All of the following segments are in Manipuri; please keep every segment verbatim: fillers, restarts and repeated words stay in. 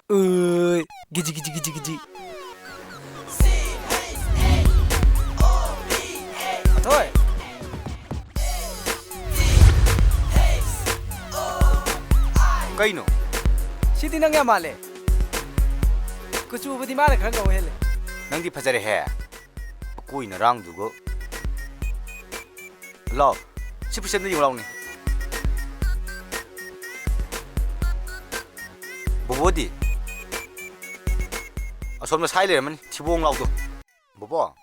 ꯎꯏ, ꯒꯤꯖꯤ, ꯒꯤꯖꯤ, ꯒꯤꯖꯤ, ꯒꯤꯖꯤ꯫ ꯑꯊꯣꯏ꯫ ꯀꯩꯅꯣ? ꯁꯤꯗꯤ ꯅꯪ ꯌꯥꯝ ꯃꯥꯜꯂꯦ꯫ ꯀꯨꯆꯨꯕꯨꯗꯤ ꯃꯥꯅ ꯈꯔ ꯉꯧ ꯍꯦꯜꯂꯦ꯫ ꯅꯪꯗꯤ ꯐꯖꯔꯦꯍꯦ꯫ ꯀꯣꯏ ꯅꯔꯥꯡꯗꯨꯒ꯫ ꯂꯥꯎ, ꯁꯤ ꯄꯨꯁꯦꯝꯗ ꯌꯦꯡꯉꯨ ꯂꯥꯎꯅꯦ꯫ ꯕꯣꯕꯣꯗꯤ? ꯑꯁꯣꯝꯗ ꯁꯥꯏ ꯂꯩꯔꯝꯃꯅꯤ, ꯊꯤꯕꯣꯡ ꯂꯥꯎꯗꯣ꯫ ꯕꯣꯕꯣ?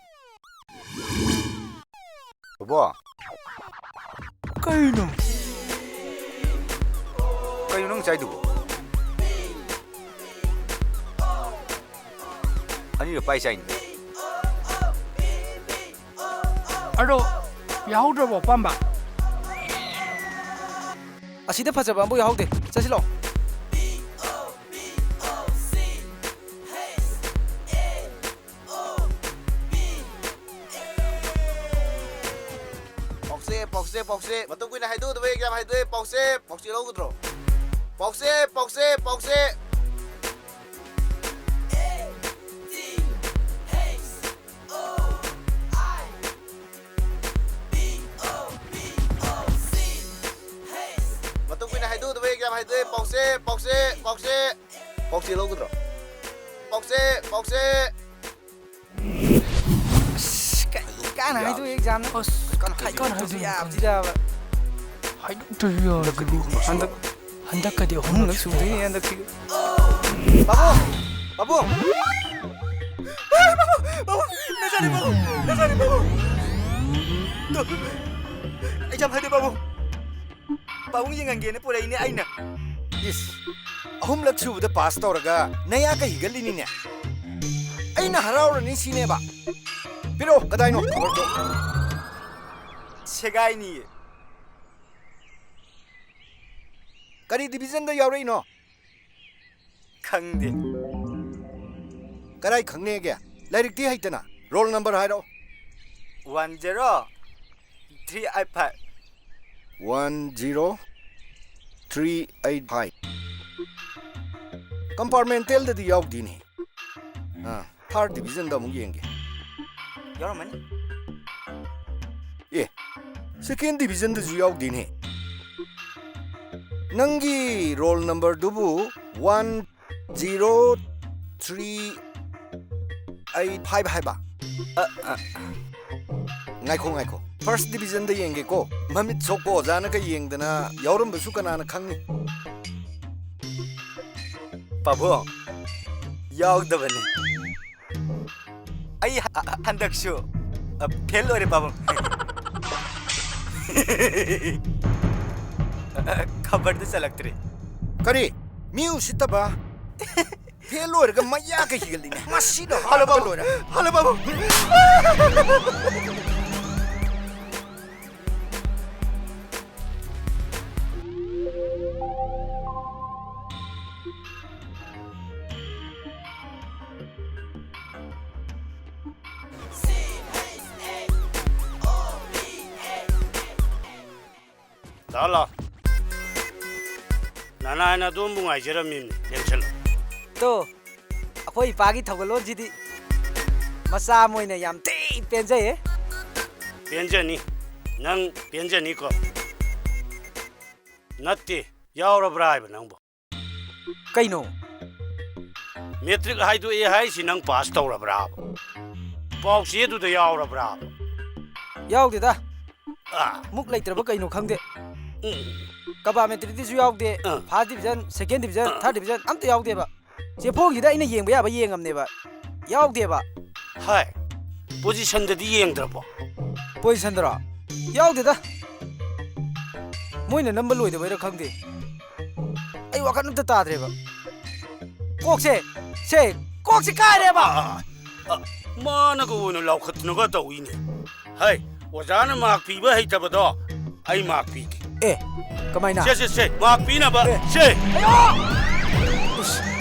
ꯕꯣꯕꯣ? ꯀꯩꯅꯣ? ꯀꯩꯅꯣ ꯅꯪ ꯆꯥꯏꯗꯨꯕꯣ? ꯑꯅꯤꯔ ꯄꯥꯏ ꯆꯥꯏꯅꯤ꯫ ꯑꯗꯣ ꯌꯥꯍꯧꯗ꯭ꯔꯕꯣ ꯑꯄꯥꯝꯕ? ꯑꯁꯤꯗ ꯐꯖꯕ ꯑꯃꯕꯨ ꯌꯥꯍꯧꯗꯦ꯫ ꯆꯠꯁꯤꯂꯣ꯫ ꯄꯥꯎꯁꯦ, ꯄꯥꯎꯁꯦ, ꯄꯥꯎꯁꯦ꯫ ꯃꯇꯝ ꯀꯨꯏꯅ ꯍꯥꯏꯗꯣꯛꯎꯗꯕ exam ꯍꯥꯏꯗꯣꯛꯑꯦ꯫ ꯄꯥꯎꯁꯦ, ꯄꯥꯎꯁꯦ ꯂꯧꯒꯗ꯭ꯔꯣ? ꯄꯥꯎꯁꯦ, ꯄꯥꯎꯁꯦ, ꯄꯥꯎꯁꯦ꯫ ꯃꯇꯝ ꯀꯨꯏꯅ ꯍꯥꯏꯗꯣꯛꯎꯗꯕ exam ꯍꯥꯏꯗꯣꯛꯑꯦ꯫ ꯄꯥꯎꯁꯦ, ꯄꯥꯎꯁꯦ, ꯄꯥꯎꯁꯦ꯫ ꯄꯥꯎꯁꯦ ꯂꯧꯒꯗ꯭ꯔꯣ? ꯄꯥꯎꯁꯦ, ꯄꯥꯎꯁꯦ꯫ ꯑꯁ, ꯀꯩ ꯀꯥꯟꯅ ꯍꯥꯏꯗꯣꯛꯑꯦ examꯅ? ꯑꯁ, ꯀꯥꯟꯅ ꯀꯩ ꯀꯥꯟꯅ ꯍꯥꯏꯗꯣꯛꯑꯦ? ꯍꯥꯏꯗꯣꯛꯑꯦ? ꯌꯥꯕꯗꯤ ꯌꯥꯕ꯫ ꯍꯥꯏꯗꯣꯛꯇ꯭ꯔꯁꯨ ꯌꯥꯔꯗꯨꯕꯨ꯫ ꯍꯟꯗꯛ, ꯍꯟꯗꯛꯀꯗꯤ ꯑꯍꯨꯝꯂꯛ ꯑꯍꯨꯝꯂꯛ ꯁꯨꯗꯣꯏꯅꯦ ꯁꯨꯗꯣꯏꯅꯦ꯫ ꯍꯟꯗꯛꯁꯤꯒ꯫ ꯄꯥꯕꯨꯡ! ꯄꯥꯕꯨꯡ! ꯄꯥꯕꯨꯡ! ꯅꯆꯥꯅꯤ ꯄꯥꯕꯨꯡ! ꯅꯆꯥꯅꯤ ꯄꯥꯕꯨꯡ! ꯇꯨ, exam ꯍꯥꯏꯗꯣꯛꯑꯦ ꯄꯥꯕꯨꯡ! ꯄꯥꯕꯨꯡ ꯌꯦꯡꯍꯟꯒꯦꯅ ꯄꯨꯔꯛꯏꯅꯦ ꯑꯩꯅ꯫ ꯏꯁ, ꯑꯍꯨꯝꯂꯛ ꯁꯨꯕꯗ pass ꯇꯧꯔꯒ ꯅꯌꯥ ꯀꯩ ꯍꯤꯒꯠꯂꯤꯅꯤꯅꯦ? ꯑꯩꯅ ꯍꯔꯥꯎꯔꯅꯤ ꯁꯤꯅꯦꯕ? ꯄꯤꯔꯛꯑꯣ, ꯀꯗꯥꯏꯅꯣ ꯈꯕꯔꯗꯣ? ꯁꯦꯒꯥꯏꯅꯤꯌꯦ꯫ ꯀꯔꯤ divisionꯗ ꯌꯥꯎꯔꯛꯏꯅꯣ? ꯈꯪꯗꯦ꯫ ꯀꯔꯥꯏ ꯈꯪꯅꯦꯒꯦ? ꯂꯥꯏꯔꯤꯛꯇꯤ ꯍꯩꯇꯅ꯫ Roll number ꯍꯥꯏꯔꯛꯑꯣ꯫ One zero three eight five꯫ One zero three eight five꯫ Compartmentalꯗꯗꯤ ꯌꯥꯎꯗꯦꯅꯦ꯫ ꯑꯥ, third divisionꯗ ꯑꯃꯨꯛ ꯌꯦꯡꯒꯦ꯫ ꯌꯥꯎꯔꯝꯃꯅꯤ꯫ ꯑꯦ, second divisionꯗꯁꯨ ꯌꯥꯎꯗꯦꯅꯦ꯫ ꯅꯪꯒꯤ roll numberꯗꯨꯕꯨ one zero three eight five ꯍꯥꯏꯕ? ꯑ, ꯑ꯫ ꯉꯥꯏꯈꯣ, ꯉꯥꯏꯈꯣ꯫ First divisionꯗ ꯌꯦꯡꯒꯦꯀꯣ꯫ ꯃꯃꯤꯠ ꯁꯣꯛꯄ ꯑꯣꯖꯥꯅꯒ ꯌꯦꯡꯗꯅ ꯌꯥꯎꯔꯝꯕꯁꯨ ꯀꯅꯥꯅ ꯈꯪꯅꯤ? ꯄꯥꯕꯨꯡ, ꯌꯥꯎꯗꯕꯅꯤ꯫ ꯑꯩ ꯍ-, ꯍ-, ꯍꯟꯗꯛꯁꯨ, ꯑ, fail ꯑꯣꯏꯔꯦ, ꯄꯥꯕꯨꯡ꯫ ꯑ, ꯑ, ꯈꯕꯔꯗꯨ ꯆꯜꯂꯛꯇ꯭ꯔꯦ꯫ ꯀꯔꯤ? ꯃꯤ ꯎꯁꯤꯠꯇꯕ? Fail ꯑꯣꯏꯔꯒ ꯃꯌꯥꯒ ꯍꯤꯒꯠꯂꯤꯅꯦ꯫ ꯃꯁꯤꯗ ꯍꯜꯂꯣ, ꯍꯥꯠꯂꯒ ꯄꯥꯕꯨꯡ꯫ ꯂꯣꯏꯔꯦ꯫ ꯍꯜꯂꯣ, ꯄꯥꯕꯨꯡ꯫ ꯂꯥꯛꯑꯣ, ꯂꯥꯛꯑꯣ꯫ ꯅꯅꯥꯏꯅ ꯑꯗꯣꯝꯕꯨ ꯉꯥꯏꯖꯔꯝꯃꯤꯅꯤ꯫ ꯂꯦꯡꯁꯜꯂꯣ꯫ ꯇꯣ, ꯑꯩꯈꯣꯏ ꯏꯄꯥꯒꯤ ꯊꯧꯒꯜꯂꯣꯟꯁꯤꯗꯤ ꯃꯆꯥ ꯑꯃ ꯑꯣꯏꯅ ꯌꯥꯝ ꯊꯤ ꯄꯦꯟꯖꯩꯌꯦ꯫ ꯄꯦꯟꯖꯅꯤ꯫ ꯅꯪ ꯄꯦꯟꯖꯅꯤꯀꯣ? ꯅꯠꯇꯦ, ꯌꯥꯎꯔꯕ꯭ꯔꯥ ꯍꯥꯏꯕ ꯅꯪꯕꯨ? ꯀꯩꯅꯣ? Matric ꯍꯥꯏꯗꯣꯛꯑꯦ ꯍꯥꯏꯁꯤ ꯅꯪ pass ꯇꯧꯔꯕ꯭ꯔꯥꯕ? ꯄꯥꯎꯆꯦꯗꯨꯗ ꯌꯥꯎꯔꯕ꯭ꯔꯥꯕ? ꯌꯥꯎꯗꯦꯗ꯫ ꯑꯥ꯫ ꯃꯨꯛ ꯂꯩꯇ꯭ꯔꯕ ꯀꯩꯅꯣ ꯈꯪꯗꯦ꯫ ꯎꯝ꯫ Compartmentalꯗꯁꯨ ꯌꯥꯎꯗꯦ꯫ ꯑꯥ꯫ First division, second division, ꯑꯥ꯫ Third division ꯑꯝꯇ ꯌꯥꯎꯗꯦꯕ꯫ ꯆꯦꯐꯣꯡꯁꯤꯗ ꯑꯩꯅ ꯌꯦꯡꯕ ꯌꯥꯕ ꯌꯦꯡꯉꯝꯅꯦꯕ꯫ ꯌꯥꯎꯗꯦꯕ꯫ ꯍꯥꯏ꯫ Positionꯗꯗꯤ ꯌꯦꯡꯗ꯭ꯔꯕꯣ? Positionꯗꯔꯣ? ꯌꯥꯎꯗꯦꯗ꯫ ꯃꯣꯏꯅ ꯅꯝꯕ ꯂꯣꯏꯗꯕꯩꯔꯥ ꯈꯪꯗꯦ꯫ ꯑꯩ ꯋꯥꯈꯜ ꯑꯝꯇ ꯇꯥꯗ꯭ꯔꯦꯕ꯫ ꯀꯣꯛꯁꯦ, ꯁꯦ, ꯀꯣꯛꯁꯦ ꯀꯥꯏꯔꯦꯕ꯫ ꯑ, ꯑ, ꯑ, ꯃꯥꯅꯒ ꯑꯣꯏꯅ ꯂꯥꯎꯈꯠꯇꯅꯒ ꯇꯧꯏꯅꯦ꯫ ꯍꯩ, ꯑꯣꯖꯥꯅ mark ꯄꯤꯕ ꯍꯩꯇꯕꯗꯣ ꯑꯩ mark ꯄꯤꯒꯦ꯫ ꯑꯦ, ꯀꯃꯥꯏꯅ? ꯁꯦ, ꯁꯦ, ꯁꯦ, mark ꯄꯤꯅꯕ, ꯑꯦ꯫ ꯁꯦ꯫ ꯑꯌꯥ! ꯎꯁ!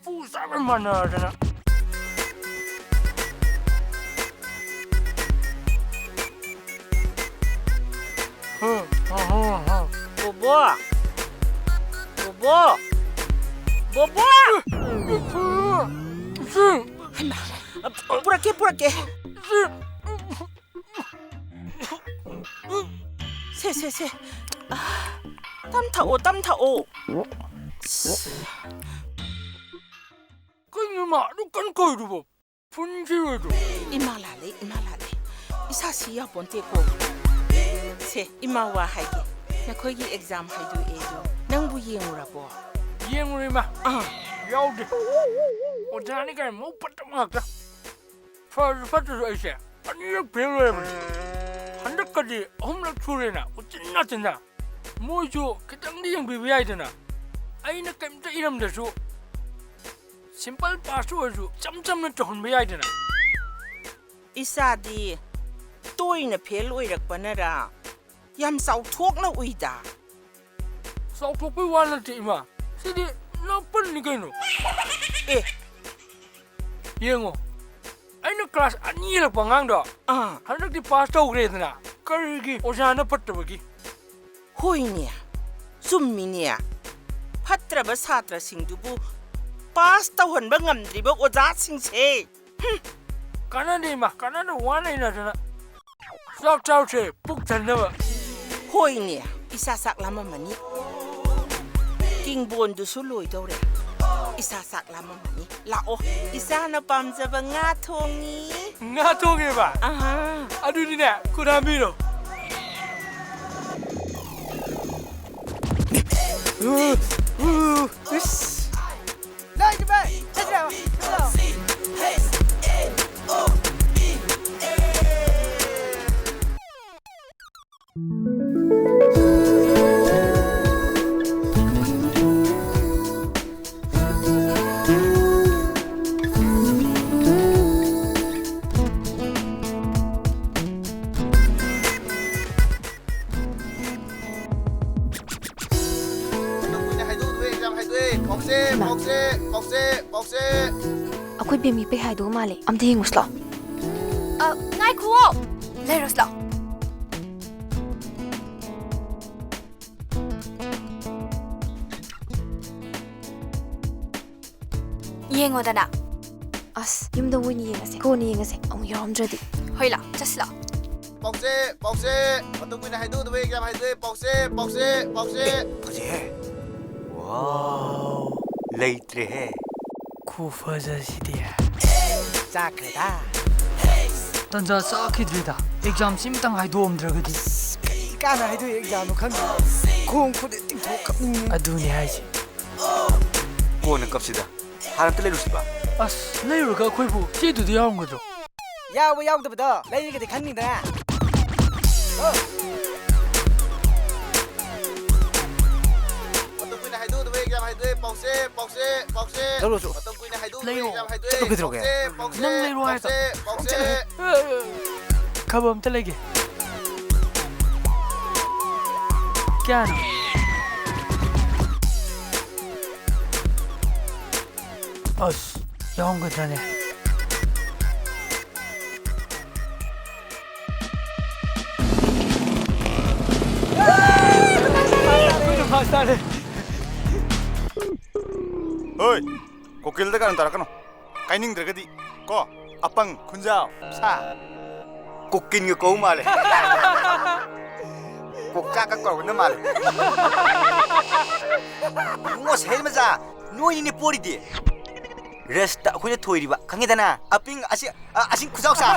ꯄꯨ ꯆꯞ ꯃꯥꯟꯅꯗꯅ꯫ ꯕꯣꯕꯣ! ꯕꯣꯕꯣ! ꯕꯣꯕꯣ! ꯍꯩꯃꯥ! ꯄꯨꯔꯛꯀꯦ, ꯄꯨꯔꯛꯀꯦ꯫ ꯁꯦ, ꯁꯦ, ꯁꯦ꯫ ꯑꯥ, ꯇꯝ ꯊꯛꯑꯣ, ꯇꯝ ꯊꯛꯑꯣ꯫ ꯀꯩꯅꯣ ꯃꯥ ꯑꯗꯨꯛ ꯀꯟꯅ ꯀꯧꯔꯤꯗꯨꯕꯣ? ꯐꯨꯟꯈꯤꯔꯣꯏꯗ꯭ꯔꯣ? ꯏꯃꯥ ꯂꯥꯜꯂꯦ, ꯏꯃꯥ ꯂꯥꯜꯂꯦ꯫ ꯏꯁꯥ ꯁꯤ ꯌꯥꯄꯣꯟꯇꯦꯀꯣ꯫ ꯁꯦ, ꯏꯃꯥ ꯋꯥ ꯍꯥꯏꯒꯦ꯫ ꯅꯈꯣꯏꯒꯤ ꯑꯦꯛꯖꯥꯝ ꯍꯥꯏꯗꯣꯛꯑꯦ ꯑꯗꯣ ꯅꯪꯕꯨ ꯌꯦꯡꯉꯨꯔꯕꯣ? ꯌꯦꯡꯉꯨꯔꯦ, ꯏꯃꯥ꯫ ꯑꯥ꯫ ꯌꯥꯎꯗꯦ꯫ ꯑꯣꯖꯥꯅꯤ ꯀꯥꯏꯅ ꯃꯕꯨꯛ ꯐꯠꯇꯕ ꯉꯥꯛꯇ꯫ ꯐꯔꯁꯨ ꯐꯠꯇ꯭ꯔꯁꯨ ꯑꯩꯁꯦ ꯑꯅꯤꯔꯛ ꯐꯦꯜ ꯑꯣꯏꯔꯕꯅꯤ꯫ ꯍꯟꯗꯛꯀꯗꯤ ꯑꯍꯨꯝꯂꯛ ꯁꯨꯔꯦꯅ ꯎꯆꯤꯟ ꯅꯥꯆꯤꯟꯅ꯫ ꯃꯣꯏꯁꯨ ꯈꯤꯇꯪꯗꯤ ꯌꯦꯡꯕꯤꯕ ꯌꯥꯏꯗꯅ꯫ ꯑꯩꯅ ꯀꯩꯝꯇ ꯏꯔꯝꯗ꯭ꯔꯁꯨ ꯁꯤꯝꯄꯜ ꯄꯥꯁ ꯑꯣꯏꯔꯁꯨ ꯏꯆꯝ ꯆꯝꯅ ꯇꯧꯍꯟꯕ ꯌꯥꯏꯗꯅ꯫ ꯏꯆꯥꯗꯤ ꯇꯣꯏꯅ ꯐꯦꯜ ꯑꯣꯏꯔꯛꯄꯅꯔꯥ ꯌꯥꯝ ꯆꯥꯎꯊꯣꯛꯅ ꯎꯏꯗ꯫ ꯆꯥꯎꯊꯣꯛꯄꯩ ꯋꯥ ꯅꯠꯇꯦ, ꯏꯃꯥ꯫ ꯁꯤꯗꯤ ꯅꯥꯄꯜꯅꯤ ꯀꯩꯅꯣ꯫ ꯑꯦ꯫ ꯌꯦꯡꯉꯣ, ꯑꯩꯅ ꯀ꯭ꯂꯥꯁ ꯑꯅꯤ ꯍꯦꯜꯂꯛꯄ ꯑꯉꯥꯡꯗꯣ ꯑꯥ꯫ ꯍꯟꯗꯛꯇꯤ ꯄꯥꯁ ꯇꯧꯈ꯭ꯔꯦꯗꯅ꯫ ꯀꯔꯤꯒꯤ? ꯑꯣꯖꯥꯅ ꯐꯠꯇꯕꯒꯤ꯫ ꯍꯣꯏꯅꯦ, ꯆꯨꯝꯃꯤꯅꯦ꯫ ꯐꯠꯇ꯭ꯔꯕ ꯁꯥꯇ꯭ꯔꯁꯤꯡꯗꯨꯕꯨ ꯄꯥꯁ ꯇꯧꯍꯟꯕ ꯉꯝꯗ꯭ꯔꯤꯕ ꯑꯣꯖꯥꯁꯤꯡꯁꯦ꯫ ꯍꯨꯝ꯫ ꯀꯥꯟꯅꯗꯦ, ꯏꯃꯥ, ꯀꯥꯟꯅꯗ ꯋꯥ ꯂꯩꯅꯗꯅ꯫ ꯆꯥꯛ ꯆꯥꯎꯁꯦ, ꯄꯨꯛ ꯊꯟꯅꯕ꯫ ꯍꯣꯏꯅꯦ, ꯏꯁꯥ ꯆꯥꯛ ꯂꯥꯝꯃꯝꯃꯅꯤ꯫ ꯀꯤꯡꯕꯣꯟꯗꯨꯁꯨ ꯂꯣꯏꯗꯧꯔꯦ꯫ ꯏꯁꯥ ꯆꯥꯛ ꯂꯥꯝꯃꯝꯃꯅꯤ꯫ ꯂꯥꯛꯑꯣ, ꯏꯁꯥꯅ ꯄꯥꯝꯖꯕ ꯉꯥ ꯊꯣꯡꯉꯤ꯫ ꯉꯥ ꯊꯣꯡꯉꯦꯕ? ꯑꯍꯥ꯫ ꯑꯗꯨꯗꯤꯅꯦ, ꯈꯨꯠ ꯍꯥꯝꯕꯤꯔꯣ꯫ ꯏꯁ꯫ ꯅꯪ ꯀꯨꯏꯅ ꯍꯥꯏꯗꯣꯛꯎꯅꯨꯍꯦ, ꯑꯦꯛꯖꯥꯝ ꯍꯥꯏꯗꯣꯛꯑꯦ꯫ ꯄꯥꯎꯁꯦ, ꯄꯥꯎꯁꯦ, ꯄꯥꯎꯁꯦ, ꯄꯥꯎꯁꯦ꯫ ꯑꯩꯈꯣꯏ ꯕꯦꯝꯒꯤ ꯄꯩꯈꯥ ꯍꯥꯏꯗꯣꯛꯑ ꯃꯥꯜꯂꯦ꯫ ꯑꯝꯇ ꯌꯦꯡꯉꯨꯁꯤ ꯂꯥꯎ꯫ ꯑ, ꯉꯥꯏꯈꯨꯑꯣ꯫ ꯂꯩꯔꯣꯁꯤ ꯂꯥꯎ꯫ ꯌꯦꯡꯉꯣꯗꯅ꯫ ꯑꯁ, ꯌꯨꯝꯗ ꯑꯣꯏꯅ ꯌꯦꯡꯉꯁꯦ꯫ ꯀꯣꯟꯅ ꯌꯦꯡꯉꯁꯦ꯫ ꯑꯃꯨꯛ ꯌꯥꯎꯔꯝꯗ꯭ꯔꯗꯤ꯫ ꯍꯣꯏ ꯂꯥꯎ, ꯆꯠꯁꯤ ꯂꯥꯎ꯫ ꯄꯥꯎꯁꯦ, ꯄꯥꯎꯁꯦ꯫ ꯃꯇꯝ ꯀꯨꯏꯅ ꯍꯥꯏꯗꯣꯛꯎꯗꯕ exam ꯍꯥꯏꯗꯣꯛꯑꯦ꯫ ꯄꯥꯎꯁꯦ, ꯄꯥꯎꯁꯦ, ꯄꯥꯎꯁꯦ꯫ ꯐꯖꯩꯍꯦ꯫ ꯋꯥꯎ꯫ ꯂꯩꯇ꯭ꯔꯦꯍꯦ꯫ ꯈꯨꯐꯖꯁꯤꯗꯤ꯫ ꯆꯥꯛꯈ꯭ꯔꯦꯗ꯫ ꯇꯟꯖꯥ ꯆꯥꯈꯤꯗ꯭ꯔꯦꯗ꯫ Exam ꯁꯤꯃꯇꯪ ꯍꯥꯏꯗꯣꯛꯑꯝꯗ꯭ꯔꯒꯗꯤ꯫ ꯀꯩ ꯀꯥꯟꯅ ꯍꯥꯏꯗꯣꯛꯏ exam ꯅꯣ ꯈꯪꯗꯦ꯫ ꯈꯣꯡ ꯈꯨꯠ ꯇꯤꯡꯊꯣꯛ ꯀꯞꯅꯤꯡꯉꯦ꯫ ꯑꯗꯨꯅꯦ ꯍꯥꯏꯁꯦ꯫ ꯀꯣꯟꯅ ꯀꯞꯁꯤꯗ꯫ ꯍꯥꯟꯅ ꯑꯝꯇ ꯂꯩꯔꯨꯁꯤꯕ꯫ ꯑꯁ, ꯂꯩꯔꯨꯔꯒ ꯑꯩꯈꯣꯏꯕꯨ ꯆꯦꯗꯨꯗ ꯌꯥꯎꯔꯝꯒꯗ꯭ꯔꯣ? ꯌꯥꯎꯕ ꯌꯥꯎꯗꯕꯗꯣ ꯂꯩꯔꯒꯗꯤ ꯈꯪꯅꯤꯗꯅ꯫ ꯃꯇꯝ ꯀꯨꯏꯅ ꯍꯥꯏꯗꯣꯛꯎꯗꯕ exam ꯍꯥꯏꯗꯣꯛꯑꯦ꯫ ꯄꯥꯎꯁꯦ, ꯄꯥꯎꯁꯦ, ꯄꯥꯎꯁꯦ꯫ ꯆꯠꯂꯣ, ꯆꯠꯂꯣ꯫ ꯃꯇꯝ ꯀꯨꯏꯅ ꯍꯥꯏꯗꯣꯛꯎꯗꯕ ꯂꯩꯔꯣ꯫ Exam ꯍꯥꯏꯗꯣꯛꯑꯦ꯫ ꯆꯠꯂꯣ, ꯀꯩꯗꯧꯔꯒꯦ? ꯄꯥꯎꯁꯦ, ꯄꯥꯎꯁꯦ, ꯅꯪ ꯂꯩꯔꯣ ꯍꯥꯏꯔꯒ꯫ ꯄꯥꯎꯁꯦ, ꯄꯥꯎꯁꯦ꯫ ꯈꯕꯔ ꯑꯝꯇ ꯂꯩꯒꯦ꯫ ꯀꯌꯥꯅꯣ? ꯑꯁ, ꯌꯥꯎꯔꯝꯒꯗ꯭ꯔꯅꯦ? ꯑꯩꯈꯣꯏꯅ first ꯇꯥꯔꯦ꯫ ꯍꯣꯏ, ꯀꯣꯀꯤꯜꯗ ꯀꯥꯔꯟ ꯇꯥꯔꯛꯀꯅꯨ꯫ ꯀꯥꯏꯅꯤꯡꯗ꯭ꯔꯒꯗꯤ ꯀꯣ, ꯑꯄꯪ ꯈꯨꯟꯖꯥꯎ ꯁꯥ꯫ ꯀꯣꯀꯤꯜꯒ ꯀꯧ ꯃꯥꯜꯂꯦ꯫ ꯀꯣꯛꯆꯥꯛꯀ ꯀꯧꯔꯛꯀꯗ ꯃꯥꯜꯂꯦ꯫ ꯏꯕꯨꯡꯉꯣ ꯁꯍꯦꯜ ꯃꯆꯥ, ꯅꯣꯏꯅꯤꯅꯦ ꯄꯣꯔꯤꯗꯤ꯫ Race ꯇ ꯑꯩꯈꯣꯏꯅ ꯊꯣꯏꯔꯤꯕ, ꯈꯪꯉꯦꯗꯅ? ꯑꯄꯤꯡ ꯑꯁꯤ, ꯑ, ꯑꯁꯤ ꯈꯨꯖꯥꯎ ꯁꯥ꯫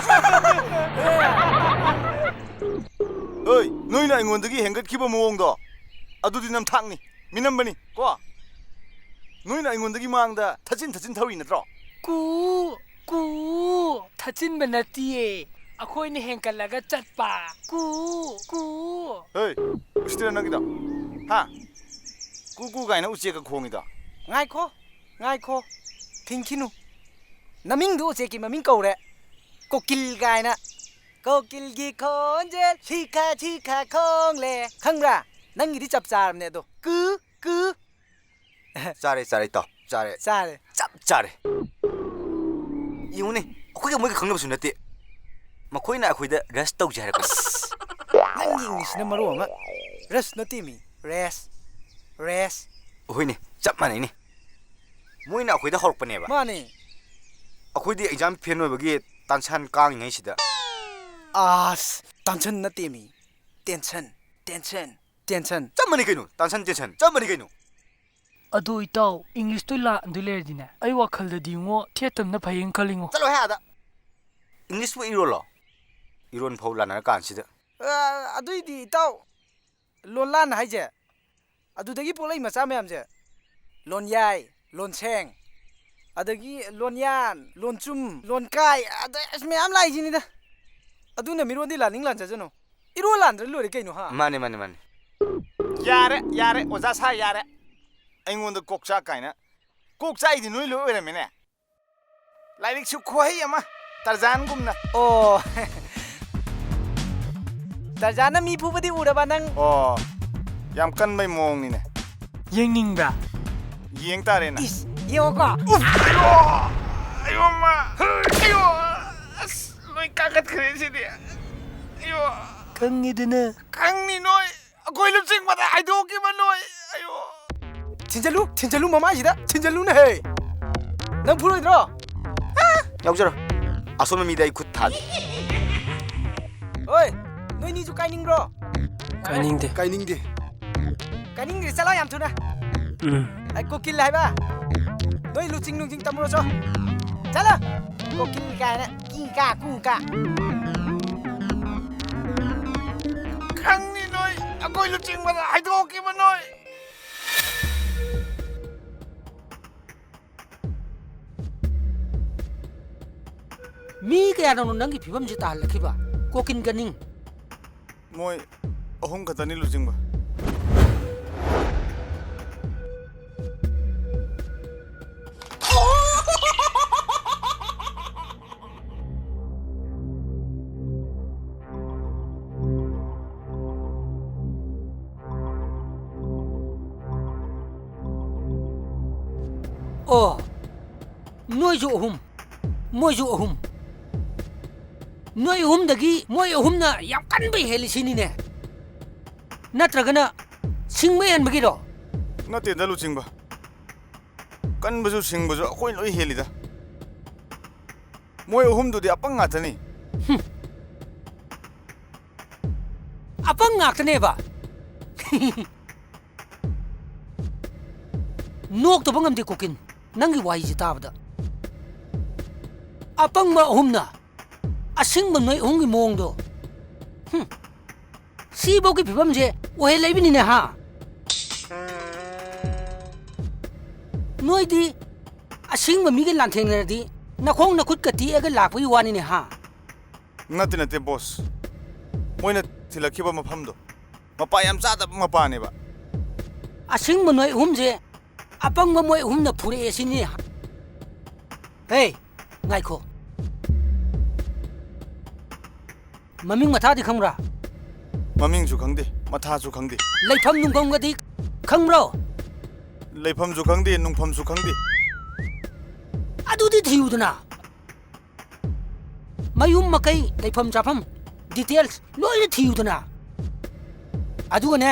ꯍꯣꯏ, ꯅꯣꯏꯅ ꯑꯩꯉꯣꯟꯗꯒꯤ ꯍꯦꯟꯒꯠꯈꯤꯕ ꯃꯑꯣꯡꯗꯣ, ꯑꯗꯨꯗꯤ ꯅꯝꯊꯥꯛꯅꯤ, ꯃꯤꯅꯝꯕꯅꯤ ꯀꯣ꯫ ꯅꯣꯏꯅ ꯑꯩꯉꯣꯟꯗꯒꯤ ꯃꯥꯡꯗ ꯊꯠꯆꯤꯟ ꯊꯠꯆꯤꯟ ꯊꯧꯔꯤ ꯅꯠꯇ꯭ꯔꯣ? ꯀꯨ, ꯀꯨ, ꯊꯠꯆꯤꯟꯕ ꯅꯠꯇꯤꯌꯦ, ꯑꯩꯈꯣꯏꯅ ꯍꯦꯟꯀꯠꯂꯒ ꯆꯠꯄ꯫ ꯀꯨ, ꯀꯨ꯫ ꯍꯦ, ꯎꯁꯤꯠꯇ꯭ꯔꯤꯔꯥ ꯅꯪꯒꯤꯗꯣ? ꯍꯥ? ꯀꯨ ꯀꯨ ꯀꯥꯏꯅ ꯎꯆꯦꯛꯀ ꯈꯣꯡꯉꯤꯗꯣ? ꯉꯥꯏꯈꯣ, ꯉꯥꯏꯈꯣ, ꯊꯤꯡꯈꯤꯅꯨ꯫ ꯅꯃꯤꯡꯗꯨ ꯎꯆꯦꯛꯀꯤ ꯃꯃꯤꯡ ꯀꯧꯔꯦ, ꯀꯣꯀꯤꯜ ꯀꯥꯏꯅ꯫ ꯀꯣꯀꯤꯜꯒꯤ ꯈꯣꯟꯖꯦꯜ ꯁꯤꯈꯥ ꯁꯤꯈꯥ ꯈꯣꯡꯂꯦ꯫ ꯈꯪꯕ꯭ꯔꯥ? ꯅꯪꯒꯤꯗꯤ ꯆꯞ ꯆꯥꯔꯕꯅꯦ ꯑꯗꯣ꯫ ꯀꯨ, ꯀꯨ꯫ ꯆꯥꯔꯦ, ꯆꯥꯔꯦ, ꯏꯇꯥꯎ꯫ ꯆꯥꯔꯦ꯫ ꯆꯥꯔꯦ꯫ ꯆꯞ ꯆꯥꯔꯦ꯫ ꯌꯦꯡꯉꯨꯅꯦ, ꯑꯩꯈꯣꯏꯒ ꯃꯣꯏꯒ ꯈꯪꯅꯕꯁꯨ ꯅꯠꯇꯦ꯫ ꯃꯈꯣꯏꯅ ꯑꯩꯈꯣꯏꯗ ꯔꯁ ꯇꯧꯁꯦ ꯍꯥꯏꯔꯛꯄꯅꯤ꯫ ꯅꯪꯒꯤ ꯏꯪꯂꯤꯁꯅ ꯃꯔꯣꯜ ꯑꯃ꯫ ꯔꯁ ꯅꯠꯇꯦꯃꯤ꯫ ꯔꯦꯁ꯫ ꯔꯦꯁ꯫ ꯍꯣꯏꯅꯦ, ꯆꯞ ꯃꯥꯟꯅꯩꯅꯦ꯫ ꯃꯣꯏꯅ ꯑꯩꯈꯣꯏꯗ ꯍꯧꯔꯛꯄꯅꯦꯕ꯫ ꯃꯥꯅꯦ꯫ ꯑꯩꯈꯣꯏꯗꯤ ꯑꯦꯛꯖꯥꯝ ꯐꯦꯜ ꯑꯣꯏꯕꯒꯤ ꯇꯥꯟꯁꯟ ꯀꯥꯡꯉꯤꯉꯩꯁꯤꯗ꯫ ꯑꯁ, ꯇꯥꯟꯁꯟ ꯅꯠꯇꯦꯃꯤ꯫ ꯇꯦꯟꯁꯟ꯫ ꯇꯦꯟꯁꯟ꯫ ꯇꯦꯟꯁꯟ꯫ ꯆꯞ ꯃꯥꯟꯅꯩ ꯀꯩꯅꯣ꯫ ꯇꯥꯟꯁꯟ ꯇꯦꯟꯁꯟ ꯆꯞ ꯃꯥꯟꯅꯩ ꯀꯩꯅꯣ꯫ ꯑꯗꯣ ꯏꯇꯥꯎ, ꯏꯪꯂꯤꯁꯇꯣ ꯂꯥꯟꯗꯣꯏ ꯂꯩꯔꯗꯤꯅꯦ, ꯑꯩ ꯋꯥꯈꯜꯗꯗꯤ ꯉꯣ, ꯊꯦꯠꯇꯕꯅ ꯐꯩꯌꯦꯅ ꯈꯜꯂꯤꯉꯣ꯫ ꯆꯠꯂꯣꯍꯦ ꯑꯥꯗ꯫ ꯏꯪꯂꯤꯁꯄꯨ ꯏꯔꯣꯜꯂꯣ? ꯏꯔꯣꯟ ꯐꯥꯎ ꯂꯥꯟꯅꯔꯀꯥꯟꯁꯤꯗ꯫ ꯑ, ꯑꯗꯨꯏꯗꯤ ꯏꯇꯥꯎ, ꯂꯣꯟꯂꯥꯟ ꯍꯥꯏꯁꯦ, ꯑꯗꯨꯗꯒꯤ ꯄꯣꯛꯂꯛꯏ ꯃꯆꯥ ꯃꯌꯥꯝꯁꯦ, ꯂꯣꯟꯌꯥꯏ, ꯂꯣꯟꯁꯦꯡ, ꯑꯗꯒꯤ ꯂꯣꯟꯌꯥꯟ, ꯂꯣꯟꯆꯨꯝ, ꯂꯣꯟꯀꯥꯏ, ꯑꯗ ꯑꯁ ꯃꯌꯥꯝ ꯂꯥꯛꯏꯁꯤꯅꯤꯗ꯫ ꯑꯗꯨꯅ ꯃꯤꯔꯣꯟꯗꯤ ꯂꯥꯟꯅꯤꯡ ꯂꯥꯟꯖꯖꯅꯨ꯫ ꯏꯔꯣꯜ ꯂꯥꯟꯗ꯭ꯔ ꯂꯣꯏꯔꯦ ꯀꯩꯅꯣ, ꯍꯥ? ꯃꯥꯅꯦ, ꯃꯥꯅꯦ, ꯃꯥꯅꯦ꯫ ꯌꯥꯔꯦ, ꯌꯥꯔꯦ, ꯑꯣꯖꯥ ꯁꯥ ꯌꯥꯔꯦ꯫ ꯑꯩꯉꯣꯟꯗ ꯀꯣꯛ ꯆꯥꯛ ꯀꯥꯏꯅ꯫ ꯀꯣꯛ ꯆꯥꯛꯏꯗꯤ ꯅꯣꯏ ꯂꯣꯏ ꯑꯣꯏꯔꯝꯃꯦꯅꯦ꯫ ꯂꯥꯏꯔꯤꯛꯁꯨ ꯈꯨꯍꯩ ꯑꯃ, ꯇꯔꯖꯥꯟꯒꯨꯝꯅ꯫ ꯑꯣ꯫ ꯇꯔꯖꯥꯟꯅ ꯃꯤ ꯐꯨꯕꯗꯤ ꯎꯔꯕ ꯅꯪ? ꯑꯣ, ꯌꯥꯝ ꯀꯟꯕꯩ ꯃꯑꯣꯡꯅꯤꯅꯦ꯫ ꯌꯦꯡꯅꯤꯡꯕ꯭ꯔꯥ? ꯌꯦꯡ ꯇꯥꯔꯦꯅ꯫ ꯏꯁ, ꯌꯦꯡꯉꯣꯀꯣ꯫ ꯎꯐ! ꯑꯌꯣ! ꯑꯌꯣ, ꯃꯥ! ꯑꯌꯣ! ꯑꯁ, ꯂꯣꯏ ꯀꯥꯈꯠꯈ꯭ꯔꯦ ꯁꯤꯗꯤ꯫ ꯑꯌꯣ! ꯈꯪꯉꯤꯗꯅ꯫ ꯈꯪꯅꯤ ꯅꯣꯏ꯫ ꯑꯩꯈꯣꯏ ꯂꯨꯆꯤꯡꯕꯗ ꯍꯥꯏꯗꯣꯛꯈꯤꯕ ꯅꯣꯏ꯫ ꯑꯌꯣ! ꯊꯤꯟꯖꯜꯂꯨ, ꯊꯤꯟꯖꯜꯂꯨ ꯃꯃꯥꯏꯁꯤꯗ, ꯊꯤꯟꯖꯜꯂꯨꯅꯦꯍꯦ꯫ ꯅꯪ ꯐꯨꯔꯣꯏꯗ꯭ꯔꯣ? ꯌꯥꯎꯖꯔꯣ꯫ ꯑꯁꯣꯝꯕ ꯃꯤꯗ ꯑꯩ ꯈꯨꯠ ꯊꯥꯗꯦ꯫ ꯍꯣꯏ, ꯅꯣꯏꯅꯤꯁꯨ ꯀꯥꯏꯅꯤꯡꯕ꯭ꯔꯣ? ꯀꯥꯏꯅꯤꯡꯗꯦ꯫ ꯀꯥꯏꯅꯤꯡꯗꯦ꯫ ꯀꯥꯏꯅꯤꯡꯗ꯭ꯔꯤ, ꯆꯠꯂꯣ ꯌꯥꯝ ꯊꯨꯅ꯫ ꯎꯝ꯫ ꯑꯩ ꯀꯣꯀꯤꯜ ꯍꯥꯏꯕ꯫ ꯅꯣꯏ ꯂꯨꯆꯤꯡ ꯅꯨꯡꯆꯤꯡ ꯇꯝꯃꯨꯔꯣ ꯆꯣ꯫ ꯆꯠꯂꯣ꯫ ꯀꯣꯀꯤꯜ ꯀꯥꯏꯅ ꯀꯤ ꯀꯥ ꯀꯨ ꯀꯥ꯫ ꯈꯪꯅꯤ ꯅꯣꯏ, ꯑꯩꯈꯣꯏ ꯂꯨꯆꯤꯡꯕꯗ ꯍꯥꯏꯗꯣꯛꯈꯤꯕ ꯅꯣꯏ꯫ ꯃꯤ ꯀꯌꯥꯅꯣ ꯅꯪꯒꯤ ꯐꯤꯕꯝꯁꯤ ꯇꯥꯍꯜꯂꯛꯈꯤꯕ? ꯀꯣꯀꯤꯟ ꯀꯅꯤꯡ꯫ ꯃꯣꯏ ꯑꯍꯨꯝ ꯈꯛꯇꯅꯤ ꯂꯨꯆꯤꯡꯕ꯫ ꯑꯣ, ꯅꯣꯏꯁꯨ ꯑꯍꯨꯝ, ꯃꯣꯏꯁꯨ ꯑꯍꯨꯝ꯫ ꯅꯣꯏ ꯑꯍꯨꯝꯗꯒꯤ ꯃꯣꯏ ꯑꯍꯨꯝꯅ ꯌꯥꯝ ꯀꯟꯕ ꯍꯦꯜꯂꯤ ꯁꯤꯅꯤꯅꯦ? ꯅꯠꯇ꯭ꯔꯒꯅ ꯁꯤꯡꯕ ꯍꯦꯟꯕꯒꯤꯔꯣ? ꯅꯠꯇꯦꯗ, ꯂꯨꯆꯤꯡꯕ꯫ ꯀꯟꯕꯁꯨ ꯁꯤꯡꯕꯁꯨ ꯑꯩꯈꯣꯏ ꯂꯣꯏ ꯍꯦꯜꯂꯤꯗ꯫ ꯃꯣꯏ ꯑꯍꯨꯝꯗꯨꯗꯤ ꯑꯄꯪ ꯉꯥꯛꯇꯅꯤ꯫ ꯍꯨꯝ꯫ ꯑꯄꯪ ꯉꯥꯛꯇꯅꯦꯕ? ꯅꯣꯛꯇꯕ ꯉꯝꯗꯦ, ꯀꯣꯀꯤꯟ, ꯅꯪꯒꯤ ꯋꯥꯍꯩꯁꯦ ꯇꯥꯕꯗ꯫ ꯑꯄꯪꯕ ꯑꯍꯨꯝꯅ ꯑꯁꯤꯡꯕ ꯅꯣꯏ ꯑꯍꯨꯝꯒꯤ ꯃꯑꯣꯡꯗꯣ꯫ ꯍꯨꯝ꯫ ꯁꯤꯐꯧꯒꯤ ꯐꯤꯕꯝꯁꯦ ꯑꯣꯏꯍꯜꯂꯛꯏꯕꯅꯤꯅꯦ, ꯍꯥ? ꯅꯣꯏꯗꯤ ꯑꯁꯤꯡꯕ ꯃꯤꯒ ꯂꯥꯟꯊꯦꯡꯅꯔꯗꯤ ꯅꯈꯣꯡ ꯅꯈꯨꯠꯀ ꯇꯦꯛꯑꯒ ꯂꯥꯛꯄꯒꯤ ꯋꯥꯅꯤꯅꯦ, ꯍꯥ? ꯅꯠꯇꯦ, ꯅꯠꯇꯦ, ꯕꯣꯁ꯫ ꯃꯣꯏꯅ ꯊꯤꯜꯂꯛꯈꯤꯕ ꯃꯐꯝꯗꯣ ꯃꯄꯥ ꯌꯥꯝ ꯆꯥꯗꯕ ꯃꯄꯥꯅꯦꯕ꯫ ꯑꯁꯤꯡꯕ ꯅꯣꯏ ꯑꯍꯨꯝꯁꯦ ꯑꯄꯪꯕ ꯃꯣꯏ ꯑꯍꯨꯝꯅ ꯐꯨꯔꯛꯑꯦ ꯁꯤꯅꯤ꯫ ꯍꯦ, ꯉꯥꯏꯈꯣ꯫ ꯃꯃꯤꯡ ꯃꯊꯥꯗꯤ ꯈꯪꯕ꯭ꯔꯥ? ꯃꯃꯤꯡꯁꯨ ꯈꯪꯗꯦ, ꯃꯊꯥꯁꯨ ꯈꯪꯗꯦ꯫ ꯂꯩꯐꯝ ꯅꯨꯡꯐꯝꯒꯗꯤ ꯈꯪꯕ꯭ꯔꯣ? ꯂꯩꯐꯝꯁꯨ ꯈꯪꯗꯦ, ꯅꯨꯡꯐꯝꯁꯨ ꯈꯪꯗꯦ꯫ ꯑꯗꯨꯗꯤ ꯊꯤꯌꯨꯗꯅ꯫ ꯃꯌꯨꯝ ꯃꯀꯩ, ꯂꯩꯐꯝ ꯆꯥꯐꯝ, details ꯂꯣꯏꯅ ꯊꯤꯌꯨꯗꯅ꯫ ꯑꯗꯨꯒꯅꯦ,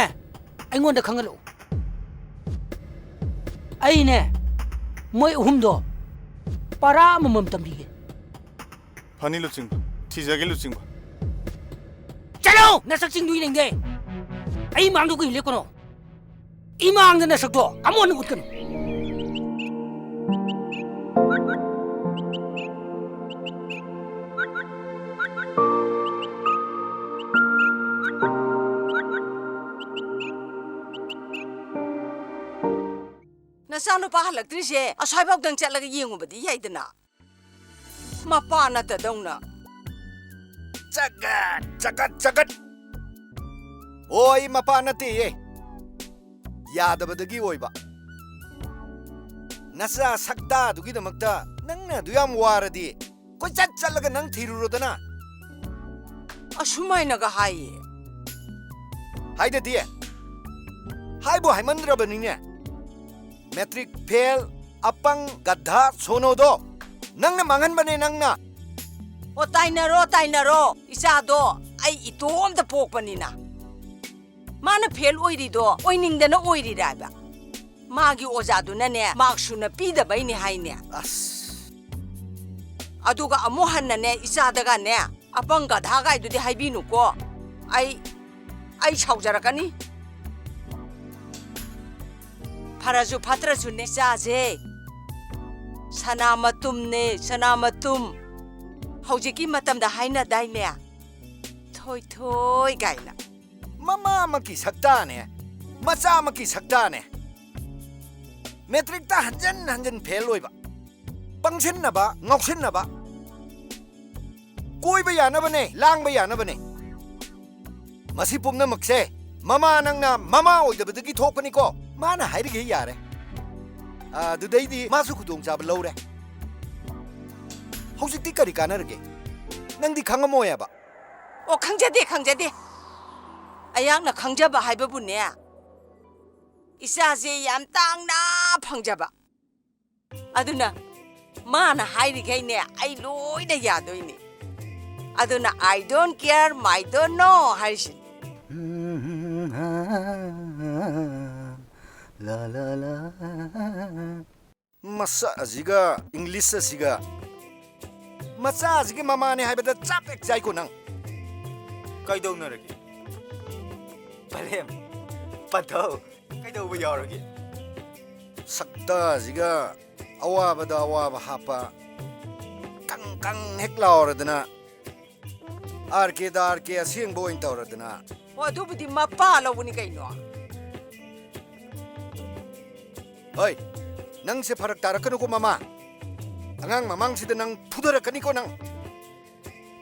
ꯑꯩꯉꯣꯟꯗ ꯈꯪꯍꯜꯂꯛꯎ꯫ ꯑꯩꯅꯦ, ꯃꯣꯏ ꯑꯍꯨꯝꯗꯣ ꯄꯔꯥ ꯑꯃꯃꯝ ꯇꯝꯕꯤꯒꯦ꯫ ꯐꯅꯤ ꯂꯨꯆꯤꯡꯕ, ꯊꯤꯖꯒꯦ ꯂꯨꯆꯤꯡꯕ꯫ ꯆꯠꯂꯣ! ꯅꯁꯛꯁꯤꯡꯗꯨ ꯌꯦꯡꯅꯤꯡꯗꯦ꯫ ꯑꯩ ꯃꯥꯡꯗ ꯀꯨꯏꯅ ꯂꯦꯞꯀꯅꯣ꯫ ꯏꯃꯥꯡꯗ ꯅꯁꯛꯇꯣ ꯑꯃꯨꯛ ꯍꯟꯅ ꯎꯠꯀꯅꯨ꯫ ꯅꯆꯥꯅꯨꯄꯥ ꯍꯜꯂꯛꯇ꯭ꯔꯤꯁꯦ ꯑꯁ꯭ꯋꯥꯏꯐꯥꯎꯗꯪ ꯆꯠꯂꯒ ꯌꯦꯡꯉꯨꯕꯗꯤ ꯌꯥꯏꯗꯅ꯫ ꯃꯄꯥ ꯅꯠꯇꯗꯧꯅ꯫ ꯆꯒꯠ, ꯆꯒꯠ, ꯆꯒꯠ! ꯍꯣꯏ, ꯃꯄꯥ ꯅꯠꯇꯦꯌꯦ꯫ ꯌꯥꯗꯕꯗꯒꯤ ꯑꯣꯏꯕ꯫ ꯅꯆꯥ ꯁꯛꯇꯥꯗꯨꯒꯤꯗꯃꯛꯇ ꯅꯪꯅ ꯑꯗꯨ ꯌꯥꯝ ꯋꯥꯔꯗꯤ, ꯀꯣꯏꯆꯠ ꯆꯠꯂꯒ ꯅꯪ ꯊꯤꯔꯨꯔꯣꯗꯅ꯫ ꯑꯁꯨꯃꯥꯏꯅꯒ ꯍꯥꯏꯌꯦ꯫ ꯍꯥꯏꯗꯗꯤ? ꯍꯥꯏꯕꯨ ꯍꯥꯏꯃꯟꯗ꯭ꯔꯕꯅꯤꯅꯦ꯫ Matric fail, ꯑꯄꯪ ꯒꯙꯥ ꯁꯣꯅꯣꯗꯣ ꯅꯪꯅ ꯃꯥꯡꯍꯟꯕꯅꯦ, ꯅꯪꯅ꯫ ꯑꯣ, ꯇꯥꯏꯅꯔꯣ, ꯇꯥꯏꯅꯔꯣ꯫ ꯏꯆꯥꯗꯣ ꯑꯩ ꯏꯇꯣꯝꯇ ꯄꯣꯛꯄꯅꯤꯅ꯫ ꯃꯥꯅ ꯐꯦꯜ ꯑꯣꯏꯔꯤꯗꯣ ꯑꯣꯏꯅꯤꯡꯗꯅ ꯑꯣꯏꯔꯤꯔꯥ ꯍꯥꯏꯕ? ꯃꯥꯒꯤ ꯑꯣꯖꯥꯗꯨꯅꯅꯦ ꯃꯥꯔꯛ ꯁꯨꯅ ꯄꯤꯗꯕꯩꯅꯦ ꯍꯥꯏꯅꯦ꯫ ꯑꯁ꯫ ꯑꯗꯨꯒ ꯑꯃꯨꯛ ꯍꯟꯅꯅꯦ ꯏꯆꯥꯗꯒꯅꯦ ꯑꯄꯪ ꯒꯙꯥꯒꯥꯏꯗꯨꯗꯤ ꯍꯥꯏꯕꯤꯅꯨꯀꯣ꯫ ꯑꯩ, ꯑꯩ ꯁꯥꯎꯖꯔꯛꯀꯅꯤ꯫ ꯐꯔꯁꯨ ꯐꯠꯇ꯭ꯔꯁꯨꯅꯦ ꯏꯆꯥꯁꯦ ꯁꯅꯥ ꯃꯇꯨꯝꯅꯦ, ꯁꯅꯥ ꯃꯇꯨꯝ꯫ ꯍꯧꯖꯤꯛꯀꯤ ꯃꯇꯝꯗ ꯍꯥꯏꯅꯗꯥꯏꯅꯦ, ꯊꯣꯏ ꯊꯣꯏ ꯀꯥꯏꯅ꯫ ꯃꯃꯥꯃꯛꯀꯤ ꯁꯛꯇꯥꯅꯦ, ꯃꯆꯥꯃꯛꯀꯤ ꯁꯛꯇꯥꯅꯦ꯫ ꯃꯦꯇ꯭ꯔꯤꯛꯇ ꯍꯟꯖꯟ ꯍꯟꯖꯟ ꯐꯦꯜ ꯑꯣꯏꯕ, ꯄꯪꯁꯤꯟꯅꯕ, ꯉꯥꯎꯁꯤꯟꯅꯕ, ꯀꯣꯏꯕ ꯌꯥꯅꯕꯅꯦ, ꯂꯥꯡꯕ ꯌꯥꯅꯕꯅꯦ꯫ ꯃꯁꯤ ꯄꯨꯝꯅꯃꯛꯁꯦ ꯃꯃꯥ, ꯅꯪꯅ ꯃꯃꯥ ꯑꯣꯏꯗꯕꯗꯒꯤ ꯊꯣꯛꯄꯅꯤꯀꯣ꯫ ꯃꯥꯅ ꯍꯥꯏꯔꯤꯈꯩ ꯌꯥꯔꯦ꯫ ꯑꯗꯨꯗꯩꯗꯤ ꯃꯥꯁꯨ ꯈꯨꯗꯣꯡꯆꯥꯕ ꯂꯧꯔꯦ꯫ ꯍꯧꯖꯤꯛꯇꯤ ꯀꯔꯤ ꯀꯥꯟꯅꯔꯒꯦ? ꯅꯪꯗꯤ ꯈꯪꯉꯝꯃꯣꯏ ꯍꯥꯏꯕ꯫ ꯑꯣ, ꯈꯪꯖꯗꯦ, ꯈꯪꯖꯗꯦ꯫ ꯑꯩꯍꯥꯛꯅ ꯈꯪꯖꯕ ꯍꯥꯏꯕꯕꯨꯅꯦ, ꯏꯆꯥꯁꯦ ꯌꯥꯝ ꯇꯥꯡꯅ ꯐꯪꯖꯕ꯫ ꯑꯗꯨꯅ ꯃꯥꯅ ꯍꯥꯏꯔꯤꯈꯩꯅꯦ ꯑꯩ ꯂꯣꯏꯅ ꯌꯥꯗꯣꯏꯅꯤ꯫ ꯑꯗꯨꯅ "I don't care, my don't know" ꯍꯥꯏꯔꯤꯁꯤꯅꯤ꯫ ꯂꯥ, ꯂꯥ, ꯂꯥ꯫ ꯃꯁꯛ ꯑꯁꯤꯒ, ꯏꯪꯂꯤꯁ ꯑꯁꯤꯒ꯫ ꯃꯆꯥ ꯑꯁꯤꯒꯤ ꯃꯃꯥꯅꯦ ꯍꯥꯏꯕꯗ ꯆꯞ ꯍꯦꯛ ꯆꯥꯏꯀꯣ ꯅꯪ꯫ ꯀꯩꯗꯧꯅꯔꯒꯦ? ꯄꯂꯦꯝ, ꯄꯟꯊꯧ, ꯀꯩꯗꯧꯕ ꯌꯥꯎꯔꯒꯦ? ꯁꯛꯇꯥꯁꯤꯒ ꯑꯋꯥꯕꯗ ꯑꯋꯥꯕ ꯍꯥꯞꯄ, ꯀꯪ ꯀꯪ ꯍꯦꯛ ꯂꯥꯎꯔꯗꯅ, ꯑꯥꯔ ꯀꯦꯗ ꯑꯥꯔ ꯀꯦ ꯑꯁꯦꯡꯕ ꯑꯣꯏꯅ ꯇꯧꯔꯗꯅ꯫ ꯑꯣ, ꯑꯗꯨꯕꯨꯗꯤ ꯃꯄꯥ ꯂꯧꯕꯅꯤ ꯀꯩꯅꯣ꯫ ꯍꯣꯏ, ꯅꯪꯁꯦ ꯐꯔꯛ ꯇꯥꯔꯛꯀꯅꯨꯀꯣ, ꯃꯃꯥ꯫ ꯑꯉꯥꯡ ꯃꯃꯥꯡꯁꯤꯗ ꯅꯪ ꯐꯨꯊꯔꯛꯀꯅꯤꯀꯣ, ꯅꯪ꯫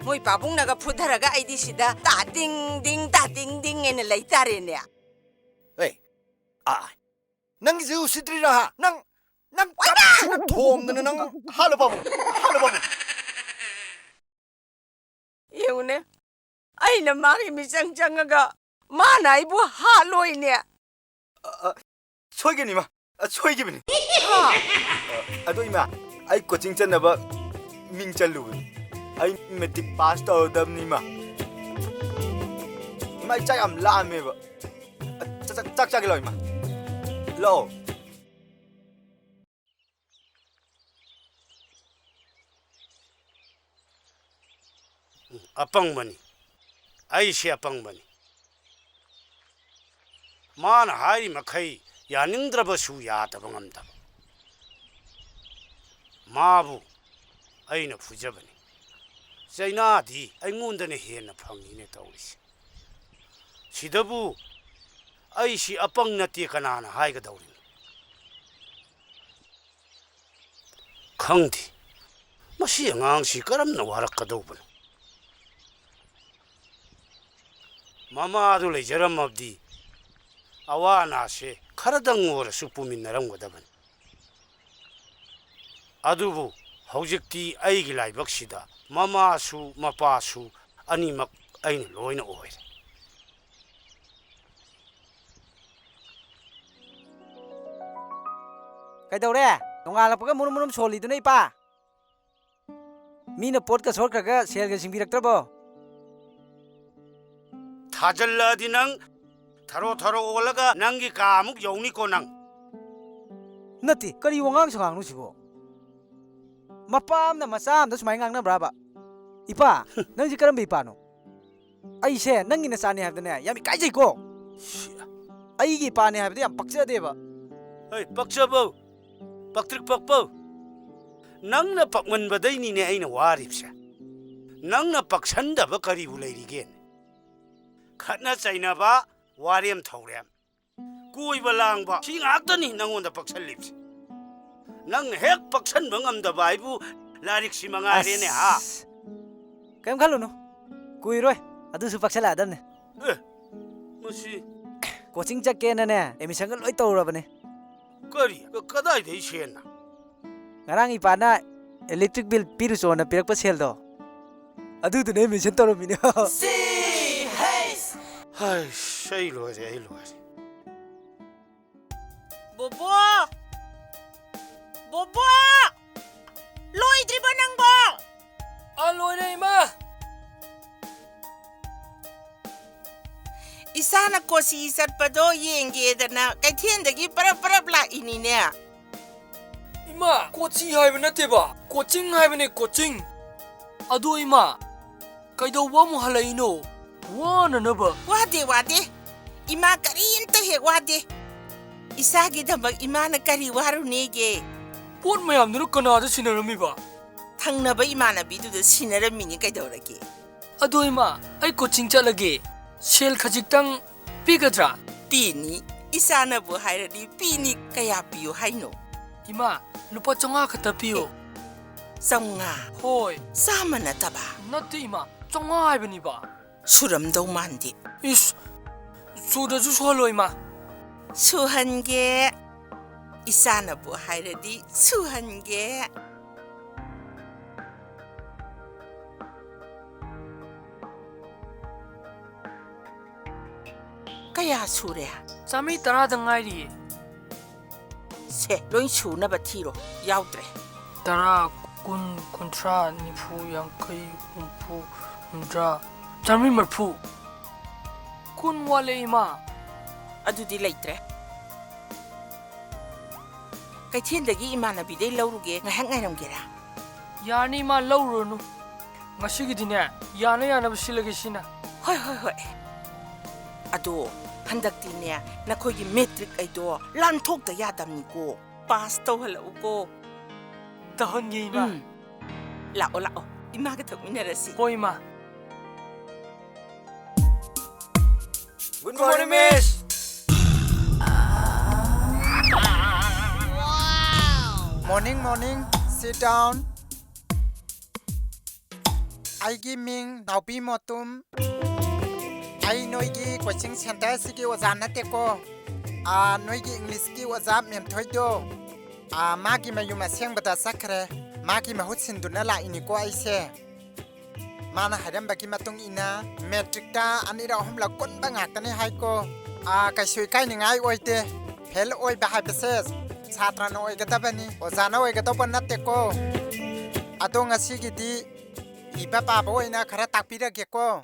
ꯃꯣꯏ ꯄꯥꯕꯨꯡꯅꯒ ꯐꯨꯊꯔꯒ ꯑꯩꯗꯤ ꯁꯤꯗ ꯇꯥ ꯇꯤꯡ ꯇꯤꯡ, ꯇꯥ ꯇꯤꯡ ꯇꯤꯡ ꯍꯥꯏꯅ ꯂꯩ ꯇꯥꯔꯦꯅꯦ꯫ ꯑꯦ, ꯑꯥ, ꯅꯪꯒꯤꯁꯦ ꯎꯁꯤꯠꯇ꯭ꯔꯤꯔꯥ, ꯍꯥ? ꯅꯪ, ꯅꯪ ꯑꯣꯏꯃꯥ! ꯀꯞꯁꯤꯅ ꯊꯣꯝꯗꯅ ꯅꯪ ꯍꯥꯠꯂꯣ, ꯄꯥꯕꯨꯡ, ꯍꯥꯠꯂꯣ, ꯄꯥꯕꯨꯡ꯫ ꯌꯦꯡꯉꯨꯅꯦ, ꯑꯩꯅ ꯃꯥꯒꯤ ꯃꯤꯆꯪ ꯆꯪꯉꯒ ꯃꯥꯅ ꯑꯩꯕꯨ ꯍꯥꯠꯂꯣꯏꯅꯦ꯫ ꯑ, ꯑ, ꯁꯣꯏꯒꯅꯤ, ꯏꯃꯥ꯫ ꯑ, ꯁꯣꯏꯈꯤꯕꯅꯤ꯫ ꯑ, ꯑꯗꯣ ꯏꯃꯥ, ꯑꯩ ꯀꯣꯆꯤꯡ ꯆꯠꯅꯕ ꯃꯤꯡ ꯆꯜꯂꯨꯕꯅꯤ꯫ ꯑꯩ ꯃꯦꯇ꯭ꯔꯤꯛ ꯄꯥꯁ ꯇꯧꯔꯗꯕꯅꯤ ꯏꯃꯥ꯫ ꯏꯃꯥ, ꯑꯩ ꯆꯥꯛ ꯌꯥꯝ ꯂꯥꯝꯃꯦꯕ꯫ ꯑ, ꯆꯥꯛ, ꯆꯥꯛ, ꯆꯥꯛ ꯆꯥꯒꯦ ꯂꯥꯛꯑꯣ ꯏꯃꯥ꯫ ꯂꯥꯛꯑꯣ꯫ ꯑꯄꯪꯕꯅꯤ꯫ ꯑꯩꯁꯦ ꯑꯄꯪꯕꯅꯤ꯫ ꯃꯥꯅ ꯍꯥꯏꯔꯤ ꯃꯈꯩ ꯌꯥꯅꯤꯡꯗ꯭ꯔꯕꯁꯨ ꯌꯥꯗꯕ ꯉꯝꯗꯕ꯫ ꯃꯥꯕꯨ ꯑꯩꯅ ꯐꯨꯖꯕꯅꯤ꯫ ꯆꯩꯅꯥꯗꯤ ꯑꯩꯉꯣꯟꯗꯅ ꯍꯦꯟꯅ ꯐꯪꯉꯤꯅꯦ ꯇꯧꯔꯤꯁꯦ꯫ ꯁꯤꯗꯕꯨ ꯑꯩꯁꯤ ꯑꯄꯪ ꯅꯠꯇꯦ ꯀꯅꯥꯅ ꯍꯥꯏꯒꯗꯧꯔꯤꯅꯣ? ꯈꯪꯗꯦ꯫ ꯃꯁꯤ ꯑꯉꯥꯡꯁꯤ ꯀꯔꯝꯅ ꯋꯥꯔꯛꯀꯗꯧꯕꯅꯣ? ꯃꯃꯥꯗꯨ ꯂꯩꯖꯔꯝꯃꯕꯗꯤ ꯑꯋꯥ ꯑꯅꯥꯁꯦ ꯈꯔꯗꯪ ꯑꯣꯏꯔꯁꯨ ꯄꯨꯃꯤꯟꯅꯔꯝꯒꯗꯕꯅꯤ꯫ ꯑꯗꯨꯕꯨ ꯍꯧꯖꯤꯛꯇꯤ ꯑꯩꯒꯤ ꯂꯥꯏꯕꯛꯁꯤꯗ ꯃꯃꯥꯁꯨ ꯃꯄꯥꯁꯨ ꯑꯅꯤꯃꯛ ꯑꯩꯅ ꯂꯣꯏꯅ ꯑꯣꯏꯔꯦ꯫ ꯀꯩꯗꯧꯔꯦ? ꯅꯣꯡꯉꯥꯜꯂꯛꯄꯒ ꯃꯨꯔꯨꯝ ꯃꯨꯔꯨꯝ ꯁꯣꯜꯂꯤꯗꯨꯅ, ꯏꯄꯥ? ꯃꯤꯅ ꯄꯣꯠꯀ ꯁꯣꯠꯈ꯭ꯔꯒ ꯁꯦꯜꯒ ꯁꯤꯡꯕꯤꯔꯛꯇ꯭ꯔꯕꯣ? ꯊꯥꯖꯜꯂꯛꯑꯗꯤ ꯅꯪ ꯊꯔꯣ ꯊꯔꯣ ꯑꯣꯜꯂꯒ ꯅꯪꯒꯤ ꯀꯥ ꯑꯃꯨꯛ ꯌꯧꯅꯤꯀꯣ ꯅꯪ꯫ ꯅꯠꯇꯦ, ꯀꯔꯤ ꯋꯥꯉꯥꯡ ꯁꯉꯥꯡꯅꯣ ꯁꯤꯕꯣ? ꯃꯄꯥ ꯑꯃꯅ ꯃꯆꯥ ꯑꯃꯗ ꯁꯨꯃꯥꯏꯅ ꯉꯥꯡꯅꯕ꯭ꯔꯥꯕ? ꯏꯄꯥ, ꯅꯪꯁꯦ ꯀꯔꯝꯕ ꯏꯄꯥꯅꯣ? ꯑꯩꯁꯦ ꯅꯪꯒꯤ ꯅꯆꯥꯅꯦ ꯍꯥꯏꯕꯗꯅꯦ ꯌꯥꯝ ꯏꯀꯥꯏꯖꯩꯀꯣ꯫ ꯁꯤ, ꯑꯩꯒꯤ ꯏꯄꯥꯅꯦ ꯍꯥꯏꯕꯗ ꯌꯥꯝ ꯄꯛꯆꯗꯦꯕ꯫ ꯍꯩ, ꯄꯛꯆꯕꯧ, ꯄꯛꯇ꯭ꯔꯤꯛ ꯄꯛꯄꯧ, ꯅꯪꯅ ꯄꯛꯃꯟꯕꯗꯩꯅꯤꯅꯦ ꯑꯩꯅ ꯋꯥꯔꯤꯕꯁꯦ꯫ ꯅꯪꯅ ꯄꯛꯁꯟꯗꯕ ꯀꯔꯤꯕꯨ ꯂꯩꯔꯤꯒꯦꯅꯦ? ꯈꯠꯅ ꯆꯩꯅꯕ, ꯋꯥꯔꯦꯝ ꯊꯧꯔꯦꯝ, ꯀꯣꯏꯕ ꯂꯥꯡꯕ, ꯁꯤ ꯉꯥꯛꯇꯅꯤ ꯅꯪꯉꯣꯟꯗ ꯄꯛꯁꯜꯂꯤꯕꯁꯦ꯫ ꯅꯪꯅ ꯍꯦꯛ ꯄꯛꯁꯟꯕ ꯉꯝꯗꯕ ꯍꯥꯏꯕꯨ ꯂꯥꯏꯔꯤꯛꯁꯤ ꯃꯉꯥꯏꯔꯦꯅꯦ, ꯍꯥ? ꯑꯁ, ꯀꯩꯝ ꯈꯜꯂꯨꯅꯨ, ꯀꯨꯏꯔꯣꯏ, ꯑꯗꯨꯁꯨ ꯄꯛꯁꯜꯂꯛꯑꯗꯕꯅꯦ꯫ ꯑꯦ, ꯃꯁꯤ ꯀꯣꯆꯤꯡ ꯆꯠꯀꯦꯅꯅꯦ ꯑꯦꯗꯃꯤꯁꯟꯒ ꯂꯣꯏ ꯇꯧꯔꯕꯅꯦ꯫ ꯀꯔꯤ? ꯀ-, ꯀꯗꯥꯏꯗꯩ ꯁꯦꯟꯅ? ꯉꯔꯥꯡ ꯏꯄꯥꯅ ꯏꯂꯦꯛꯇ꯭ꯔꯤꯛ ꯕꯤꯜ ꯄꯤꯔꯨꯆꯣꯅ ꯄꯤꯔꯛꯄ ꯁꯦꯜꯗꯣ, ꯑꯗꯨꯗꯨꯅ ꯑꯦꯗꯃꯤꯁꯟ ꯇꯧꯔꯝꯃꯤꯅꯦ꯫ ꯍꯩꯁ, ꯑꯩ ꯂꯣꯏꯔꯦ, ꯑꯩ ꯂꯣꯏꯔꯦ꯫ ꯕꯣꯕꯣ! ꯕꯣꯕꯣ! ꯂꯣꯏꯗ꯭ꯔꯤꯕꯣ ꯅꯪꯕꯣ? ꯑ, ꯂꯣꯏꯔꯦ, ꯏꯃꯥ! ꯏꯆꯥꯅ ꯀꯣꯆꯤ ꯆꯠꯄꯗꯣ ꯌꯦꯡꯒꯦꯗꯅ ꯀꯩꯊꯦꯜꯗꯒꯤ ꯄꯔꯞ ꯄꯔꯞ ꯂꯥꯛꯏꯅꯤꯅꯦ꯫ ꯏꯃꯥ, ꯀꯣꯆꯤ ꯍꯥꯏꯕ ꯅꯠꯇꯦꯕ, ꯀꯣꯆꯤꯡ ꯍꯥꯏꯕꯅꯦ, ꯀꯣꯆꯤꯡ꯫ ꯑꯗꯣ ꯏꯃꯥ, ꯀꯩꯗꯧꯕ ꯑꯃꯨꯛ ꯍꯜꯂꯛꯏꯅꯣ? ꯋꯥꯅꯅꯕ꯫ ꯋꯥꯗꯦ, ꯋꯥꯗꯦ꯫ ꯏꯃꯥ ꯀꯔꯤꯝꯇ ꯍꯦꯛ ꯋꯥꯗꯦ꯫ ꯏꯆꯥꯒꯤꯗꯃꯛ ꯏꯃꯥꯅ ꯀꯔꯤ ꯋꯥꯔꯨꯅꯦꯒꯦ? ꯄꯣꯠ ꯃꯌꯥꯝꯗꯨꯅ ꯀꯅꯥꯗ ꯁꯤꯟꯅꯔꯝꯃꯤꯕ? ꯊꯪꯅꯕ ꯏꯃꯥꯟꯅꯕꯤꯗꯨꯗ ꯁꯤꯟꯅꯔꯝꯃꯤꯅꯤ, ꯀꯩꯗꯧꯔꯒꯦ? ꯑꯗꯣ ꯏꯃꯥ, ꯑꯩ ꯀꯣꯆꯤꯡ ꯆꯠꯂꯒꯦ꯫ ꯁꯦꯜ ꯈꯖꯤꯛꯇꯪ ꯄꯤꯒꯗ꯭ꯔꯥ? ꯄꯤꯅꯤ꯫ ꯏꯆꯥꯅꯕꯨ ꯍꯥꯏꯔꯗꯤ ꯄꯤꯅꯤ꯫ ꯀꯌꯥ ꯄꯤꯌꯨ ꯍꯥꯏꯅꯣ? ꯏꯃꯥ, ꯂꯨꯄꯥ ꯆꯥꯝꯃꯉꯥ ꯈꯛꯇ ꯄꯤꯌꯣ꯫ ꯑꯦ, ꯆꯥꯝꯃꯉꯥ? ꯍꯣꯏ꯫ ꯆꯥꯝꯃ ꯅꯠꯇꯕ? ꯅꯠꯇꯦ ꯏꯃꯥ, ꯆꯥꯝꯃꯉꯥ ꯍꯥꯏꯕꯅꯤꯕ꯫ ꯁꯨꯔꯝꯗꯧ ꯃꯥꯟꯗꯦ꯫ ꯏꯁ, ꯁꯨꯗ꯭ꯔꯁꯨ ꯁꯨꯍꯜꯂꯣ ꯏꯃꯥ꯫ ꯁꯨꯍꯟꯒꯦ꯫ ꯏꯆꯥꯅꯕꯨ ꯍꯥꯏꯔꯗꯤ ꯁꯨꯍꯟꯒꯦ꯫ ꯀꯌꯥ ꯁꯨꯔꯦ? ꯆꯥꯃꯔꯤ ꯇꯔꯥꯗ ꯉꯥꯏꯔꯤꯌꯦ꯫ ꯁꯦ, ꯂꯣꯏ ꯁꯨꯅꯕ ꯊꯤꯔꯣ, ꯌꯥꯎꯗ꯭ꯔꯦ꯫ ꯇꯔꯥ, ꯀꯨꯟ, ꯀꯨꯟꯊ꯭ꯔꯥ, ꯅꯤꯐꯨ, ꯌꯥꯡꯈꯩ, ꯍꯨꯝꯐꯨ, ꯍꯨꯝꯗ꯭ꯔꯥ, ꯆꯥꯃꯔꯤ ꯃꯔꯤꯐꯨ꯫ ꯀꯨꯟ ꯋꯥꯠꯂꯦ, ꯏꯃꯥ꯫ ꯑꯗꯨꯗꯤ ꯂꯩꯇ꯭ꯔꯦ꯫ ꯀꯩꯊꯦꯜꯗꯒꯤ ꯏꯃꯥꯟꯅꯕꯤꯗꯩ ꯂꯧꯔꯨꯒꯦ, ꯉꯥꯏꯍꯥꯛ ꯉꯥꯏꯔꯝꯒꯦꯔꯥ? ꯌꯥꯔꯅꯤ ꯏꯃꯥ, ꯂꯧꯔꯨꯔꯅꯨ꯫ ꯉꯁꯤꯒꯤꯗꯤꯅꯦ, ꯌꯥꯅ ꯌꯥꯅꯕ ꯁꯤꯜꯂꯒꯦ ꯁꯤꯅ꯫ ꯍꯣꯏ, ꯍꯣꯏ, ꯍꯣꯏ꯫ ꯑꯗꯣ ꯍꯟꯗꯛꯇꯤꯅꯦ, ꯅꯈꯣꯏꯒꯤ ꯃꯦꯇ꯭ꯔꯤꯛ ꯑꯩꯗꯣ ꯂꯥꯟꯊꯣꯛꯇ ꯌꯥꯗꯕꯅꯤꯀꯣ꯫ ꯄꯥꯁ ꯇꯧꯍꯜꯂꯛꯎꯀꯣ꯫ ꯇꯧꯍꯟꯒꯦ, ꯏꯃꯥ꯫ ꯎꯝ꯫ ꯂꯥꯛꯑꯣ, ꯂꯥꯛꯑꯣ꯫ ꯏꯃꯥꯒ ꯊꯣꯛꯃꯤꯟꯅꯔꯁꯤ꯫ ꯍꯣꯏ, ꯏꯃꯥ꯫ Good morning, miss. Morning, morning. Sit down. ꯑꯩꯒꯤ ꯃꯤꯡ ꯅꯥꯎꯕꯤ ꯃꯣꯇꯨꯝ꯫ ꯑꯩ ꯅꯣꯏꯒꯤ coaching centre ꯑꯁꯤꯒꯤ ꯑꯣꯖꯥ ꯅꯠꯇꯦꯀꯣ꯫ ꯑꯥ, ꯅꯣꯏꯒꯤ English ꯀꯤ ꯑꯣꯖꯥ ꯃꯦꯝꯊꯣꯏꯗꯣ, ꯑꯥ, ꯃꯥꯒꯤ ꯃꯌꯨꯝ ꯑꯁꯦꯡꯕꯗ ꯆꯠꯈ꯭ꯔꯦ꯫ ꯃꯥꯒꯤ ꯃꯍꯨꯠ ꯁꯤꯟꯗꯨꯅ ꯂꯥꯛꯏꯅꯤꯀꯣ ꯑꯩꯁꯦ꯫ ꯃꯥꯅ ꯍꯥꯏꯔꯝꯕꯒꯤ ꯃꯇꯨꯡ ꯏꯟꯅ ꯃꯦꯇ꯭ꯔꯤꯛꯇ ꯑꯅꯤꯔꯛ ꯑꯍꯨꯝꯂꯛ ꯀꯨꯟꯕ ꯉꯥꯛꯇꯅꯤ ꯍꯥꯏꯀꯣ꯫ ꯑꯥ, ꯀꯩꯁꯨ ꯏꯀꯥꯏꯅꯤꯡꯉꯥꯏ ꯑꯣꯏꯗꯦ꯫ ꯐꯦꯜ ꯑꯣꯏꯕ ꯍꯥꯏꯕꯁꯦ ꯁꯥꯇ꯭ꯔꯅ ꯑꯣꯏꯒꯗꯕꯅꯤ, ꯑꯣꯖꯥꯅ ꯑꯣꯏꯒꯗꯧꯕ ꯅꯠꯇꯦꯀꯣ꯫ ꯑꯗꯣ ꯉꯁꯤꯒꯤꯗꯤ ꯏꯕ ꯄꯥꯕ ꯑꯣꯏꯅ ꯈꯔ ꯇꯥꯛꯄꯤꯔꯒꯦꯀꯣ꯫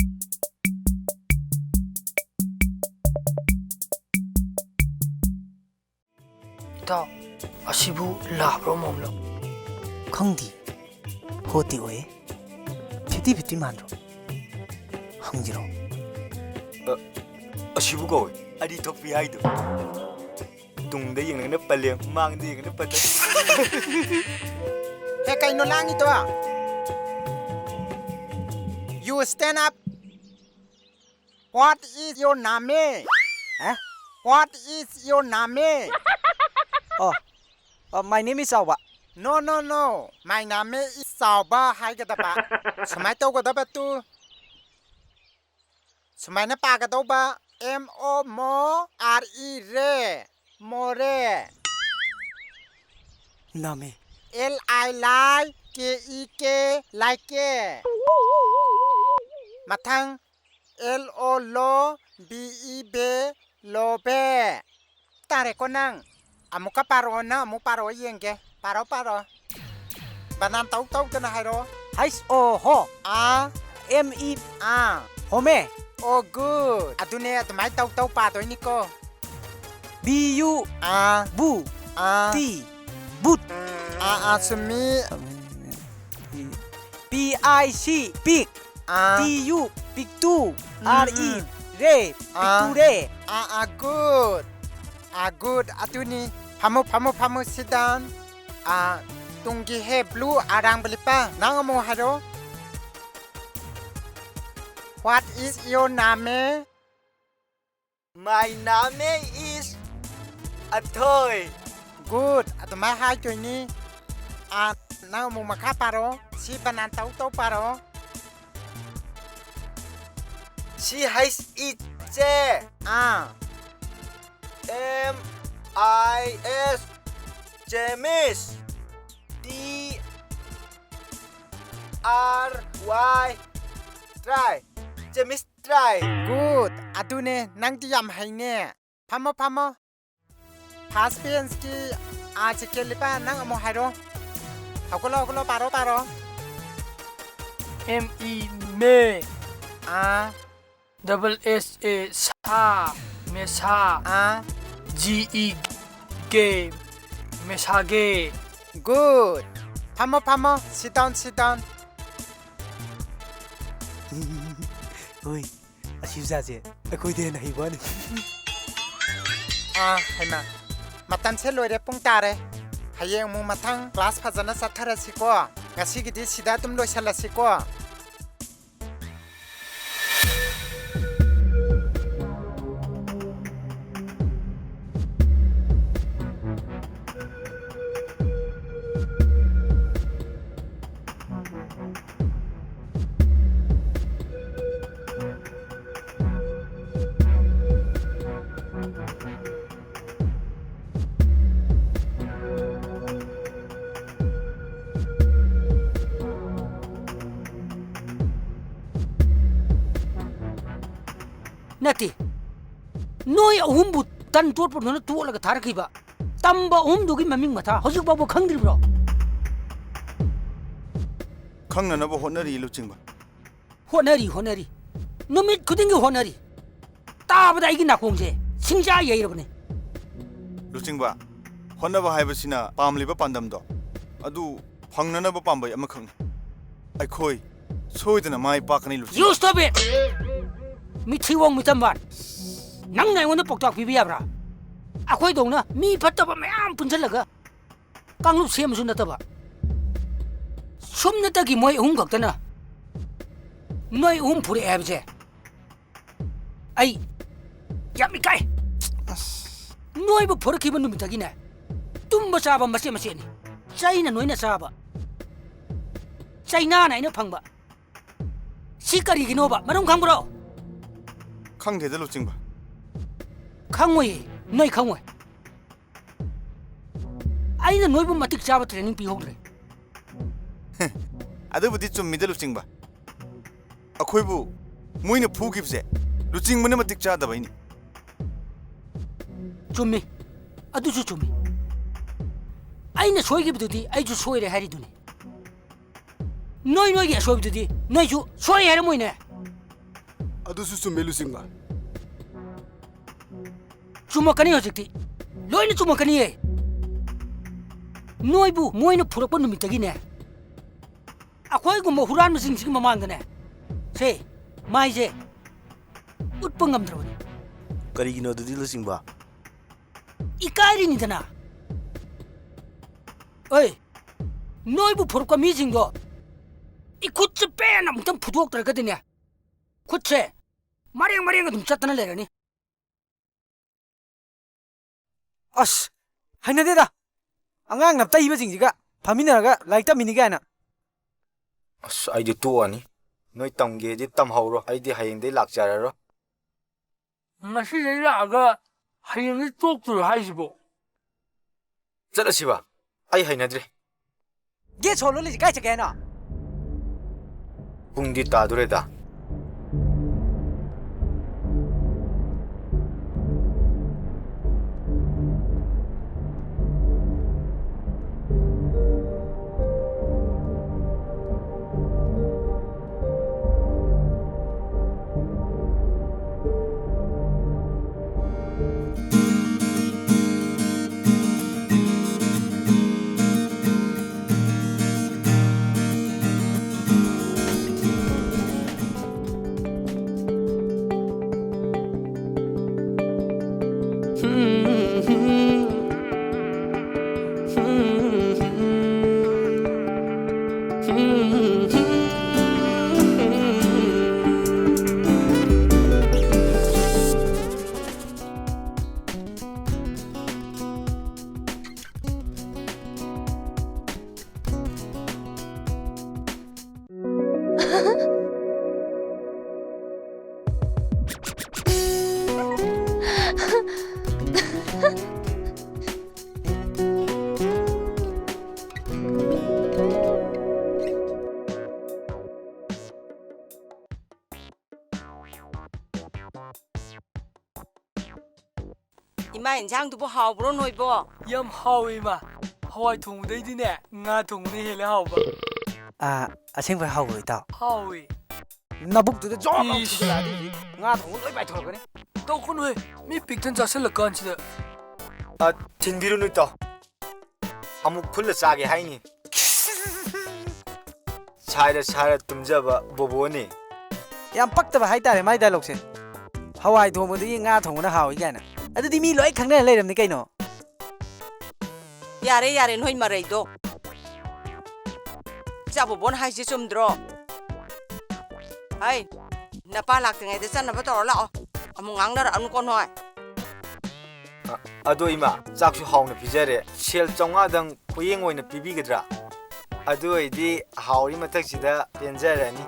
ꯏꯇꯥꯎ, ꯑꯁꯤꯕꯨ ꯂꯥꯕ꯭ꯔꯣ ꯑꯃꯣꯝꯂꯣ? ꯈꯪꯗꯦ꯫ ꯍꯣꯠꯇꯤ ꯑꯣꯏꯌꯦ꯫ ꯐꯤꯐꯇꯤ ꯐꯤꯐꯇꯤ ꯃꯥꯟꯗ꯭ꯔꯣ? ꯍꯪꯁꯤꯔꯣ? ꯑ, ꯑꯁꯤꯕꯨ ꯀꯧꯋꯦ꯫ ꯑꯅꯤ ꯊꯣꯛꯄꯤ ꯍꯥꯏꯗꯣ꯫ ꯇꯨꯡꯗ ꯌꯦꯡꯂꯒꯅ ꯄꯜꯂꯦ, ꯃꯥꯡꯗ ꯌꯦꯡꯂꯒꯅ ꯄꯜꯂꯦ꯫ ꯍꯦ, ꯀꯩꯅꯣ ꯂꯥꯡꯉꯤꯗꯣ? You stand up. What is your name? ꯍꯥ? What is your name? ꯑꯣ, ꯑ, my name is ꯆꯥꯎꯕ꯫ No, no, no. My name is ꯆꯥꯎꯕ ꯍꯥꯏꯒꯗꯕ꯫ ꯁꯨꯃꯥꯏꯅ ꯇꯧꯒꯗꯕ ꯇꯨ꯫ ꯁꯨꯃꯥꯏꯅ ꯄꯥꯒꯗꯧꯕ꯫ M O ꯃꯣ, R E ꯔꯦ, ꯃꯣꯔꯦ꯫ ꯅꯥꯃꯦ꯫ L I Lai, K E ꯀꯦ, ꯂꯥꯏꯀꯦ꯫ ꯃꯊꯪ, L O ꯂꯣ, B E ꯕꯦ, ꯂꯣꯕꯦ꯫ ꯇꯥꯔꯦꯀꯣ ꯅꯪ? ꯑꯃꯨꯛꯀ ꯄꯥꯔꯛꯑꯣ, ꯅꯪ ꯑꯃꯨꯛ ꯄꯥꯔꯛꯑꯣ ꯌꯦꯡꯒꯦ꯫ ꯄꯥꯔꯛꯑꯣ, ꯄꯥꯔꯛꯑꯣ꯫ ꯕꯅꯥꯟ ꯇꯧ ꯇꯧꯗꯅ ꯍꯥꯏꯔꯛꯑꯣ꯫ H O ꯍꯣ꯫ ꯑꯥ꯫ M E꯫ ꯑꯥ꯫ ꯍꯣꯃꯦ꯫ Oh, good. ꯑꯗꯨꯅꯦ, ꯑꯗꯨꯃꯥꯏꯅ ꯇꯧ ꯇꯧ ꯄꯥꯗꯣꯏꯅꯤꯀꯣ꯫ B U꯫ ꯑꯥ꯫ ꯕꯨ꯫ ꯑꯥ꯫ T꯫ ꯕꯨꯠ꯫ ꯑꯥ, ꯑꯥ, ꯆꯨꯝꯃꯤ꯫ P I C, pick. Ah. T U, ꯄꯤꯛꯇꯨ꯫ Um, R E, um. Ray, ah. ꯄꯤꯛꯇꯨꯔꯦ꯫ Ah, ah, good. Ah, good. ꯑꯗꯨꯅꯤ꯫ ꯐꯝꯃꯨ, ꯐꯝꯃꯨ, ꯐꯝꯃꯨ, sit down. ꯑꯥ, ꯇꯨꯡꯒꯤ ꯍꯦ blue ꯑꯔꯥꯡꯕ ꯂꯤꯠꯄ꯫ ꯅꯪ ꯑꯃꯨꯛ ꯍꯥꯏꯔꯣ꯫ What is your name? My name is ꯑꯊꯣꯏ꯫ Good. ꯑꯗꯨꯃꯥꯏ ꯍꯥꯏꯗꯣꯏꯅꯤ꯫ ꯑꯥ, ꯅꯪ ꯑꯃꯨꯛ ꯃꯈꯥ ꯄꯥꯔꯣ꯫ ꯁꯤ ꯕꯅꯥꯟ ꯇꯧ ꯇꯧ ꯄꯥꯔꯣ꯫ C H I ꯆꯦ꯫ ꯑꯥ꯫ M I S, ꯆꯦꯃꯤꯁ꯫ T R Y, try. ꯆꯦꯃꯤꯁ try. Good. ꯑꯗꯨꯅꯦ, ꯅꯪꯗꯤ ꯌꯥꯝ ꯍꯩꯅꯦ꯫ ꯐꯝꯃꯣ, ꯐꯝꯃꯣ꯫ First benchꯀꯤ ꯑꯥ ꯆꯤꯀꯦ ꯂꯤꯄꯥ, ꯅꯪ ꯑꯃꯨꯛ ꯍꯥꯏꯔꯣ꯫ ꯍꯧꯒꯠꯂꯣ, ꯍꯧꯒꯠꯂꯣ, ꯄꯥꯔꯣ, ꯄꯥꯔꯣ꯫ ꯑꯦꯝ ꯏ ꯃꯦ꯫ ꯑꯥ꯫ ꯗꯕꯜ ꯑꯦꯁ ꯑꯦ ꯁꯥ, ꯃꯦꯁꯥ꯫ ꯑꯥ꯫ ꯖꯤ ꯏ ꯒꯦ, ꯃꯦꯁꯥꯒꯦ꯫ Good. ꯐꯝꯃꯣ, ꯐꯝꯃꯣ꯫ Sit down, sit down. ꯍꯣꯏ, ꯑꯁꯤ ꯑꯣꯖꯥꯁꯦ ꯑꯩꯈꯣꯏꯗ ꯍꯦꯟꯅ ꯍꯩꯕꯅꯤ꯫ ꯑꯥ, ꯍꯩꯃꯥ꯫ ꯃꯇꯝꯁꯦ ꯂꯣꯏꯔꯦ, ꯄꯨꯡ ꯇꯥꯔꯦ꯫ ꯍꯌꯦꯡ ꯑꯃꯨꯛ ꯃꯊꯪ class ꯐꯖꯅ ꯆꯠꯊꯔꯁꯤꯀꯣ꯫ ꯉꯁꯤꯒꯤꯗꯤ ꯁꯤꯗ ꯑꯗꯨꯝ ꯂꯣꯏꯁꯜꯂꯁꯤꯀꯣ꯫ ꯅꯠꯇꯦ, ꯅꯣꯏ ꯑꯍꯨꯝꯕꯨ ꯇꯟ ꯇꯣꯠꯄꯗꯨꯅ ꯇꯣꯠꯂꯒ ꯊꯥꯔꯛꯈꯤꯕ ꯇꯝꯕ ꯑꯍꯨꯝꯗꯨꯒꯤ ꯃꯃꯤꯡ ꯃꯊꯥ ꯍꯧꯖꯤꯛ ꯐꯥꯎꯕ ꯈꯪꯗ꯭ꯔꯤꯕ꯭ꯔꯣ? ꯈꯪꯅꯅꯕ ꯍꯣꯠꯅꯔꯤ, ꯂꯨꯆꯤꯡꯕ꯫ ꯍꯣꯠꯅꯔꯤ, ꯍꯣꯠꯅꯔꯤ꯫ ꯅꯨꯃꯤꯠ ꯈꯨꯗꯤꯡꯒꯤ ꯍꯣꯠꯅꯔꯤ꯫ ꯇꯥꯕꯗ ꯑꯩꯒꯤ ꯅꯥꯀꯣꯡꯁꯦ ꯁꯤꯡꯖꯥ ꯌꯩꯔꯕꯅꯤ꯫ ꯂꯨꯆꯤꯡꯕ, ꯍꯣꯠꯅꯕ ꯍꯥꯏꯕꯁꯤꯅ ꯄꯥꯝꯂꯤꯕ ꯄꯥꯟꯗꯝꯗꯣ ꯑꯗꯨ ꯐꯪꯅꯅꯕ ꯄꯥꯝꯕꯩ ꯑꯃꯈꯛꯅꯤ꯫ ꯑꯩꯈꯣꯏ ꯁꯣꯏꯗꯅ ꯃꯥꯏ ꯄꯥꯛꯀꯅꯤ, ꯂꯨꯆꯤꯡꯕ꯫ You stop it! ꯃꯤꯊꯤꯋꯣꯡ ꯃꯤꯆꯝꯕꯥꯟ, ꯅꯪꯅ ꯑꯩꯉꯣꯟꯗ ꯄꯥꯎꯇꯥꯛ ꯄꯤꯕ ꯌꯥꯕ꯭ꯔꯥ? ꯑꯩꯈꯣꯏꯗꯧꯅ ꯃꯤ ꯐꯠꯇꯕ ꯃꯌꯥꯝ ꯄꯨꯟꯁꯤꯜꯂꯒ ꯀꯥꯡꯂꯨꯞ ꯁꯦꯝꯕꯁꯨ ꯅꯠꯇꯕ, ꯁꯨꯞꯅꯇꯒꯤ ꯃꯣꯏ ꯑꯍꯨꯝ ꯈꯛꯇꯅ ꯅꯣꯏ ꯑꯍꯨꯝ ꯐꯨꯔꯛꯑꯦ ꯍꯥꯏꯕꯁꯦ ꯑꯩ ꯌꯥꯝ ꯏꯀꯥꯏ꯫ ꯑꯁ꯫ ꯅꯣꯏꯕꯨ ꯐꯨꯔꯛꯈꯤꯕ ꯅꯨꯃꯤꯠꯇꯒꯤꯅꯦ, ꯇꯨꯝꯕ ꯆꯥꯕ ꯃꯆꯦꯠ ꯃꯆꯦꯠꯅꯤ꯫ ꯆꯩꯅ ꯅꯣꯏꯅ ꯆꯥꯕ, ꯆꯩꯅꯥꯅ ꯑꯩꯅ ꯐꯪꯕ꯫ ꯁꯤ ꯀꯔꯤꯒꯤꯅꯣꯕ? ꯃꯔꯝ ꯈꯪꯕ꯭ꯔꯣ? ꯈꯪꯗꯦꯗ, ꯂꯨꯆꯤꯡꯕ꯫ ꯈꯪꯉꯣꯏꯌꯦ, ꯅꯣꯏ ꯈꯪꯉꯣꯏ꯫ ꯑꯩꯅ ꯅꯣꯏꯕꯨ ꯃꯇꯤꯛ ꯆꯥꯕ training ꯄꯤꯍꯧꯗ꯭ꯔꯦ꯫ ꯑꯗꯨꯕꯨꯗꯤ ꯆꯨꯝꯃꯤꯗ, ꯂꯨꯆꯤꯡꯕ꯫ ꯑꯩꯈꯣꯏꯕꯨ ꯃꯣꯏꯅ ꯐꯨꯈꯤꯕꯁꯦ ꯂꯨꯆꯤꯡꯕꯅ ꯃꯇꯤꯛ ꯆꯥꯗꯕꯩꯅꯤ꯫ ꯆꯨꯝꯃꯤ꯫ ꯑꯗꯨꯁꯨ ꯆꯨꯝꯃꯤ꯫ ꯑꯩꯅ ꯁꯣꯏꯈꯤꯕꯗꯨꯗꯤ ꯑꯩꯁꯨ ꯁꯣꯏꯔꯦ ꯍꯥꯏꯔꯤꯗꯨꯅꯤ꯫ ꯅꯣꯏ ꯅꯣꯏꯒꯤ ꯑꯁꯣꯏꯕꯗꯨꯗꯤ ꯅꯣꯏꯁꯨ ꯁꯣꯏ ꯍꯥꯏꯔꯝꯃꯣꯏꯅꯦ꯫ ꯑꯗꯨꯁꯨ ꯆꯨꯝꯃꯦ, ꯂꯨꯆꯤꯡꯕ꯫ ꯆꯨꯝꯃꯛꯀꯅꯤ ꯍꯧꯖꯤꯛꯇꯤ꯫ ꯂꯣꯏꯅ ꯆꯨꯝꯃꯛꯀꯅꯤꯌꯦ꯫ ꯅꯣꯏꯕꯨ ꯃꯣꯏꯅ ꯐꯨꯔꯛꯄ ꯅꯨꯃꯤꯠꯇꯒꯤꯅꯦ, ꯑꯩꯈꯣꯏꯒꯨꯝꯕ ꯍꯨꯔꯥꯟꯕꯁꯤꯡꯁꯤꯒꯤ ꯃꯃꯥꯡꯗꯅꯦ, ꯁꯦ, ꯃꯥꯏꯁꯦ ꯎꯠꯄ ꯉꯝꯗ꯭ꯔꯕꯅꯤ꯫ ꯀꯔꯤꯒꯤꯅꯣ ꯑꯗꯨꯗꯤ, ꯂꯨꯆꯤꯡꯕ? ꯏꯀꯥꯏꯔꯤꯅꯤꯗꯅ꯫ ꯑꯣꯏ, ꯅꯣꯏꯕꯨ ꯐꯨꯔꯛꯄ ꯃꯤꯁꯤꯡꯗꯣ ꯏꯈꯨꯠꯁꯦ ꯄꯦꯟꯅ ꯑꯃꯨꯛꯇꯪ ꯐꯨꯗꯣꯛꯇ꯭ꯔꯒꯗꯤꯅꯦ, ꯈꯨꯠꯁꯦ ꯃꯔꯦꯡ ꯃꯔꯦꯡ ꯑꯗꯨꯝ ꯆꯠꯇꯅ ꯂꯩꯔꯅꯤ꯫ ꯑꯁ, ꯍꯩꯅꯗꯦꯗ꯫ ꯑꯉꯥꯡ ꯅꯞꯇ ꯍꯤꯕꯁꯤꯡꯁꯤꯒ ꯐꯝꯃꯤꯟꯅꯔꯒ ꯂꯥꯏꯔꯤꯛ ꯇꯝꯃꯤꯅꯤ ꯀꯥꯏꯅ꯫ ꯑꯁ, ꯑꯩꯗꯤ ꯇꯣꯛꯑꯅꯤ꯫ ꯅꯣꯏ ꯇꯝꯒꯦꯗꯤ ꯇꯝꯍꯧꯔꯣ, ꯑꯩꯗꯤ ꯍꯌꯦꯡꯗꯩ ꯂꯥꯛꯆꯔꯔꯣꯏ꯫ ꯉꯁꯤꯗꯩ ꯂꯥꯛꯑꯒ ꯍꯌꯦꯡꯗꯩ ꯇꯣꯛꯇꯣꯏꯔꯣ ꯍꯥꯏꯁꯤꯕꯣ? ꯆꯠꯂꯁꯤꯕ, ꯑꯩ ꯍꯩꯅꯗ꯭ꯔꯦ꯫ ꯒꯦꯠ ꯁꯣ ꯂꯣꯜꯂꯤꯁꯤ ꯀꯥꯏ ꯆꯠꯀꯦ ꯍꯥꯏꯅꯣ? ꯄꯨꯡꯗꯤ ꯇꯥꯗꯣꯔꯦꯗ꯫ ꯏꯃꯥ, ꯏꯟꯁꯥꯡꯗꯨꯕꯨ ꯍꯥꯎꯕ꯭ꯔꯣ ꯅꯣꯏꯕꯣ? ꯌꯥꯝ ꯍꯥꯎꯋꯦ ꯏꯃꯥ꯫ ꯍꯋꯥꯏ ꯊꯣꯡꯕꯗꯩꯗꯤꯅꯦ ꯉꯥ ꯊꯣꯡꯕꯅ ꯍꯦꯜꯂꯦ ꯍꯥꯎꯕ꯫ ꯑꯥ, ꯑꯁꯦꯡꯕꯩ ꯍꯥꯎꯕ꯭ꯔꯣ ꯏꯇꯥꯎ? ꯍꯥꯎꯋꯦ꯫ ꯅꯕꯨꯛꯇꯨꯗ ꯖꯣꯔ ꯂꯥꯎ ꯏꯁ꯫ ꯊꯤꯖꯤꯜꯂꯛꯑꯗꯤ ꯍꯧꯖꯤꯛ ꯉꯥ ꯊꯣꯡꯕ ꯂꯣꯏ ꯄꯥꯏꯊꯣꯔꯛꯀꯅꯤ꯫ ꯇꯧꯀꯅꯨꯍꯦ, ꯃꯤ ꯄꯤꯛ ꯊꯟ ꯆꯥꯁꯤꯜꯂꯀꯥꯟꯁꯤꯗ꯫ ꯑ, ꯊꯤꯟꯕꯤꯔꯨꯅꯨ ꯏꯇꯥꯎ꯫ ꯑꯃꯨꯛ ꯐꯨꯜꯂ ꯆꯥꯒꯦ ꯍꯥꯏꯅꯤ꯫ ꯁꯥꯏꯔ ꯁꯥꯏꯔ ꯇꯨꯝꯖꯕ ꯕꯣꯕꯣꯅꯤ꯫ ꯌꯥꯝ ꯄꯛꯇꯕ ꯍꯥꯏꯇꯥꯔꯦ ꯃꯥꯏ ꯗꯥꯏꯂꯣꯛꯁꯦ꯫ ꯍꯋꯥꯏ ꯊꯣꯡꯕꯗꯒꯤ ꯉꯥ ꯊꯣꯡꯕꯅ ꯍꯥꯎꯏ ꯀꯥꯏꯅ꯫ ꯑꯗꯨꯗꯤ ꯃꯤ ꯂꯣꯏ ꯈꯪꯅꯔ ꯂꯩꯔꯝꯅꯤ ꯀꯩꯅꯣ꯫ ꯌꯥꯔꯦ, ꯌꯥꯔꯦ, ꯅꯣꯏ ꯃꯔꯩꯗꯣ꯫ ꯏꯆꯥ ꯕꯣꯕꯣꯅ ꯍꯥꯏꯁꯦ ꯆꯨꯝꯗ꯭ꯔꯣ? ꯍꯩ, ꯅꯄꯥ ꯂꯥꯛꯇ꯭ꯔꯤꯉꯩꯗ ꯆꯠꯅꯕ ꯇꯧꯔ ꯂꯥꯛꯑꯣ꯫ ꯑꯃꯨꯛ ꯉꯥꯡꯅꯔꯛꯑꯅꯨꯀꯣ ꯅꯣꯏ꯫ ꯑ-, ꯑꯗꯣ ꯏꯃꯥ, ꯆꯥꯛꯁꯨ ꯍꯥꯎꯅ ꯄꯤꯖꯔꯦ꯫ ꯁꯦꯜ ꯆꯥꯝꯃꯉꯥꯗꯪ ꯄꯣꯌꯦꯡ ꯑꯣꯏꯅ ꯄꯤꯕꯤꯒꯗ꯭ꯔꯥ? ꯑꯗꯨ ꯑꯣꯏꯗꯤ ꯍꯥꯎꯔꯤ ꯃꯊꯛꯁꯤꯗ ꯄꯦꯟꯖꯔꯅꯤ꯫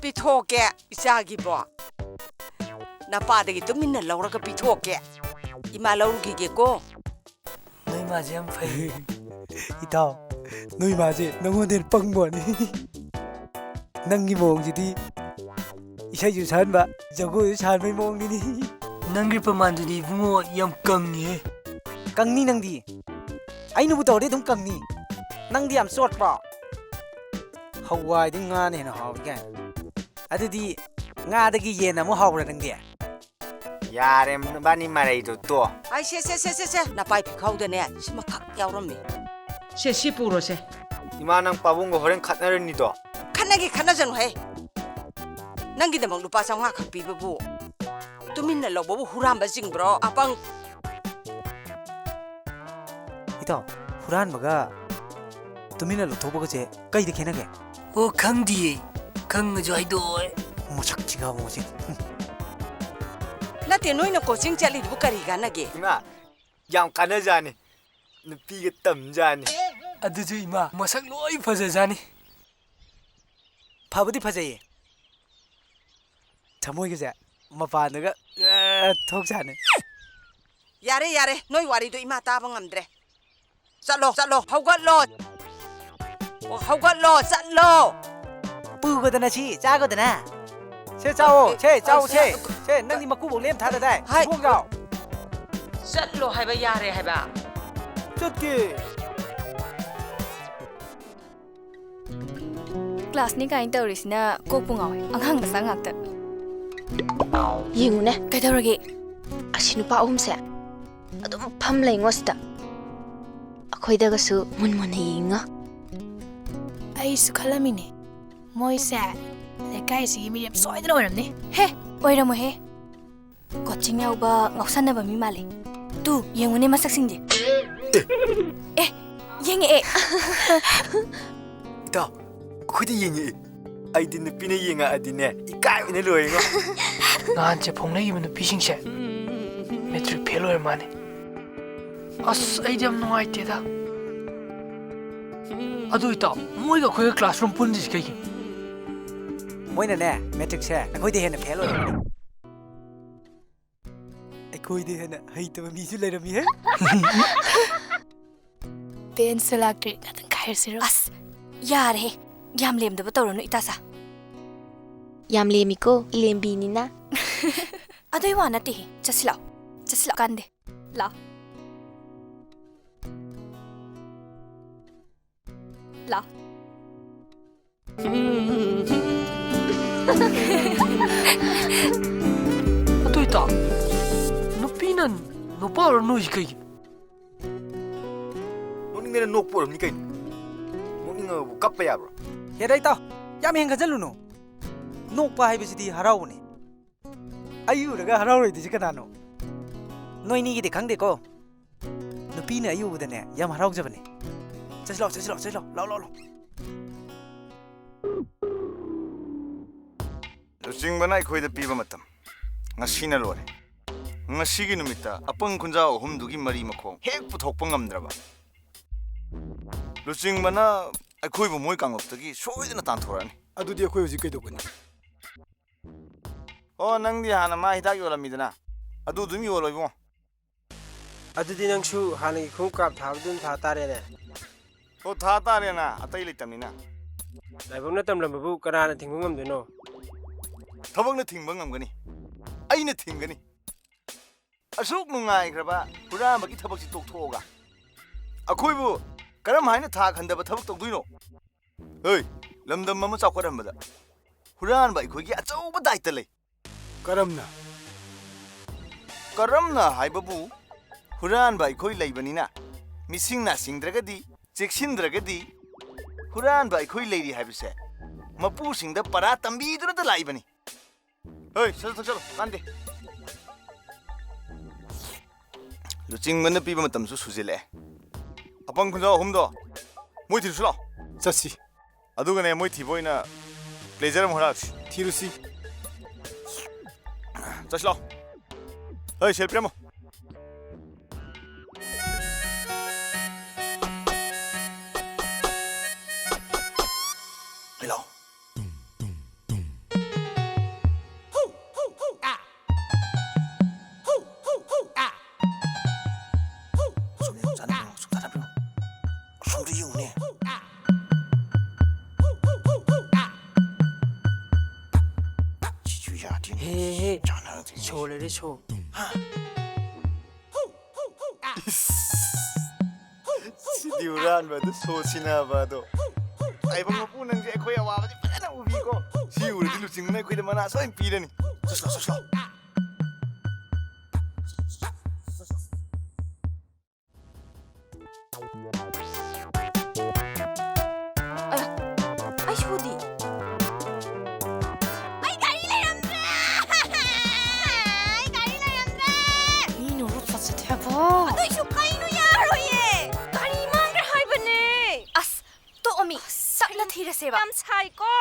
ꯄꯤꯊꯣꯛꯀꯦ, ꯏꯆꯥꯒꯤꯕꯣ꯫ ꯅꯄꯥꯗꯒꯤ ꯇꯨꯃꯤꯟꯅ ꯂꯧꯔꯒ ꯄꯤꯊꯣꯛꯀꯦ꯫ ꯏꯃꯥ ꯂꯧꯔꯨꯈꯤꯒꯦꯀꯣ꯫ ꯅꯣꯏ ꯃꯥꯁꯦ ꯌꯥꯝ ꯐꯩ꯫ ꯏꯇꯥꯎ, ꯅꯣꯏ ꯃꯥꯁꯦ ꯅꯉꯣꯟꯗ ꯍꯦꯟꯅ ꯄꯪꯕ ꯋꯥꯅꯤ꯫ ꯅꯪꯒꯤ ꯃꯑꯣꯡꯁꯤꯗꯤ ꯏꯁꯩꯁꯨ ꯁꯛꯍꯟꯕ, ꯖꯒꯣꯏꯁꯨ ꯁꯥꯍꯟꯕꯒꯤ ꯃꯑꯣꯡꯅꯤꯅꯦ꯫ ꯅꯪꯒꯤ ꯄ꯭ꯔꯃꯥꯟꯗꯨꯗꯤ ꯏꯕꯨꯡꯉꯣ ꯌꯥꯝ ꯀꯪꯉꯤꯍꯦ꯫ ꯀꯪꯅꯤ ꯅꯪꯗꯤ꯫ ꯑꯩꯅꯕꯨ ꯇꯧꯔꯗꯤ ꯑꯗꯨꯝ ꯀꯪꯅꯤ꯫ ꯅꯪꯗꯤ ꯌꯥꯝ ꯆꯣꯠꯄ꯭ꯔꯣ? ꯍꯋꯥꯏꯗꯤ ꯉꯥꯅ ꯍꯦꯟꯅ ꯍꯥꯎꯏ ꯀꯥꯏꯅ꯫ ꯑꯗꯨꯗꯤ ꯉꯥꯗꯒꯤ ꯌꯦꯟꯅ ꯑꯃꯨꯛ ꯍꯥꯎꯕ꯭ꯔꯥ ꯅꯪꯗꯤ? ꯌꯥꯔꯦ, ꯅꯕꯥꯅꯤ ꯃꯔꯩꯗꯣ ꯇꯣ꯫ ꯑꯩ ꯁꯦ, ꯁꯦ, ꯁꯦ, ꯁꯦ, ꯁꯦ, ꯅꯄꯥꯏ ꯐꯤꯈꯥꯎꯗꯅꯦ ꯁꯤꯃꯈꯛ ꯌꯥꯎꯔꯝꯃꯤ꯫ ꯁꯦ, ꯁꯤ ꯄꯨꯔꯣꯁꯦ꯫ ꯏꯃꯥ, ꯅꯪ ꯄꯥꯕꯨꯡꯒ ꯍꯣꯔꯦꯟ ꯈꯠꯅꯔꯅꯤꯗꯣ꯫ ꯈꯠꯅꯒꯦ ꯈꯠꯅꯖꯅꯨꯍꯦ꯫ ꯅꯪꯒꯤꯗꯃꯛ ꯂꯨꯄꯥ ꯆꯥꯝꯃꯉꯥ ꯈꯛ ꯄꯤꯕꯕꯨ ꯇꯨꯃꯤꯟꯅ ꯂꯧꯕꯕꯨ ꯍꯨꯔꯥꯟꯕ ꯆꯤꯡꯕ꯭ꯔꯣ? ꯑꯄꯪ꯫ ꯏꯇꯥꯎ, ꯍꯨꯔꯥꯟꯕꯒ ꯇꯨꯃꯤꯟꯅ ꯂꯧꯊꯣꯛꯄꯒꯁꯦ ꯀꯩꯗ ꯈꯦꯠꯅꯒꯦ? ꯑꯣ, ꯈꯪꯗꯤꯌꯦ꯫ ꯈꯪꯉꯁꯨ ꯍꯥꯏꯗꯣꯛꯑꯣꯏ꯫ ꯃꯁꯛꯁꯤꯒ ꯑꯃꯨꯛ ꯁꯤ꯫ ꯍꯨꯝ꯫ ꯅꯠꯇꯦ, ꯅꯣꯏꯅ ꯀꯣꯆꯤꯡ ꯆꯠꯂꯤꯗꯨꯕꯨ ꯀꯔꯤ ꯀꯥꯟꯅꯒꯦ? ꯏꯃꯥ, ꯌꯥꯝ ꯀꯥꯟꯅꯖꯥꯠꯅꯤ꯫ ꯅꯨꯄꯤꯒ ꯇꯝꯖꯥꯠꯅꯤ꯫ ꯑꯗꯨꯁꯨ ꯏꯃꯥ, ꯃꯁꯛ ꯂꯣꯏ ꯐꯖꯖꯥꯠꯅꯤ꯫ ꯐꯕꯨꯗꯤ ꯐꯖꯩꯌꯦ꯫ ꯊꯃꯣꯏꯒꯁꯦ ꯃꯄꯥꯟꯗꯒ, ꯑ, ꯊꯣꯛꯆꯥꯅꯤ꯫ ꯌꯥꯔꯦ, ꯌꯥꯔꯦ, ꯅꯣꯏ ꯋꯥꯔꯤꯗꯣ ꯏꯃꯥ ꯇꯥꯕ ꯉꯝꯗ꯭ꯔꯦ꯫ ꯆꯠꯂꯣ, ꯆꯠꯂꯣ, ꯍꯧꯒꯠꯂꯣ꯫ ꯑꯣ, ꯍꯧꯒꯠꯂꯣ, ꯆꯠꯂꯣ꯫ ꯄꯨꯒꯗꯅ ꯁꯤ, ꯆꯥꯒꯗꯅ꯫ ꯁꯦ, ꯆꯥꯎꯑꯣ, ꯁꯦ, ꯆꯥꯎ, ꯁꯦ꯫ ꯁꯦ, ꯅꯪꯗꯤ ꯃꯀꯨꯕꯣꯛ ꯂꯦꯝ ꯊꯥꯗꯗꯥꯏ? ꯍꯥꯏ꯫ ꯏꯕꯣꯛ ꯆꯥꯎ꯫ ꯆꯠꯂꯣ ꯍꯥꯏꯕ, ꯌꯥꯔꯦ ꯍꯥꯏꯕ꯫ ꯆꯠꯀꯦ꯫ ꯀ꯭ꯂꯥꯁꯅꯤ ꯀꯥꯏꯅ ꯇꯧꯔꯤꯁꯤꯅ ꯀꯣꯛꯄꯨ ꯉꯥꯎꯋꯦ꯫ ꯑꯉꯥꯡ ꯃꯆꯥ ꯉꯥꯛꯇ꯫ ꯌꯦꯡꯉꯨꯅꯦ, ꯀꯩꯗꯧꯔꯒꯦ? ꯑꯁꯤ ꯅꯨꯄꯥ ꯑꯍꯨꯝꯁꯦ ꯑꯗꯨꯝ ꯐꯝ ꯂꯩꯉꯣ ꯁꯤꯗ꯫ ꯑꯩꯈꯣꯏꯗꯒꯁꯨ ꯃꯨꯟ ꯃꯨꯟꯅ ꯌꯦꯡꯉꯣ꯫ ꯑꯩꯁꯨ ꯈꯜꯂꯝꯃꯤꯅꯦ, ꯃꯣꯏꯁꯦ ꯂꯩꯀꯥꯏꯁꯤꯒꯤ ꯃꯤꯔꯦꯞ ꯁꯣꯏꯗꯅ ꯑꯣꯏꯔꯝꯅꯤ꯫ ꯍꯦ, ꯑꯣꯏꯔꯝꯃꯣꯏꯍꯦ꯫ ꯀꯣꯆꯤꯡ ꯌꯥꯎꯕ ꯉꯥꯎꯁꯟꯅꯕ ꯃꯤ ꯃꯥꯜꯂꯦ꯫ ꯇꯨ, ꯌꯦꯡꯉꯨꯅꯦ ꯃꯁꯛꯁꯤꯡꯁꯦ꯫ ꯑꯦ, ꯌꯦꯡꯉꯛꯑꯦ꯫ ꯏꯇꯥꯎ, ꯑꯩꯈꯣꯏꯗ ꯌꯦꯡꯉꯛꯏ꯫ ꯑꯩꯗꯤ ꯅꯨꯄꯤꯅ ꯌꯦꯡꯉꯛꯑꯗꯤꯅꯦ, ꯏꯀꯥꯏꯕꯅ ꯂꯣꯏꯔꯦꯉꯣ꯫ ꯅꯍꯥꯟꯁꯦ ꯐꯥꯎꯅꯈꯤꯕ ꯅꯨꯄꯤꯁꯤꯡꯁꯦ ꯃꯦꯇ꯭ꯔꯤꯛ ꯐꯦꯜ ꯑꯣꯏꯔ ꯃꯥꯜꯂꯦ꯫ ꯑꯁ, ꯑꯩꯗꯤ ꯌꯥꯝ ꯅꯨꯡꯉꯥꯏꯇꯦꯗ꯫ ꯑꯗꯨ ꯏꯇꯥꯎ, ꯃꯣꯏꯒ ꯑꯩꯈꯣꯏꯒ ꯀ꯭ꯂꯥꯁꯔꯨꯝ ꯄꯨꯟꯗ꯭ꯔꯤꯁꯤ ꯀꯩꯒꯤꯅꯣ? ꯃꯣꯏꯅꯅꯦ, ꯃꯦꯇ꯭ꯔꯤꯛꯁꯦ ꯑꯩꯈꯣꯏꯗꯤ ꯍꯦꯟꯅ ꯐꯦꯜ ꯑꯣꯏꯔꯝꯒꯅꯤ꯫ ꯑꯩꯈꯣꯏꯗꯤ ꯍꯦꯟꯅ ꯍꯩꯇꯕ ꯃꯤꯁꯨ ꯂꯩꯔꯝꯃꯤꯍꯦ꯫ ꯕꯦꯟꯁꯁꯨ ꯂꯥꯛꯇ꯭ꯔꯤ, ꯉꯥꯛꯇꯪ ꯈꯥꯏꯔꯁꯤꯔꯣ? ꯑꯁ, ꯌꯥꯔꯦꯍꯦ꯫ ꯌꯥꯝ ꯂꯦꯝꯗꯕ ꯇꯧꯔꯅꯨ, ꯏꯇꯥꯆꯥ꯫ ꯌꯥꯝ ꯂꯦꯝꯃꯤꯀꯣ, ꯂꯦꯝꯕꯤꯅꯤꯅ꯫ ꯑꯗꯨꯏ ꯋꯥ ꯅꯠꯇꯦꯍꯦ꯫ ꯆꯠꯁꯤ ꯂꯥꯛꯑꯣ꯫ ꯆꯠꯁꯤ ꯂꯥꯛꯑꯣ꯫ ꯀꯥꯟꯗꯦ꯫ ꯂꯥꯛꯑꯣ꯫ ꯂꯥꯛꯑꯣ꯫ ꯑꯗꯨ ꯏꯇꯥꯎ, ꯅꯨꯄꯤꯅ ꯅꯨꯄꯥ ꯑꯣꯏꯔ ꯅꯣꯏꯁꯤ ꯀꯩꯒꯤꯅꯣ? ꯅꯣꯛꯅꯤꯡꯗꯅ ꯅꯣꯛꯄ ꯑꯣꯏꯔꯝꯅꯤ ꯀꯩꯅꯣ꯫ ꯅꯣꯛꯅꯤꯡꯉꯒꯕꯨ ꯀꯞꯄ ꯌꯥꯕ꯭ꯔꯣ? ꯍꯦꯔꯥ ꯏꯇꯥꯎ, ꯌꯥꯝ ꯍꯦꯟꯒꯠꯆꯜꯂꯨꯅꯨ꯫ ꯅꯣꯛꯄ ꯍꯥꯏꯕꯁꯤꯗꯤ ꯍꯔꯥꯎꯕꯅꯤ꯫ ꯑꯩ ꯎꯔꯒ ꯍꯔꯥꯎꯔꯣꯏꯗꯣꯏꯁꯤ ꯀꯅꯥꯅꯣ? ꯅꯣꯏꯅꯤꯒꯤꯗꯤ ꯈꯪꯗꯦꯀꯣ꯫ ꯅꯨꯄꯤꯅ ꯑꯩ ꯎꯕꯗꯅꯦ ꯌꯥꯝ ꯍꯔꯥꯎꯖꯕꯅꯦ꯫ ꯆꯠꯁꯤ ꯂꯥꯛꯑꯣ, ꯆꯠꯁꯤ ꯂꯥꯛꯑꯣ, ꯆꯠꯁꯤ ꯂꯥꯛꯑꯣ꯫ ꯂꯥꯛꯑꯣ, ꯂꯥꯛꯑꯣ, ꯂꯥꯛꯑꯣ꯫ ꯂꯨꯆꯤꯡꯕꯅ ꯑꯩꯈꯣꯏꯗ ꯄꯤꯕ ꯃꯇꯝ ꯉꯁꯤꯅ ꯂꯣꯏꯔꯦ꯫ ꯉꯁꯤꯒꯤ ꯅꯨꯃꯤꯠꯇ ꯑꯄꯪ ꯈꯨꯟꯖꯥꯎ ꯑꯍꯨꯝꯗꯨꯒꯤ ꯃꯔꯤ ꯃꯈꯣꯡ ꯍꯦꯛ ꯄꯨꯊꯣꯛꯄ ꯉꯝꯗ꯭ꯔꯕ ꯂꯨꯆꯤꯡꯕꯅ ꯑꯩꯈꯣꯏꯕꯨ ꯃꯣꯏ ꯀꯥꯡꯂꯨꯞꯇꯒꯤ ꯁꯣꯏꯗꯅ ꯇꯥꯟꯊꯣꯔꯛꯑꯅꯤ꯫ ꯑꯗꯨꯗꯤ ꯑꯩꯈꯣꯏ ꯍꯧꯖꯤꯛ ꯀꯩꯗꯧꯒꯅꯤ? ꯑꯣ, ꯅꯪꯗꯤ ꯍꯥꯟꯅ ꯃꯥ ꯍꯤꯗꯥꯛ ꯌꯣꯜꯂꯝꯃꯤꯗꯅ, ꯑꯗꯨ ꯑꯗꯨꯝ ꯌꯣꯜꯂꯣ ꯏꯕꯨꯡꯉꯣ꯫ ꯑꯗꯨꯗꯤ ꯅꯪꯁꯨ ꯍꯥꯟꯅꯒꯤ ꯈꯣꯡꯎꯞ ꯀꯥꯞ ꯊꯥꯕꯗꯨ ꯑꯗꯨꯝ ꯊꯥ ꯇꯥꯔꯦꯅꯦ꯫ ꯑꯣ, ꯊꯥ ꯇꯥꯔꯦꯅ, ꯑꯇꯩ ꯂꯩꯇꯕꯅꯤꯅ꯫ ꯂꯥꯏꯕꯛꯅ ꯇꯝꯂꯝꯕꯕꯨ ꯀꯅꯥꯅ ꯊꯤꯡꯕ ꯉꯝꯗꯣꯏꯅꯣ? ꯊꯕꯛꯅ ꯊꯤꯡꯕ ꯉꯝꯒꯅꯤ, ꯑꯩꯅ ꯊꯤꯡꯒꯅꯤ꯫ ꯑꯁꯨꯛ ꯅꯨꯡꯉꯥꯏꯈ꯭ꯔꯕ ꯍꯨꯔꯥꯟꯕꯒꯤ ꯊꯕꯛꯁꯤ ꯇꯣꯛꯊꯣꯛꯑꯒ ꯑꯩꯈꯣꯏꯕꯨ ꯀꯔꯝ ꯍꯥꯏꯅ ꯊꯥꯛ ꯍꯟꯊꯕ ꯊꯕꯛ ꯇꯧꯗꯣꯏꯅꯣ? ꯍꯣꯏ, ꯂꯝꯗꯝ ꯑꯃ ꯆꯥꯎꯈꯠꯍꯟꯕꯗ ꯍꯨꯔꯥꯟꯕ ꯑꯩꯈꯣꯏꯒꯤ ꯑꯆꯧꯕ ꯗꯥꯏꯇ ꯂꯩ꯫ ꯀꯔꯝꯅ? ꯀꯔꯝꯅ ꯍꯥꯏꯕꯕꯨ, ꯍꯨꯔꯥꯟꯕ ꯑꯩꯈꯣꯏ ꯂꯩꯕꯅꯤꯅ, ꯃꯤꯁꯤꯡ ꯅꯥꯁꯤꯡꯗ꯭ꯔꯒꯗꯤ, ꯆꯦꯛꯁꯤꯟꯗ꯭ꯔꯒꯗꯤ, ꯍꯨꯔꯥꯟꯕ ꯑꯩꯈꯣꯏ ꯂꯩꯔꯤ ꯍꯥꯏꯕꯁꯦ ꯃꯄꯨꯁꯤꯡꯗ ꯄꯔꯥ ꯇꯝꯕꯤꯗꯨꯅꯇ ꯂꯥꯛꯏꯕꯅꯤ꯫ ꯍꯣꯏ, ꯁꯠ ꯁꯠ ꯊꯛꯆꯜꯂꯣ, ꯀꯥꯟꯗꯦ꯫ ꯂꯨꯆꯤꯡꯕꯅ ꯄꯤꯕ ꯃꯇꯝꯁꯨ ꯁꯨꯖꯤꯜꯂꯛꯑꯦ꯫ ꯑꯄꯪ ꯈꯨꯟꯖꯥꯎ ꯑꯍꯨꯝꯗꯣ, ꯃꯣꯏ ꯊꯤꯔꯨꯁꯤ ꯂꯥꯛꯑꯣ꯫ ꯆꯠꯁꯤ꯫ ꯑꯗꯨꯒꯅꯦ, ꯃꯣꯏ ꯊꯤꯕ ꯑꯣꯏꯅ ꯄ꯭ꯂꯦꯖꯔ ꯑꯃ ꯍꯨꯔꯥꯜꯂꯁꯤ꯫ ꯊꯤꯔꯨꯁꯤ꯫ ꯆꯠꯁꯤ ꯂꯥꯛꯑꯣ꯫ ꯍꯣꯏ, ꯁꯦꯜ ꯄꯤꯔꯝꯃꯣ꯫ ꯍꯦꯜꯂꯣ꯫ ꯑꯁꯣꯝꯗ ꯌꯦꯡꯉꯨꯅꯦ, ꯑꯁꯣꯝꯗ ꯌꯦꯡꯉꯨꯅꯦ꯫ ꯁꯤꯁꯨ ꯌꯥꯗꯦꯅꯦ꯫ ꯍꯦ, ꯍꯦ, ꯍꯦ꯫ ꯆꯥꯟꯅꯔꯛꯇꯦꯅꯦ꯫ ꯁꯣ ꯂꯩꯔꯦ, ꯁꯣ꯫ ꯍꯥ? ꯁꯤꯗꯤ ꯍꯨꯔꯥꯟꯕ ꯑꯗꯨ ꯁꯣ ꯁꯤꯟꯅꯕ ꯑꯗꯣ꯫ ꯇꯥꯏꯕꯪ ꯃꯄꯨ, ꯅꯪꯁꯦ ꯑꯩꯈꯣꯏ ꯑꯋꯥꯕꯁꯦ ꯐꯖꯅ ꯎꯕꯤꯀꯣ꯫ ꯁꯤ ꯎꯔꯗꯤ ꯂꯨꯆꯤꯡꯕꯅ ꯑꯩꯈꯣꯏꯗ ꯃꯅꯥ ꯁꯣꯏꯅ ꯄꯤꯔꯅꯤ꯫ ꯆꯠꯁꯤ ꯂꯥꯎ, ꯆꯠꯁꯤ ꯂꯥꯎ꯫ ꯑꯌꯥ, ꯑꯩ ꯁꯣꯗꯤ꯫ ꯑꯩ ꯒꯥꯔꯤ ꯂꯩꯔꯝꯗ꯭ꯔꯦ! ꯑꯩ ꯒꯥꯔꯤ ꯂꯩꯔꯝꯗ꯭ꯔꯦ! ꯃꯤ ꯅꯣꯔꯣꯛ ꯐꯖꯗꯦ ꯍꯥꯏꯕ꯫ ꯑꯗꯨꯏꯁꯨ ꯀꯩꯅꯣ ꯌꯥꯔꯣꯏꯌꯦ! ꯒꯥꯔꯤ ꯃꯥꯡꯈ꯭ꯔꯦ ꯍꯥꯏꯕꯅꯦ! ꯑꯁ, ꯇꯣꯛꯑꯣꯃꯤ, ꯇꯞꯅ ꯊꯤꯔꯁꯦꯕ꯫ ꯌꯥꯝ ꯁꯥꯏꯀꯣ꯫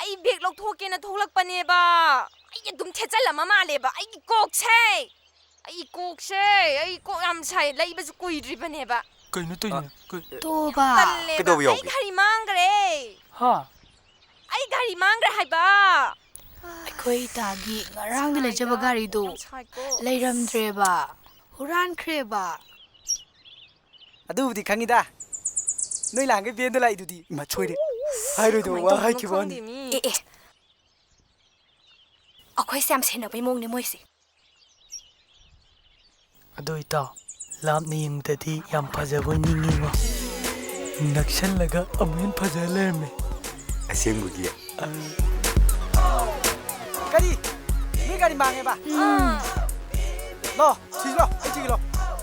ꯑꯩ ꯕꯦꯒ ꯂꯧꯊꯣꯛꯀꯦꯅ ꯊꯣꯛꯂꯛꯄꯅꯦꯕ꯫ ꯑꯩ ꯑꯗꯨꯝ ꯊꯦꯠꯆꯜꯂꯝꯃ ꯃꯥꯜꯂꯦꯕ, ꯑꯩꯒꯤ ꯀꯣꯛꯁꯦ꯫ ꯑꯩ ꯀꯣꯛꯁꯦ, ꯑꯩ ꯀꯣꯛ ꯌꯥꯝ ꯁꯥꯏ, ꯂꯩꯕꯁꯨ ꯀꯨꯏꯗ꯭ꯔꯤꯕꯅꯦꯕ꯫ ꯀꯩꯅꯣ ꯇꯧꯔꯤꯁꯤꯅ? ꯀꯩ- ꯇꯣꯕ꯫ ꯇꯜꯂꯦꯕ꯫ ꯀꯩꯗꯧꯕ ꯑꯩ ꯌꯥꯎꯒꯦ? ꯒꯥꯔꯤ ꯃꯥꯡꯈ꯭ꯔꯦ꯫ ꯍꯥ? ꯑꯩ ꯒꯥꯔꯤ ꯃꯥꯡꯈ꯭ꯔꯦ ꯍꯥꯏꯕ꯫ ꯑꯩꯈꯣꯏ ꯏꯇꯥꯒꯤ ꯉꯔꯥꯡꯗ ꯂꯩꯖꯕ ꯁꯥꯏꯗ꯫ ꯒꯥꯔꯤꯗꯨ ꯌꯥꯝ ꯁꯥꯏꯀꯣ꯫ ꯂꯩꯔꯝꯗ꯭ꯔꯦꯕ, ꯍꯨꯔꯥꯟꯈ꯭ꯔꯦꯕ꯫ ꯑꯗꯨꯕꯨꯗꯤ ꯈꯪꯉꯤꯗ, ꯅꯣꯏ ꯂꯥꯡꯒꯩ ꯕꯦꯟꯗ ꯂꯥꯛꯏꯗꯨꯗꯤ꯫ ꯏꯃꯥ, ꯁꯣꯏꯔꯦ꯫ ꯍꯥꯏꯔꯣꯏꯗꯧꯕ ꯀꯃꯥꯏꯅ ꯋꯥ ꯇꯧꯕꯅꯣ ꯍꯥꯏꯈꯤꯕ ꯋꯥꯅꯤ꯫ ꯈꯪꯗꯦ ꯃꯤ꯫ ꯑꯦ, ꯑꯦ꯫ ꯑꯩꯈꯣꯏꯁꯦ ꯌꯥꯝ ꯁꯦꯟꯅꯕꯩ ꯃꯑꯣꯡꯅꯦ ꯃꯣꯏꯁꯦ꯫ ꯑꯗꯣ ꯏꯇꯥꯎ, ꯂꯥꯞꯅ ꯌꯦꯡꯕꯗꯗꯤ ꯌꯥꯝ ꯐꯖꯕ ꯑꯣꯏ ꯅꯤꯡꯉꯤꯉꯣ꯫ ꯅꯛꯁꯜꯂꯒ ꯑꯃꯨꯛ ꯍꯦꯟꯅ ꯐꯖ ꯂꯩꯔꯝꯃꯦ꯫ ꯑꯁꯦꯡꯕꯒꯤ? ꯑ꯫ ꯀꯔꯤ? ꯃꯤ ꯒꯥꯔꯤ ꯃꯥꯡꯉꯦꯕ? ꯂꯣ, ꯁꯤꯁꯨ ꯂꯣ, ꯑꯩ ꯊꯤꯒꯦ ꯂꯣ꯫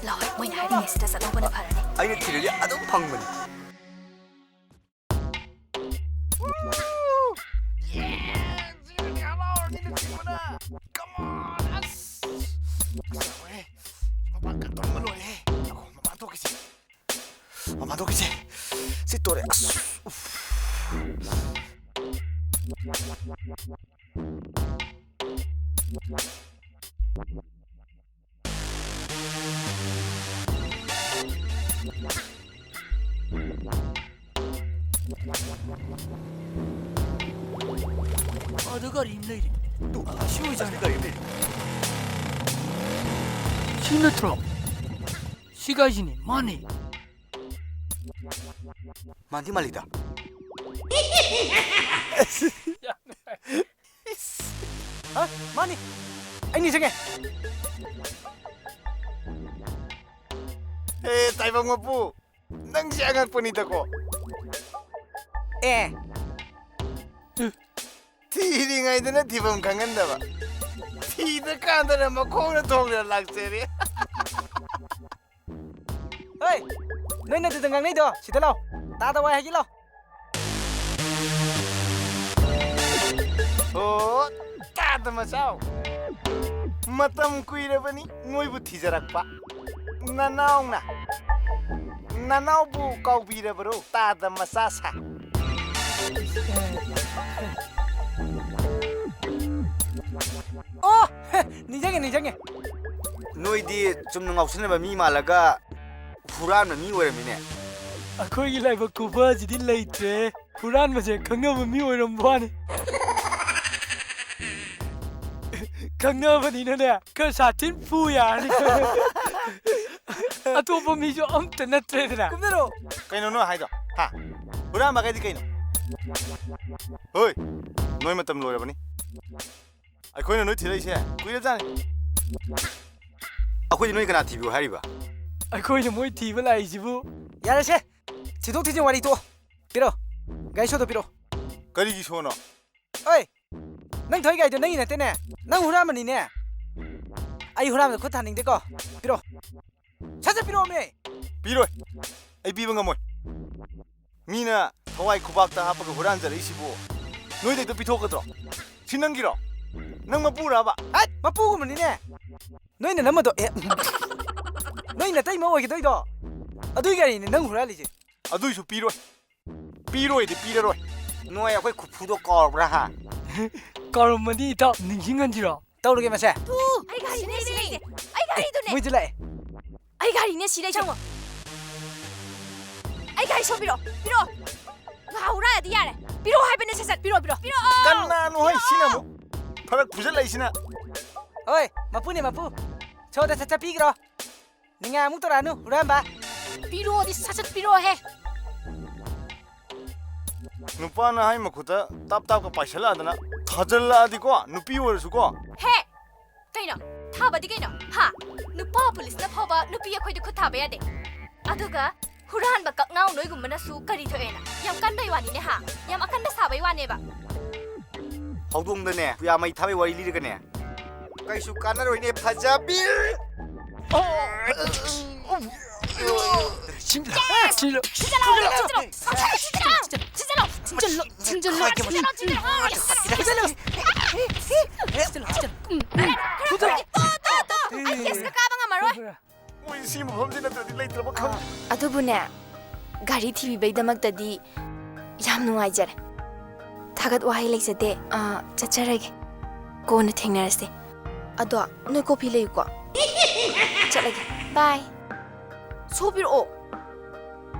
ꯂꯣ, ꯃꯣꯏꯅ ꯍꯥꯏꯔꯤꯉꯩꯁꯤꯗ ꯆꯠꯍꯧꯕꯅ ꯐꯔꯅꯤ꯫ ꯑꯩꯅ ꯊꯤꯔꯗꯤ ꯑꯗꯨꯝ ꯐꯪꯕꯅꯤ꯫ ꯃꯄꯥꯟ ꯀꯟ ꯇꯧꯔꯒ ꯂꯣꯏꯔꯦꯍꯦ꯫ ꯉꯥꯏꯈꯣ, ꯃꯄꯥꯟ ꯊꯣꯛꯈꯤꯁꯦ꯫ ꯃꯄꯥꯟ ꯊꯣꯛꯈꯤꯁꯦ꯫ ꯁꯤ ꯇꯣꯔꯦ꯫ ꯑꯁ꯫ ꯎꯐ꯫ ꯑꯗ ꯒꯥꯔꯤ ꯑꯃ ꯂꯩꯔꯦ꯫ ꯇꯨ, ꯑ, ꯁꯤ ꯑꯣꯏꯖꯥꯠꯂꯣ? ꯑꯁꯤꯗ ꯒꯥꯔꯤ ꯑꯃ ꯂꯩꯔꯦ꯫ ꯁꯤ ꯅꯠꯇ꯭ꯔꯣ? ꯁꯤ ꯒꯥꯔꯤꯁꯤꯅꯦ, ꯃꯥꯅꯦ꯫ ꯃꯥꯟꯗꯤ ꯃꯥꯜꯂꯤꯗ꯫ ꯍꯥ? ꯃꯥꯅꯤ꯫ ꯑꯩ ꯅꯤꯡꯁꯤꯡꯉꯦ꯫ ꯑꯦ, ꯇꯥꯏꯕꯪ ꯃꯄꯨ, ꯅꯪꯁꯦ ꯑꯉꯛꯄꯅꯤꯗꯀꯣ꯫ ꯑꯦ꯫ ꯊꯤꯔꯤꯉꯩꯗꯅ ꯊꯤꯐꯝ ꯈꯪꯍꯟꯗꯕ, ꯊꯤꯗ꯭ꯔꯀꯥꯟꯗꯅ ꯃꯈꯣꯡꯅ ꯊꯣꯡꯗꯨꯅ ꯂꯥꯛꯆꯔꯦ꯫ ꯍꯣꯏ, ꯅꯣꯏꯅ ꯑꯗꯨꯗ ꯉꯥꯡꯅꯩꯗꯣ ꯁꯤꯗ ꯂꯥꯎ꯫ ꯇꯥꯗ ꯋꯥꯏ ꯍꯥꯏꯒꯦ ꯂꯥꯎ꯫ ꯑꯣ, ꯇꯥꯗ ꯃꯆꯥꯎ꯫ ꯃꯇꯝ ꯀꯨꯏꯔꯕꯅꯤ ꯅꯣꯏꯕꯨ ꯊꯤꯖꯔꯛꯄ꯫ ꯅꯅꯥꯎꯅ, ꯅꯅꯥꯎꯕꯨ ꯀꯥꯎꯕꯤꯔꯕꯔꯣ, ꯇꯥꯗ ꯃꯆꯥ ꯁꯥ? ꯑꯣ! ꯅꯤꯡꯁꯤꯡꯉꯦ, ꯅꯤꯡꯁꯤꯡꯉꯦ꯫ ꯅꯣꯏꯗꯤ ꯆꯨꯝꯅ ꯉꯥꯎꯁꯟꯅꯕ ꯃꯤ ꯃꯥꯜꯂꯒ ꯍꯨꯔꯥꯟꯕ ꯃꯤ ꯑꯣꯏꯔꯝꯃꯤꯅꯦ꯫ ꯑꯩꯈꯣꯏꯒꯤ ꯂꯥꯏꯕꯛ ꯈꯨꯐꯁꯤꯗꯤ ꯂꯩꯇ꯭ꯔꯦ꯫ ꯍꯨꯔꯥꯟꯕꯁꯦ ꯈꯪꯅꯕ ꯃꯤ ꯑꯣꯏꯔꯝꯕ ꯋꯥꯅꯤ꯫ ꯈꯪꯅꯕꯅꯤꯅꯅꯦ, ꯈꯔ ꯁꯥꯊꯤꯟ ꯐꯨ ꯌꯥꯔꯅꯤ꯫ ꯑꯇꯣꯞꯄ ꯃꯤꯁꯨ ꯑꯝꯇ ꯅꯠꯇ꯭ꯔꯦꯗꯅ꯫ ꯀꯨꯝꯗꯔꯣ꯫ ꯀꯩꯅꯣ ꯅꯣꯏ ꯍꯥꯏꯗꯣ? ꯍꯥ? ꯍꯨꯔꯥꯟꯕ ꯀꯩꯗꯤ ꯀꯩꯅꯣ? ꯍꯣꯏ, ꯅꯣꯏ ꯃꯇꯝ ꯂꯣꯏꯔꯕꯅꯤ꯫ ꯑꯩꯈꯣꯏꯅ ꯅꯣꯏ ꯊꯤꯔꯛꯏꯁꯦ ꯀꯨꯏꯔꯖꯥꯠꯅꯤ꯫ ꯑꯩꯈꯣꯏꯗꯤ ꯅꯣꯏ ꯀꯅꯥ ꯊꯤꯕꯤꯌꯨ ꯍꯥꯏꯔꯤꯕ? ꯑꯩꯈꯣꯏꯅ ꯃꯣꯏ ꯊꯤꯕ ꯂꯥꯛꯏꯁꯤꯕꯨ? ꯌꯥꯔꯦꯁꯦ, ꯊꯤꯗꯣꯛ ꯊꯤꯖꯤꯟ ꯋꯥꯔꯤ ꯇꯣꯛꯑꯣ꯫ ꯄꯤꯔꯣ, ꯒꯥꯔꯤ ꯁꯣꯗꯣ ꯄꯤꯔꯣ꯫ ꯀꯔꯤꯒꯤ ꯁꯣꯅꯣ? ꯑꯣꯏ, ꯅꯪ ꯊꯧꯏ ꯒꯥꯔꯤꯗꯣ ꯅꯪꯒꯤ ꯅꯠꯇꯦꯅꯦ, ꯅꯪ ꯍꯨꯔꯥꯟꯕꯅꯤꯅꯦ꯫ ꯑꯩ ꯍꯨꯔꯥꯟꯕꯗ ꯈꯨꯠ ꯊꯥꯅꯤꯡꯗꯦꯀꯣ꯫ ꯄꯤꯔꯣ, ꯁꯠ ꯁꯠ ꯄꯤꯔꯛꯑꯣꯃꯦ꯫ ꯄꯤꯔꯣꯏ, ꯑꯩ ꯄꯤꯕ ꯉꯝꯃꯣꯏ꯫ ꯃꯤꯅ ꯊꯋꯥꯏ ꯈꯨꯕꯥꯛꯇ ꯍꯥꯞꯄꯒ ꯍꯨꯔꯥꯟꯖꯔꯛꯏꯁꯤꯕꯨ ꯅꯣꯏꯗ ꯍꯦꯛꯇ ꯄꯤꯊꯣꯛꯀꯗ꯭ꯔꯣ? ꯁꯤ ꯅꯪꯒꯤꯔꯣ? ꯅꯪ ꯃꯄꯨꯔꯕ? ꯍꯠ! ꯃꯄꯨꯒꯨꯝꯕꯅꯤꯅꯦ꯫ ꯅꯣꯏꯅ ꯅꯝꯃꯗꯣ, ꯑꯦ, ꯅꯣꯏ ꯅꯇꯩꯃ ꯑꯣꯏꯒꯗꯣꯏꯗꯣ, ꯑꯗꯨꯏ ꯒꯥꯔꯤꯅꯦ ꯅꯪ ꯍꯨꯔꯥꯜꯂꯤꯁꯦ꯫ ꯑꯗꯨꯏꯁꯨ ꯄꯤꯔꯣꯏ꯫ ꯄꯤꯔꯣꯏꯗꯤ ꯄꯤꯔꯔꯣꯏ꯫ ꯅꯣꯏ ꯑꯩꯈꯣꯏ ꯈꯨꯐꯨꯗꯣ ꯀꯥꯎꯔꯕ꯭ꯔꯥ, ꯍꯥ? ꯀꯥꯎꯔꯝꯃꯅꯤ ꯏꯇꯥꯎ, ꯅꯤꯡꯁꯤꯡꯍꯟꯁꯤꯔꯣ? ꯇꯧꯔꯒꯦ ꯃꯁꯦ꯫ ꯇꯨ, ꯑꯩ ꯒꯥꯔꯤꯅꯦ ꯁꯤ ꯂꯩꯁꯦ꯫ ꯑꯩ ꯒꯥꯔꯤꯗꯨꯅꯦ꯫ ꯃꯣꯏꯗ ꯂꯥꯛꯑꯦ꯫ ꯑꯩ ꯒꯥꯔꯤꯅꯦ ꯁꯤ ꯂꯩꯁꯦ꯫ ꯆꯪꯉꯣ꯫ ꯑꯩ ꯒꯥꯔꯤ ꯁꯣꯝ ꯄꯤꯔꯛꯑꯣ꯫ ꯄꯤꯔꯛꯑꯣ꯫ ꯉꯥꯎꯔꯛꯑꯗꯤ ꯌꯥꯔꯦ꯫ ꯄꯤꯔꯛꯑꯣ ꯍꯥꯏꯕꯅꯦ ꯁꯠ ꯁꯠ꯫ ꯄꯤꯔꯛꯑꯣ, ꯄꯤꯔꯛꯑꯣ꯫ ꯄꯤꯔꯛꯑꯣ꯫ ꯀꯅꯥꯅꯣ ꯍꯥꯏ ꯁꯤꯅ ꯑꯃꯨꯛ? ꯐꯔꯛ ꯐꯨꯖꯜꯂꯛꯏꯁꯤꯅ꯫ ꯍꯣꯏ, ꯃꯄꯨꯅꯦ, ꯃꯄꯨ꯫ ꯁꯣꯗ ꯁꯠ ꯁꯠ ꯄꯤꯈ꯭ꯔꯣ꯫ ꯅꯤꯡꯉꯥꯏ ꯑꯃꯨꯛ ꯇꯧꯔꯛꯑꯅꯨ, ꯍꯨꯔꯥꯟꯕ꯫ ꯄꯤꯔꯛꯑꯣꯗꯤ ꯁꯠ ꯁꯠ ꯄꯤꯔꯛꯑꯣꯍꯦ꯫ ꯅꯨꯄꯥꯅ ꯍꯥꯏ ꯃꯈꯨꯠꯇ ꯇꯥꯞ ꯇꯥꯞꯀ ꯄꯥꯏꯁꯜꯂꯛꯑꯗꯅ ꯊꯥꯖꯜꯂꯛꯑꯗꯤꯀꯣ, ꯅꯨꯄꯤ ꯑꯣꯏꯔꯁꯨꯀꯣ꯫ ꯍꯦ! ꯀꯩꯅꯣ? ꯊꯥꯕꯗꯤ ꯀꯩꯅꯣ? ꯍꯥ? ꯅꯨꯄꯥ ꯄꯨꯂꯤꯁꯅ ꯐꯥꯎꯕ ꯅꯨꯄꯤ ꯑꯩꯈꯣꯏꯗ ꯈꯨꯠ ꯊꯥꯕ ꯌꯥꯗꯦ꯫ ꯑꯗꯨꯒ ꯍꯨꯔꯥꯟꯕ ꯀꯛꯅꯥꯎ ꯅꯣꯏꯒꯨꯝꯕꯅꯁꯨ ꯀꯔꯤ ꯊꯣꯛꯑꯦꯅ? ꯌꯥꯝ ꯀꯟꯕꯩ ꯋꯥꯅꯤꯅꯦ, ꯍꯥ? ꯌꯥꯝ ꯑꯀꯟꯕ ꯁꯥꯕꯩ ꯋꯥꯅꯦꯕ꯫ ꯍꯧꯗꯣꯡꯗꯅꯦ ꯈꯨꯌꯥ ꯃꯩ ꯊꯥꯕꯩ ꯋꯥꯔꯤ ꯂꯤꯔꯒꯅꯦ꯫ ꯀꯩꯁꯨ ꯀꯥꯟꯅꯔꯣꯏꯅꯦ, ꯐꯖꯕꯤ꯫ ꯑꯩ ꯀꯦꯁꯀ ꯀꯥꯕ ꯉꯝꯃꯔꯣꯏ꯫ ꯃꯣꯏ ꯁꯤ ꯃꯐꯝꯁꯤ ꯅꯠꯇ꯭ꯔꯗꯤ ꯂꯩꯇ꯭ꯔꯕ ꯈꯪꯗꯦ꯫ ꯑꯗꯨꯕꯨꯅꯦ, ꯒꯥꯔꯤ ꯊꯤꯕꯤꯕꯩꯗꯃꯛꯇꯗꯤ ꯌꯥꯝ ꯅꯨꯡꯉꯥꯏꯖꯔꯦ꯫ ꯊꯥꯒꯠ ꯋꯥꯍꯩ ꯂꯩꯖꯗꯦ꯫ ꯑ, ꯆꯠꯆꯔꯒꯦ꯫ ꯀꯣꯟꯅ ꯊꯦꯡꯅꯔꯁꯦ꯫ ꯑꯗꯣ ꯅꯣꯏ ꯀꯣꯐꯤ ꯂꯩꯌꯨꯀꯣ꯫ ꯆꯠꯂꯒꯦ꯫ ꯕꯥꯏ꯫ ꯁꯣ ꯄꯤꯔꯛꯑꯣ꯫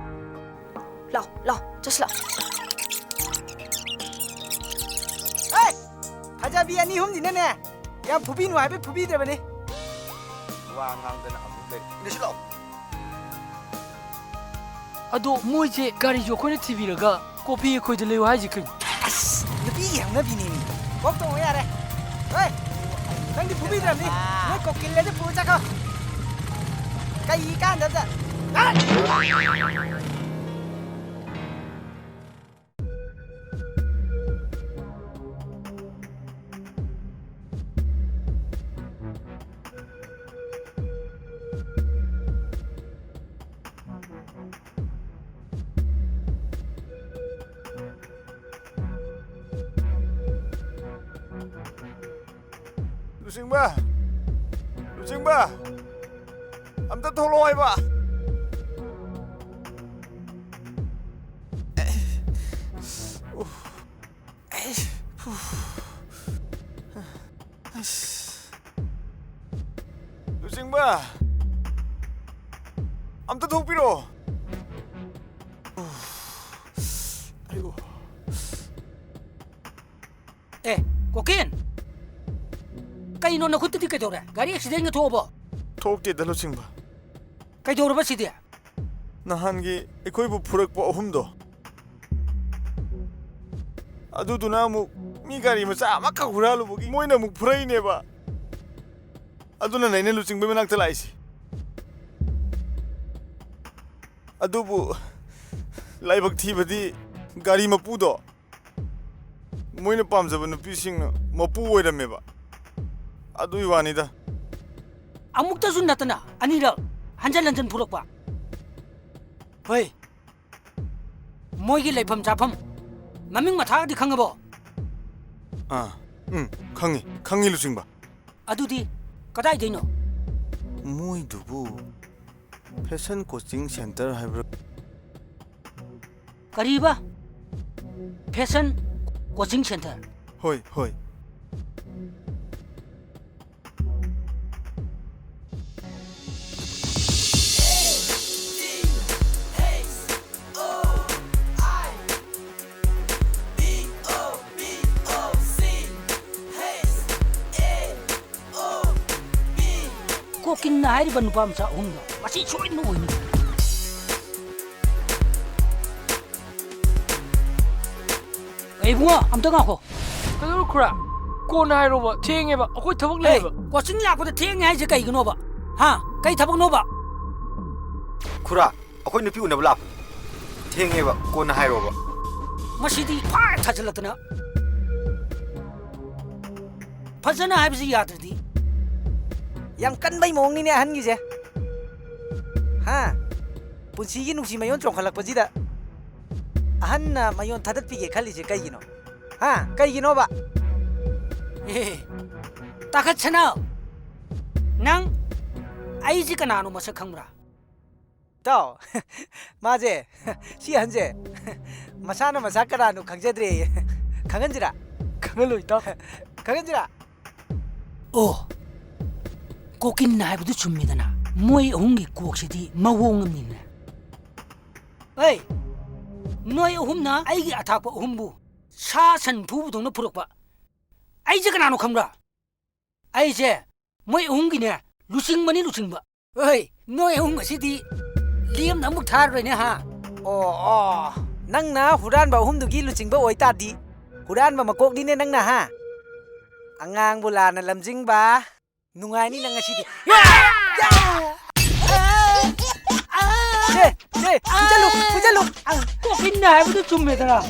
ꯂꯥꯎ, ꯂꯥꯎ, ꯆꯠꯁꯤ ꯂꯥꯎ꯫ ꯍꯦ! ꯐꯖꯕꯤ ꯑꯅꯤ ꯑꯍꯨꯝꯁꯤꯅꯅꯦ, ꯌꯥꯝ ꯐꯨꯕꯤꯅꯨ ꯍꯥꯏꯕꯩ ꯐꯨꯕꯤꯗ꯭ꯔꯕꯅꯤ꯫ ꯋꯥ ꯉꯥꯡꯗꯅ ꯑꯃꯨꯛ ꯂꯩ꯫ ꯏꯟꯅꯁꯤ ꯂꯥꯎ꯫ ꯑꯗꯣ ꯃꯣꯏꯁꯦ ꯒꯥꯔꯤꯁꯨ ꯑꯩꯈꯣꯏꯅ ꯊꯤꯕꯤꯔꯒ ꯀꯣꯐꯤ ꯑꯩꯈꯣꯏꯗ ꯂꯩꯌꯨ ꯍꯥꯏꯁꯦ ꯀꯩꯅꯣ? ꯑꯁ, ꯅꯨꯄꯤꯒꯤ ꯍꯧꯅꯕꯤꯅꯦꯃꯤ꯫ ꯀꯣꯛ ꯇꯣꯡꯉꯣ ꯌꯥꯔꯦ꯫ ꯍꯣꯏ, ꯅꯪꯗꯤ ꯐꯨꯕꯤꯗ꯭ꯔꯕꯅꯤ꯫ ꯅꯣꯏ ꯀꯣꯀꯤꯜ ꯑꯗꯨ ꯄꯨꯔ ꯆꯠꯈ꯭ꯔꯣ꯫ ꯀꯩ ꯀꯥꯟꯗꯕꯗ꯫ ꯂꯨꯆꯤꯡꯕ! ꯂꯨꯆꯤꯡꯕ! ꯑꯝꯇ ꯊꯣꯛꯂꯛꯑꯣ ꯍꯥꯏꯕ! ꯂꯨꯆꯤꯡꯕ! ꯑꯝꯇ ꯊꯣꯛꯄꯤꯔꯛꯑꯣ! ꯑꯌꯣ꯫ ꯑꯦ, ꯀꯣꯀꯤꯟ! ꯀꯩꯅꯣ ꯅꯈꯨꯠꯇꯗꯤ ꯀꯩꯗꯧꯔꯦ? ꯒꯥꯔꯤ ꯑꯦꯛꯁꯤꯗꯦꯟꯒ ꯊꯣꯛꯑꯕꯣ? ꯊꯣꯛꯇꯦꯗ, ꯂꯨꯆꯤꯡꯕ꯫ ꯀꯩꯗꯧꯔꯕ ꯁꯤꯗꯤ? ꯅꯍꯥꯟꯒꯤ ꯑꯩꯈꯣꯏꯕꯨ ꯐꯨꯔꯛꯄ ꯑꯍꯨꯝꯗꯣ, ꯑꯗꯨꯗꯨꯅ ꯑꯃꯨꯛ ꯃꯤ ꯒꯥꯔꯤ ꯃꯆꯥ ꯑꯃꯈꯛ ꯍꯨꯔꯥꯜꯂꯨꯕꯒꯤ ꯃꯣꯏꯅ ꯑꯃꯨꯛ ꯐꯨꯔꯛꯏꯅꯦꯕ꯫ ꯑꯗꯨꯅꯅꯦ ꯑꯩꯅ ꯂꯨꯆꯤꯡꯕꯒꯤ ꯃꯅꯥꯛꯇ ꯂꯥꯛꯏꯁꯦ꯫ ꯑꯗꯨꯕꯨ ꯂꯥꯏꯕꯛ ꯊꯤꯕꯗꯤ ꯒꯥꯔꯤ ꯃꯄꯨꯗꯣ ꯃꯣꯏꯅ ꯄꯥꯝꯖꯕ ꯅꯨꯄꯤꯁꯤꯡꯅ ꯃꯄꯨ ꯑꯣꯏꯔꯝꯃꯦꯕ꯫ ꯑꯗꯨꯒꯤ ꯋꯥꯅꯤꯗ꯫ ꯑꯃꯨꯛꯇꯁꯨ ꯅꯠꯇꯅ ꯑꯅꯤꯔꯛ ꯍꯟꯖꯟ ꯍꯟꯖꯟ ꯐꯨꯔꯛꯄ꯫ ꯍꯣꯏ, ꯃꯣꯏꯒꯤ ꯂꯩꯐꯝ ꯆꯥꯐꯝ, ꯃꯃꯤꯡ ꯃꯊꯥꯒꯗꯤ ꯈꯪꯉꯕꯣ? ꯑꯥ, ꯎꯝ, ꯈꯪꯉꯤ, ꯈꯪꯉꯤ, ꯂꯨꯆꯤꯡꯕ꯫ ꯑꯗꯨꯗꯤ ꯀꯗꯥꯏꯗꯩꯅꯣ? ꯃꯣꯏꯗꯨꯕꯨ ꯐꯦꯁꯟ ꯀꯣꯆꯤꯡ ꯁꯦꯟꯇꯔ ꯍꯥꯏꯕ꯭ꯔꯥ? ꯀꯔꯤꯕ? Fashion coaching centre? ꯍꯣꯏ, ꯍꯣꯏ꯫ ꯀꯣꯀꯤꯟꯅ ꯍꯥꯏꯔꯤꯕ ꯅꯨꯄꯥ ꯃꯆꯥ ꯑꯍꯨꯝꯗꯣ ꯃꯁꯤ ꯁꯣꯏꯗꯅ ꯑꯣꯏꯅꯤ꯫ ꯑꯦ ꯏꯕꯨꯡꯉꯣ, ꯑꯝꯇ ꯉꯥꯏꯈꯣ꯫ ꯀꯩꯗꯧꯔꯦ ꯈꯨꯔꯥ? ꯀꯣꯟꯅ ꯍꯥꯏꯔꯣꯕ, ꯊꯦꯡꯉꯦꯕ, ꯑꯩꯈꯣꯏ ꯊꯕꯛ ꯍꯦ, ꯂꯩꯌꯦꯕ꯫ ꯀꯣꯆꯤꯡ ꯂꯥꯛꯄꯗ ꯊꯦꯡꯉꯦ ꯍꯥꯏꯁꯦ ꯀꯩꯒꯤꯅꯣꯕ? ꯍꯥ? ꯀꯩ ꯊꯕꯛꯅꯣꯕ? ꯈꯨꯔꯥ, ꯑꯩꯈꯣꯏ ꯅꯨꯄꯤ ꯎꯅꯕ ꯂꯥꯛꯄ꯫ ꯊꯦꯡꯉꯦꯕ, ꯀꯣꯟꯅ ꯍꯥꯏꯔꯣꯕ꯫ ꯃꯁꯤꯗꯤ ꯐꯥꯔ ꯊꯥꯖꯤꯜꯂꯛꯇꯅ꯫ ꯐꯖꯅ ꯍꯥꯏꯕꯁꯤ ꯌꯥꯗ꯭ꯔꯗꯤ꯫ ꯌꯥꯝ ꯀꯟꯕꯩ ꯃꯑꯣꯡꯅꯤꯅꯦ ꯑꯍꯟꯒꯤꯁꯦ꯫ ꯍꯥ? ꯄꯨꯟꯁꯤꯒꯤ ꯅꯨꯡꯁꯤ ꯃꯌꯣꯟ ꯆꯣꯡꯈꯠꯂꯛꯄꯁꯤꯗ ꯑꯍꯟꯅ ꯃꯌꯣꯟ ꯊꯥꯗꯠꯄꯤꯒꯦ ꯈꯜꯂꯤꯁꯦ ꯀꯩꯒꯤꯅꯣ? ꯍꯥ? ꯀꯩꯒꯤꯅꯣꯕ? ꯑꯦ, ꯇꯥꯈꯠꯁꯅꯥ! ꯅꯪ ꯑꯩꯁꯤ ꯀꯅꯥꯅꯣ ꯃꯁꯛ ꯈꯪꯕ꯭ꯔꯥ? ꯏꯇꯥꯎ, ꯃꯥꯁꯦ, ꯁꯤ ꯑꯍꯟꯁꯦ, ꯃꯁꯥꯅ ꯃꯁꯥ ꯀꯅꯥꯅꯣ ꯈꯪꯖꯗ꯭ꯔꯦꯌꯦ꯫ ꯈꯪꯍꯟꯁꯤꯔꯥ? ꯈꯪꯍꯜꯂꯣ, ꯏꯇꯥꯎ꯫ ꯈꯪꯍꯟꯁꯤꯔꯥ? ꯑꯣ, ꯀꯣꯀꯤꯟꯅ ꯍꯥꯏꯕꯗꯨ ꯆꯨꯝꯃꯤꯗꯅ꯫ ꯃꯣꯏ ꯑꯍꯨꯝꯒꯤ ꯀꯣꯛꯁꯤꯗꯤ ꯃꯑꯣꯡ ꯑꯃꯅꯤꯅꯦ꯫ ꯑꯩ, ꯅꯣꯏ ꯑꯍꯨꯝꯅ ꯑꯩꯒꯤ ꯑꯊꯥꯛꯄ ꯑꯍꯨꯝꯕꯨ ꯁꯥ ꯁꯟ ꯐꯨꯕꯗꯧꯅ ꯐꯨꯔꯛꯄ꯫ ꯑꯩꯁꯦ ꯀꯅꯥꯅꯣ ꯈꯪꯕ꯭ꯔꯥ? ꯑꯩꯁꯦ ꯃꯣꯏ ꯑꯍꯨꯝꯒꯤꯅꯦ, ꯂꯨꯆꯤꯡꯕꯅꯤ, ꯂꯨꯆꯤꯡꯕ꯫ ꯍꯣꯏ, ꯅꯣꯏ ꯑꯍꯨꯝ ꯑꯁꯤꯗꯤ ꯂꯦꯝꯅ ꯑꯃꯨꯛ ꯊꯥꯔꯔꯣꯏꯅꯦ, ꯍꯥ? ꯑꯣ, ꯑꯣ, ꯅꯪꯅ ꯍꯨꯔꯥꯟꯕ ꯑꯍꯨꯝꯗꯨꯒꯤ ꯂꯨꯆꯤꯡꯕ ꯑꯣꯏꯇꯥꯔꯗꯤ, ꯍꯨꯔꯥꯟꯕ ꯃꯀꯣꯛꯅꯤꯅꯦ ꯅꯪꯅ, ꯍꯥ? ꯑꯉꯥꯡꯕꯨ ꯂꯥꯟꯅ ꯂꯝꯖꯤꯡꯕ, ꯅꯨꯡꯉꯥꯏꯅꯤ ꯅꯪ ꯉꯁꯤꯗꯤ꯫ ꯁꯦ, ꯁꯦ, ꯐꯨꯖꯜꯂꯨ, ꯐꯨꯖꯜꯂꯨ꯫ ꯀꯣꯀꯤꯟꯅ ꯍꯥꯏꯕꯗꯨ ꯆꯨꯝꯃꯦꯗꯅ꯫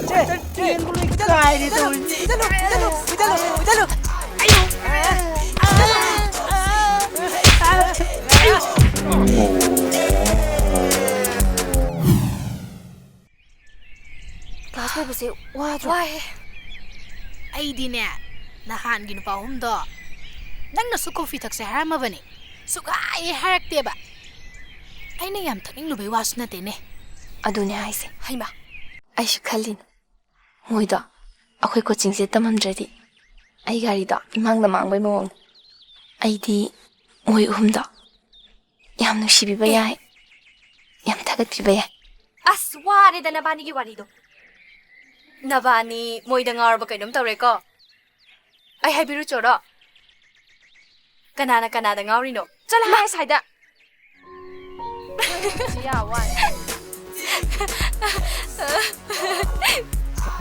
ꯁꯦ, ꯁꯦ, ꯆꯦꯟꯕ ꯂꯣꯏ ꯐꯨꯖꯜꯂꯨ, ꯀꯥꯏꯔꯦ ꯐꯨꯖꯜꯂꯨ, ꯇꯧꯔꯤꯁꯦ꯫ ꯐꯨꯖꯜꯂꯨ, ꯐꯨꯖꯜꯂꯨ, ꯐꯨꯖꯜꯂꯨ, ꯐꯨꯖꯜꯂꯨ꯫ ꯀ꯭ꯂꯥꯁ ꯂꯣꯏꯕꯁꯦ ꯋꯥꯗ꯭ꯔꯣ? ꯋꯥꯏꯍꯦ꯫ ꯑꯩꯗꯤꯅꯦ, ꯅꯍꯥꯟꯒꯤ ꯅꯨꯄꯥ ꯑꯍꯨꯝꯗꯣ, ꯅꯪꯅꯁꯨ ꯀꯣꯐꯤ ꯊꯛꯁꯦ ꯍꯥꯏꯔꯝꯃꯕꯅꯤ, ꯁꯨꯛꯍꯥꯏ ꯍꯥꯏꯔꯛꯇꯦꯕ꯫ ꯑꯩꯅ ꯌꯥꯝ ꯊꯛꯅꯤꯡꯂꯨꯕꯩ ꯋꯥꯁꯨ ꯅꯠꯇꯦꯅꯦ꯫ ꯑꯗꯨꯅꯦ ꯍꯥꯏꯁꯦ꯫ ꯍꯩꯃꯥ꯫ ꯑꯩꯁꯨ ꯈꯜꯂꯤꯅꯦ, ꯃꯣꯏꯗꯣ ꯑꯩꯈꯣꯏ ꯀꯣꯆꯤꯡꯁꯦ ꯇꯝꯃꯝꯗ꯭ꯔꯗꯤ ꯑꯩ ꯒꯥꯔꯤꯗꯣ ꯏꯃꯥꯡꯗ ꯃꯥꯡꯕꯩ ꯃꯑꯣꯡꯅꯤ꯫ ꯑꯩꯗꯤ ꯃꯣꯏ ꯑꯍꯨꯝꯗꯣ ꯌꯥꯝ ꯅꯨꯡꯁꯤꯕꯤꯕ ꯑꯦ꯫ ꯌꯥꯏ, ꯌꯥꯝ ꯊꯥꯒꯠꯄꯤꯕ ꯌꯥꯏ꯫ ꯑꯁ, ꯋꯥꯔꯦꯗ ꯅꯕꯥꯅꯤꯒꯤ ꯋꯥꯔꯤꯗꯣ꯫ ꯅꯕꯥꯅꯤ ꯃꯣꯏꯗ ꯉꯥꯎꯔꯕ ꯀꯩꯅꯣꯝ ꯇꯧꯔꯦꯀꯣ꯫ ꯑꯩ ꯍꯥꯏꯕꯤꯔꯨꯆꯣꯔꯣ? ꯀꯅꯥꯅ ꯀꯅꯥꯗ ꯉꯥꯎꯔꯤꯅꯣ? ꯆꯠꯂꯣ ꯍꯥꯏ ꯁ꯭ꯋꯥꯏꯗ꯫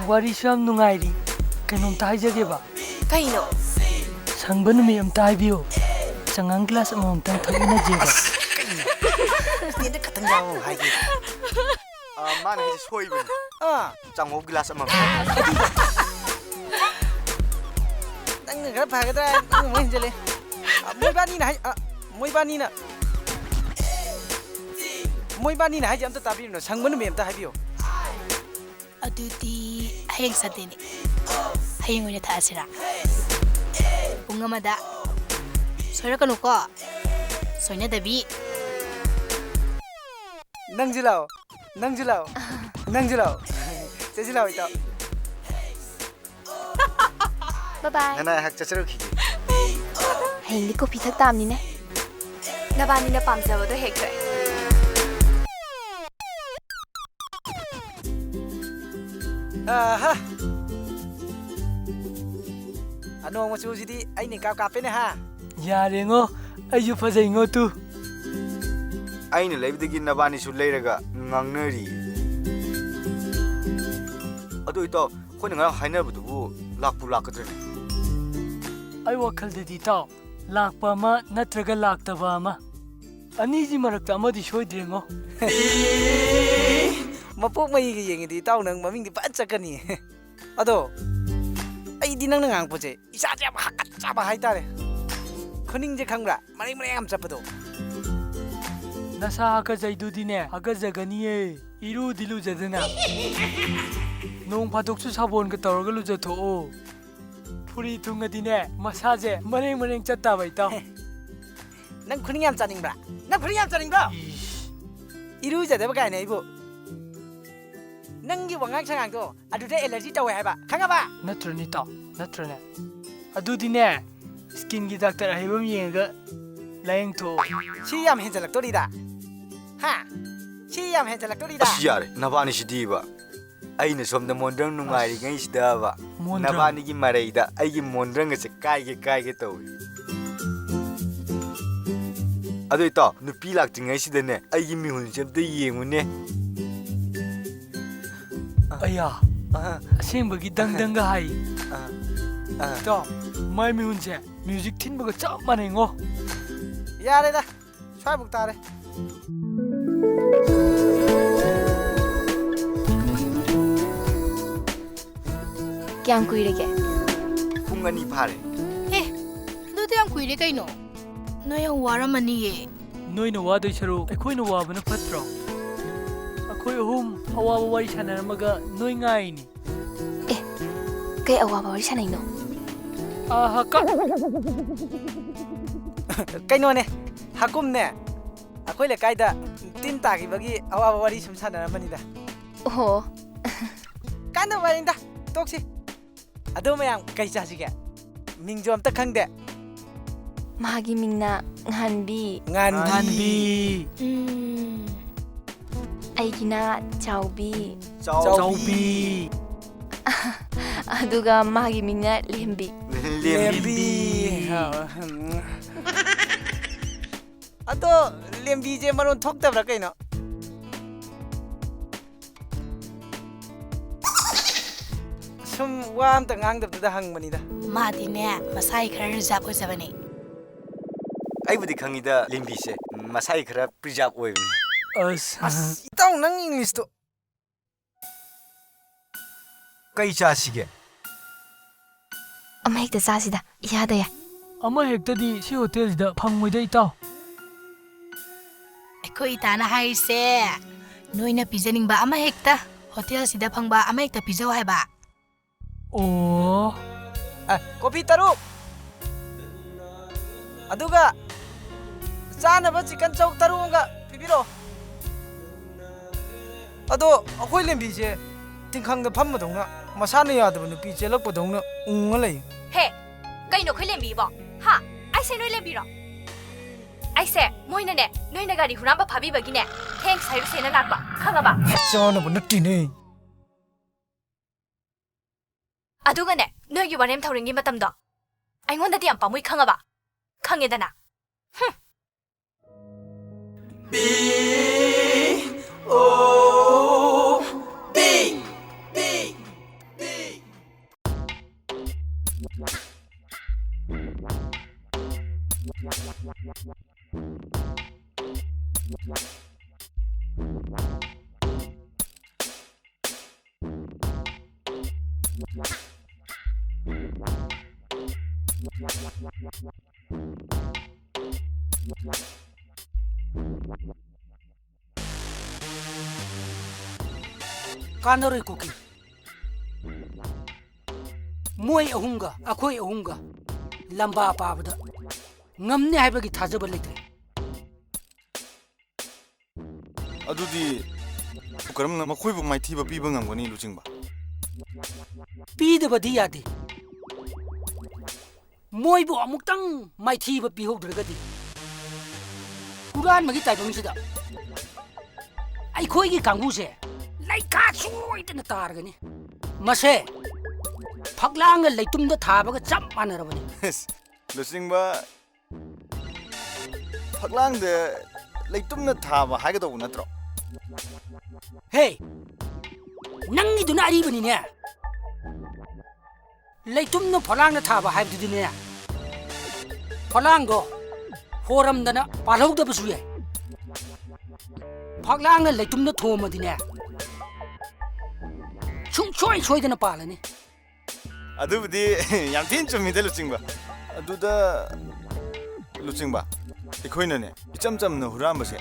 ꯋꯥꯔꯤꯁꯨ ꯌꯥꯝ ꯅꯨꯡꯉꯥꯏꯔꯤ꯫ ꯀꯩꯅꯣꯝꯇ ꯍꯥꯏꯖꯒꯦꯕ꯫ ꯀꯩꯅꯣ? ꯁꯪꯕ ꯅꯨꯃꯤꯠ ꯑꯝꯇ ꯍꯥꯏꯕꯤꯌꯨ꯫ ꯆꯉꯥꯡ ꯒ꯭ꯂꯥꯁ ꯑꯃꯃꯝꯇꯪ ꯊꯛꯃꯤꯟꯅꯁꯦꯕ꯫ ꯑꯁ, ꯀꯩꯅꯣ? ꯈ꯭ꯔꯤꯁꯇꯤꯌꯥꯟꯗ ꯈꯛꯇꯪ ꯌꯥꯎꯕ ꯍꯥꯏꯒꯦ꯫ ꯑ, ꯃꯥꯅ ꯍꯥꯏꯁꯦ ꯁꯣꯏꯕꯅꯤ꯫ ꯑꯥ꯫ ꯆꯥꯉꯧ ꯒꯤꯂꯥꯁ ꯑꯃꯃꯝ꯫ ꯅꯪꯅ ꯈꯔ ꯐꯒꯗ꯭ꯔꯥ ꯍꯥꯏ, ꯅꯪꯅ ꯑꯃꯨꯛ ꯍꯦꯟꯖꯜꯂꯦ꯫ ꯑ, ꯃꯣꯏꯕꯥꯅꯤꯅ ꯍꯥꯏ-, ꯑ, ꯃꯣꯏꯕꯥꯅꯤꯅ, ꯃꯣꯏꯕꯥꯅꯤꯅ ꯍꯥꯏꯁꯦ ꯑꯝꯇ ꯇꯥꯕꯤꯔꯨꯅꯨ, ꯁꯪꯕ ꯅꯨꯃꯤꯠ ꯑꯝꯇ ꯍꯥꯏꯕꯤꯌꯨ꯫ ꯑꯗꯨꯗꯤ ꯍꯌꯦꯡ ꯁꯟꯗꯦꯅꯤ꯫ ꯍꯌꯦꯡ ꯑꯣꯏꯅ ꯊꯛꯑꯁꯤꯔꯥ? ꯄꯨꯡ ꯑꯃꯗ꯫ ꯁꯣꯏꯔꯛꯀꯅꯨꯀꯣ꯫ ꯁꯣꯏꯅꯗꯕꯤ꯫ ꯅꯪꯁꯨ ꯂꯥꯛꯑꯣ꯫ ꯅꯪꯁꯨ ꯂꯥꯛꯑꯣ꯫ ꯅꯪꯁꯨ ꯂꯥꯛꯑꯣ꯫ ꯆꯠꯁꯤ ꯂꯥꯛꯑꯣ, ꯏꯇꯥꯎ꯫ ꯕꯥꯏ ꯕꯥꯏ꯫ ꯅꯅꯥꯏ ꯍꯥꯛ ꯆꯠꯆꯔꯨꯈꯤꯒꯦ꯫ ꯍꯌꯦꯡꯗꯤ ꯀꯣꯐꯤ ꯊꯛ ꯇꯥꯕꯅꯤꯅꯦ꯫ ꯅꯕꯥꯅꯤꯅ ꯄꯥꯝꯖꯕꯗꯣ ꯍꯦꯛ ꯊꯛꯑꯦ꯫ ꯑꯍꯥ꯫ ꯑꯅꯣꯛ ꯃꯆꯨꯁꯤꯗꯤ ꯑꯩꯅ ꯏꯀꯥꯞ ꯀꯥꯞꯄꯦꯅꯦ ꯍꯥ꯫ ꯌꯥꯔꯦꯉꯣ, ꯑꯩꯁꯨ ꯐꯖꯩꯉꯣ ꯇꯨ꯫ ꯑꯩꯅ ꯂꯩꯕꯗꯒꯤ ꯅꯕꯥꯅꯤꯁꯨ ꯂꯩꯔꯒ ꯉꯥꯡꯅꯔꯤ꯫ ꯑꯗꯨ ꯏꯇꯥꯎ, ꯑꯩꯈꯣꯏꯅ ꯉꯔꯥꯡ ꯍꯥꯏꯅꯕꯗꯨꯕꯨ ꯂꯥꯛꯄꯨ ꯂꯥꯛꯀꯗ꯭ꯔꯅꯦ? ꯑꯩ ꯋꯥꯈꯜꯗꯗꯤ ꯏꯇꯥꯎ, ꯂꯥꯛꯄ ꯑꯃ ꯅꯠꯇ꯭ꯔꯒ ꯂꯥꯛꯇꯕ ꯑꯃ, ꯑꯅꯤꯁꯤ ꯃꯔꯛꯇ ꯑꯃꯗꯤ ꯁꯣꯏꯗ꯭ꯔꯦꯉꯣ꯫ ꯃꯄꯣꯛ ꯃꯍꯩꯒ ꯌꯦꯡꯉꯗꯤ ꯏꯇꯥꯎ ꯅꯪ ꯃꯃꯤꯡꯗꯤ ꯐꯖ ꯆꯠꯀꯅꯤ꯫ ꯑꯗꯣ ꯑꯩꯗꯤ ꯅꯪꯅ ꯉꯥꯡꯉꯛꯄꯁꯦ ꯏꯁꯥꯁꯦ ꯌꯥꯝ ꯍꯥꯀꯠꯆꯕ ꯍꯥꯏꯇꯥꯔꯦ꯫ ꯈꯨꯅꯤꯡꯁꯦ ꯈꯪꯕ꯭ꯔꯥ? ꯃꯔꯦꯡ ꯃꯔꯦꯡ ꯌꯥꯝ ꯆꯠꯄꯗꯣ꯫ ꯅꯁꯥ ꯍꯥꯀꯠꯆꯩꯗꯨꯗꯤꯅꯦ, ꯍꯥꯀꯠꯆꯒꯅꯤꯌꯦ꯫ ꯏꯔꯨꯗꯤ ꯂꯨꯖꯗꯅ꯫ ꯅꯣꯡ ꯐꯥꯗꯣꯛꯁꯨ ꯁꯥꯄꯣꯟꯒ ꯇꯧꯔꯒ ꯂꯨꯖꯊꯣꯛꯑꯣ꯫ ꯐꯨꯔꯤ ꯊꯨꯡꯉꯗꯤꯅꯦ, ꯃꯁꯥꯁꯦ ꯃꯔꯦꯡ ꯃꯔꯦꯡ ꯆꯠ ꯇꯥꯕ, ꯏꯇꯥꯎ꯫ ꯅꯪ ꯈꯨꯅꯤꯡ ꯌꯥꯝ ꯆꯥꯅꯤꯡꯕ꯭ꯔꯥ? ꯅꯪ ꯈꯨꯅꯤꯡ ꯌꯥꯝ ꯆꯥꯅꯤꯡꯕ꯭ꯔꯣ? ꯏꯁ꯫ ꯏꯔꯨꯖꯗꯕ ꯀꯥꯏꯅ ꯑꯩꯕꯨ꯫ ꯅꯪꯒꯤ ꯋꯥꯉꯥꯡ ꯁꯉꯥꯡꯗꯣ ꯑꯗꯨꯗ allergy ꯇꯧꯋꯦ ꯍꯥꯏꯕ, ꯈꯪꯉꯕ? ꯅꯠꯇ꯭ꯔꯅꯦ, ꯏꯇꯥꯎ? ꯅꯠꯇ꯭ꯔꯅꯦ? ꯑꯗꯨꯗꯤꯅꯦ, skinꯒꯤ doctor ꯑꯍꯩꯕ ꯑꯃ ꯌꯦꯡꯉꯒ ꯂꯥꯌꯦꯡꯊꯣꯛꯑꯣ꯫ ꯁꯤ ꯌꯥꯝ ꯍꯦꯟꯖꯜꯂꯛꯇꯣꯔꯤꯗ꯫ ꯍꯥ? ꯁꯤ ꯌꯥꯝ ꯍꯦꯟꯖꯜꯂꯛꯇꯣꯔꯤꯗ꯫ ꯑꯁ, ꯌꯥꯔꯦ, ꯅꯕꯥꯅꯤꯁꯤꯗꯤꯕ꯫ ꯑꯩꯅ ꯁꯣꯝꯗ ꯃꯣꯟꯗ꯭ꯔꯪ ꯅꯨꯡꯉꯥꯏꯔꯤꯉꯩꯁꯤꯗꯕ, ꯃꯣꯟꯗ꯭ꯔꯪ꯫ ꯅꯕꯥꯅꯤꯒꯤ ꯃꯔꯩꯗ ꯑꯩꯒꯤ ꯃꯣꯟꯗ꯭ꯔꯪ ꯑꯁꯦ ꯀꯥꯏꯒꯦ ꯀꯥꯏꯒꯦ ꯇꯧꯏ꯫ ꯑꯗꯨ ꯏꯇꯥꯎ, ꯅꯨꯄꯤ ꯂꯥꯛꯇ꯭ꯔꯤꯉꯩꯁꯤꯗꯅꯦ, ꯑꯩꯒꯤ ꯃꯤꯍꯨꯟꯁꯦ ꯑꯝꯇ ꯌꯦꯡꯉꯨꯅꯦ꯫ ꯑꯌꯥ, ꯑꯍ꯫ ꯑꯁꯦꯡꯕꯒꯤ ꯗꯪ ꯗꯪꯒ ꯍꯥꯏ꯫ ꯑ, ꯑ꯫ ꯏꯇꯥꯎ, ꯃꯥꯏ ꯃꯤꯍꯨꯟꯁꯦ music ꯊꯤꯟꯕꯒ ꯆꯞ ꯃꯥꯟꯅꯩꯉꯣ꯫ ꯌꯥꯔꯦꯗ, ꯁ꯭ꯋꯥꯏꯃꯨꯛ ꯇꯥꯔꯦ꯫ ꯀꯌꯥꯝ ꯀꯨꯏꯔꯒꯦ? ꯄꯨꯡ ꯑꯅꯤ ꯐꯥꯔꯦ꯫ ꯑꯦ, ꯑꯗꯨꯗꯤ ꯌꯥꯝ ꯀꯨꯏꯔꯦ ꯀꯩꯅꯣ꯫ ꯅꯣꯏ ꯌꯥꯝ ꯋꯥꯔꯝꯃꯅꯤꯌꯦ꯫ ꯅꯣꯏꯅ ꯋꯥꯗꯣꯏ ꯁꯔꯨꯛ ꯑꯩꯈꯣꯏꯅ ꯋꯥꯕꯅ ꯐꯠꯇ꯭ꯔꯣ? ꯑꯩꯈꯣꯏ ꯑꯍꯨꯝ ꯑꯋꯥꯕ ꯋꯥꯔꯤ ꯁꯥꯟꯅꯔꯝꯃꯒ ꯅꯣꯏ ꯉꯥꯏꯅꯤ꯫ ꯀꯩ ꯑꯋꯥꯕ ꯋꯥꯔꯤ ꯁꯥꯟꯅꯩꯅꯣ? ꯑꯥ, ꯍꯥ, ꯀ- ꯀꯩꯅꯣꯅꯦ, ꯍꯥꯀꯨꯝꯅꯦ, ꯑꯩꯈꯣꯏ ꯂꯩꯀꯥꯏꯗ ꯇꯤꯟ ꯇꯥꯈꯤꯕꯒꯤ ꯑꯋꯥꯕ ꯋꯥꯔꯤ ꯁꯨꯝ ꯁꯥꯟꯅꯔꯝꯕꯅꯤꯗ꯫ ꯑꯣꯍꯣ꯫ ꯀꯥꯟꯅꯕ ꯋꯥꯔꯤꯅꯤꯗ, ꯇꯣꯛꯁꯤ꯫ ꯑꯗꯣ ꯃꯌꯥꯝ, ꯀꯩ ꯆꯥꯁꯤꯒꯦ? ꯃꯤꯡꯁꯨ ꯑꯝꯇ ꯈꯪꯗꯦ꯫ ꯃꯥꯒꯤ ꯃꯤꯡꯅ ꯉꯍꯥꯟꯕꯤ꯫ ꯉꯥꯟꯕꯤ꯫ ꯎꯝ, ꯑꯩꯒꯤꯅ ꯆꯥꯎꯕꯤ꯫ ꯆꯥꯎꯕꯤ꯫ ꯑꯗꯨꯒ ꯃꯥꯒꯤ ꯃꯤꯡꯅ ꯂꯦꯝꯕꯤ꯫ ꯂꯦꯝꯕꯤ꯫ ꯂꯦꯝꯕꯤ꯫ ꯑꯗꯣ ꯂꯦꯝꯕꯤꯁꯦ ꯃꯔꯣꯟ ꯊꯣꯛꯇꯕ꯭ꯔꯥ ꯀꯩꯅꯣ? ꯁꯨꯝ ꯋꯥ ꯑꯝꯇ ꯉꯥꯡꯗꯕꯗꯨꯗ ꯍꯪꯕꯅꯤꯗ꯫ ꯃꯥꯗꯤꯅꯦ ꯃꯁꯥꯒꯤ ꯈꯔ ꯔꯤꯖꯥꯕ ꯑꯣꯏꯖꯕꯅꯦ꯫ ꯑꯩꯕꯨꯗꯤ ꯈꯪꯉꯤꯗ, ꯂꯦꯝꯕꯤꯁꯦ ꯃꯁꯥꯒꯤ ꯈꯔ ꯄ꯭ꯔꯤꯖꯥꯕ ꯑꯣꯏꯕꯅꯤ꯫ ꯑꯁ, ꯑꯁ, ꯏꯇꯥꯎ, ꯅꯪ ꯏꯪꯂꯤꯁꯇꯣ꯫ ꯀꯩ ꯆꯥꯁꯤꯒꯦ? ꯑꯃ ꯍꯦꯛꯇ ꯆꯥꯁꯤꯗ, ꯏꯌꯥꯗ ꯌꯥꯏ꯫ ꯑꯃ ꯍꯦꯛꯇꯗꯤ ꯁꯤ ꯍꯣꯇꯦꯜꯁꯤꯗ ꯐꯪꯉꯣꯏꯗ, ꯏꯇꯥꯎ꯫ ꯑꯩꯈꯣꯏ ꯏꯇꯥꯅ ꯍꯥꯏꯔꯤꯁꯦ, ꯅꯣꯏꯅ ꯄꯤꯖꯅꯤꯡꯕ ꯑꯃ ꯍꯦꯛꯇ, ꯍꯣꯇꯦꯜꯁꯤꯗ ꯐꯪꯕ ꯑꯃ ꯍꯦꯛꯇ ꯄꯤꯖꯧ ꯍꯥꯏꯕ꯫ ꯑꯣ꯫ ꯑ, ꯀꯣꯐꯤ ꯇꯔꯨꯛ꯫ ꯑꯗꯨꯒ ꯆꯥꯅꯕ ꯆꯤꯀꯟ ꯆꯧ ꯇꯔꯨꯛ ꯑꯃꯒ ꯄꯤꯕꯤꯔꯛꯑꯣ꯫ ꯑꯗꯣ ꯑꯩꯈꯣꯏ ꯂꯦꯝꯕꯤꯁꯦ ꯇꯤꯡꯈꯪꯗ ꯐꯝꯕꯗꯧꯅ, ꯃꯁꯥꯅ ꯌꯥꯗꯕ ꯅꯨꯄꯤ ꯆꯦꯜꯂꯛꯄꯗꯧꯅ ꯎꯪꯉ ꯂꯩ꯫ ꯍꯦ, ꯀꯩꯅꯣ ꯑꯩꯈꯣꯏ ꯂꯦꯝꯕꯤꯕꯣ? ꯍꯥ? ꯑꯩꯁꯦ ꯅꯣꯏ ꯂꯦꯝꯕꯤꯔꯣ? ꯑꯩꯁꯦ ꯃꯣꯏꯅꯅꯦ, ꯅꯣꯏꯅ ꯒꯥꯔꯤ ꯍꯨꯔꯥꯟꯕ ꯐꯥꯕꯤꯕꯒꯤꯅꯦ, ꯊꯦꯡꯁ ꯍꯥꯏꯔꯨꯁꯦꯅ ꯂꯥꯛꯄ, ꯈꯪꯉꯕ? ꯆꯥꯅꯕ ꯅꯠꯇꯦꯅꯦ꯫ ꯑꯗꯨꯒꯅꯦ, ꯅꯣꯏꯒꯤ ꯋꯥꯔꯦꯝ ꯊꯧꯔꯦꯝꯒꯤ ꯃꯇꯝꯗꯣ ꯑꯩꯉꯣꯟꯗꯗꯤ ꯌꯥꯝ ꯄꯥꯝꯃꯨꯏ, ꯈꯪꯉꯕ? ꯈꯪꯉꯦꯗꯅ꯫ ꯍꯨꯝ꯫ ꯀꯥꯟꯅꯔꯣꯏ ꯀꯨꯀꯤ꯫ ꯃꯣꯏ ꯑꯍꯨꯝꯒ ꯑꯩꯈꯣꯏ ꯑꯍꯨꯝꯒ ꯂꯝꯕꯥ ꯄꯥꯕꯗ ꯉꯝꯅꯤ ꯍꯥꯏꯕꯒꯤ ꯊꯥꯖꯕ ꯂꯩꯇ꯭ꯔꯦ꯫ ꯑꯗꯨꯗꯤ ꯀꯔꯝꯅ ꯃꯈꯣꯏꯕꯨ ꯃꯥꯏꯊꯤꯕ ꯄꯤꯕ ꯉꯝꯒꯅꯤ, ꯂꯨꯆꯤꯡꯕ? ꯄꯤꯗꯕꯗꯤ ꯌꯥꯗꯦ꯫ ꯃꯣꯏꯕꯨ ꯑꯃꯨꯛꯇꯪ ꯃꯥꯏꯊꯤꯕ ꯄꯤꯍꯧꯗ꯭ꯔꯒꯗꯤ ꯍꯨꯔꯥꯟꯕꯒꯤ ꯇꯥꯏꯕꯪꯁꯤꯗ ꯑꯩꯈꯣꯏꯒꯤ ꯀꯥꯡꯕꯨꯁꯦ ꯂꯩꯈꯥ ꯁꯣꯏꯗꯅ ꯇꯥꯔꯒꯅꯤ꯫ ꯃꯁꯦ ꯐꯛꯂꯥꯡꯒ ꯂꯩꯇꯨꯝꯗ ꯊꯥꯕꯒ ꯆꯞ ꯃꯥꯟꯅꯔꯕꯅꯤ꯫ ꯂꯨꯆꯤꯡꯕ, ꯐꯛꯂꯥꯡꯗ ꯂꯩꯇꯨꯝꯅ ꯊꯥꯕ ꯍꯥꯏꯒꯗꯧꯕ ꯅꯠꯇ꯭ꯔꯣ? ꯍꯦ, ꯅꯪꯒꯤꯗꯨꯅ ꯑꯔꯤꯕꯅꯤꯅꯦ꯫ ꯂꯩꯇꯨꯝꯅ ꯐꯛꯂꯥꯡꯗ ꯊꯥꯕ ꯍꯥꯏꯕꯗꯨꯗꯤꯅꯦ, ꯐꯛꯂꯥꯡꯗꯣ ꯍꯣꯔꯝꯗꯅ ꯄꯥꯜꯍꯧꯗꯕꯁꯨ ꯌꯥꯏ꯫ ꯐꯛꯂꯥꯡꯅ ꯂꯩꯇꯨꯝꯅ ꯊꯣꯝꯃꯗꯤꯅꯦ, ꯁꯨꯡꯁꯣꯏ ꯁꯣꯏꯗꯅ ꯄꯥꯜꯂꯅꯤ꯫ ꯑꯗꯨꯕꯨꯗꯤ ꯌꯥꯝ ꯊꯤꯅ ꯆꯨꯝꯃꯤꯗ, ꯂꯨꯆꯤꯡꯕ꯫ ꯑꯗꯨꯗ, ꯂꯨꯆꯤꯡꯕ, ꯑꯩꯈꯣꯏꯅꯅꯦ, ꯏꯆꯝ ꯆꯝꯅ ꯍꯨꯔꯥꯟꯕꯁꯦ,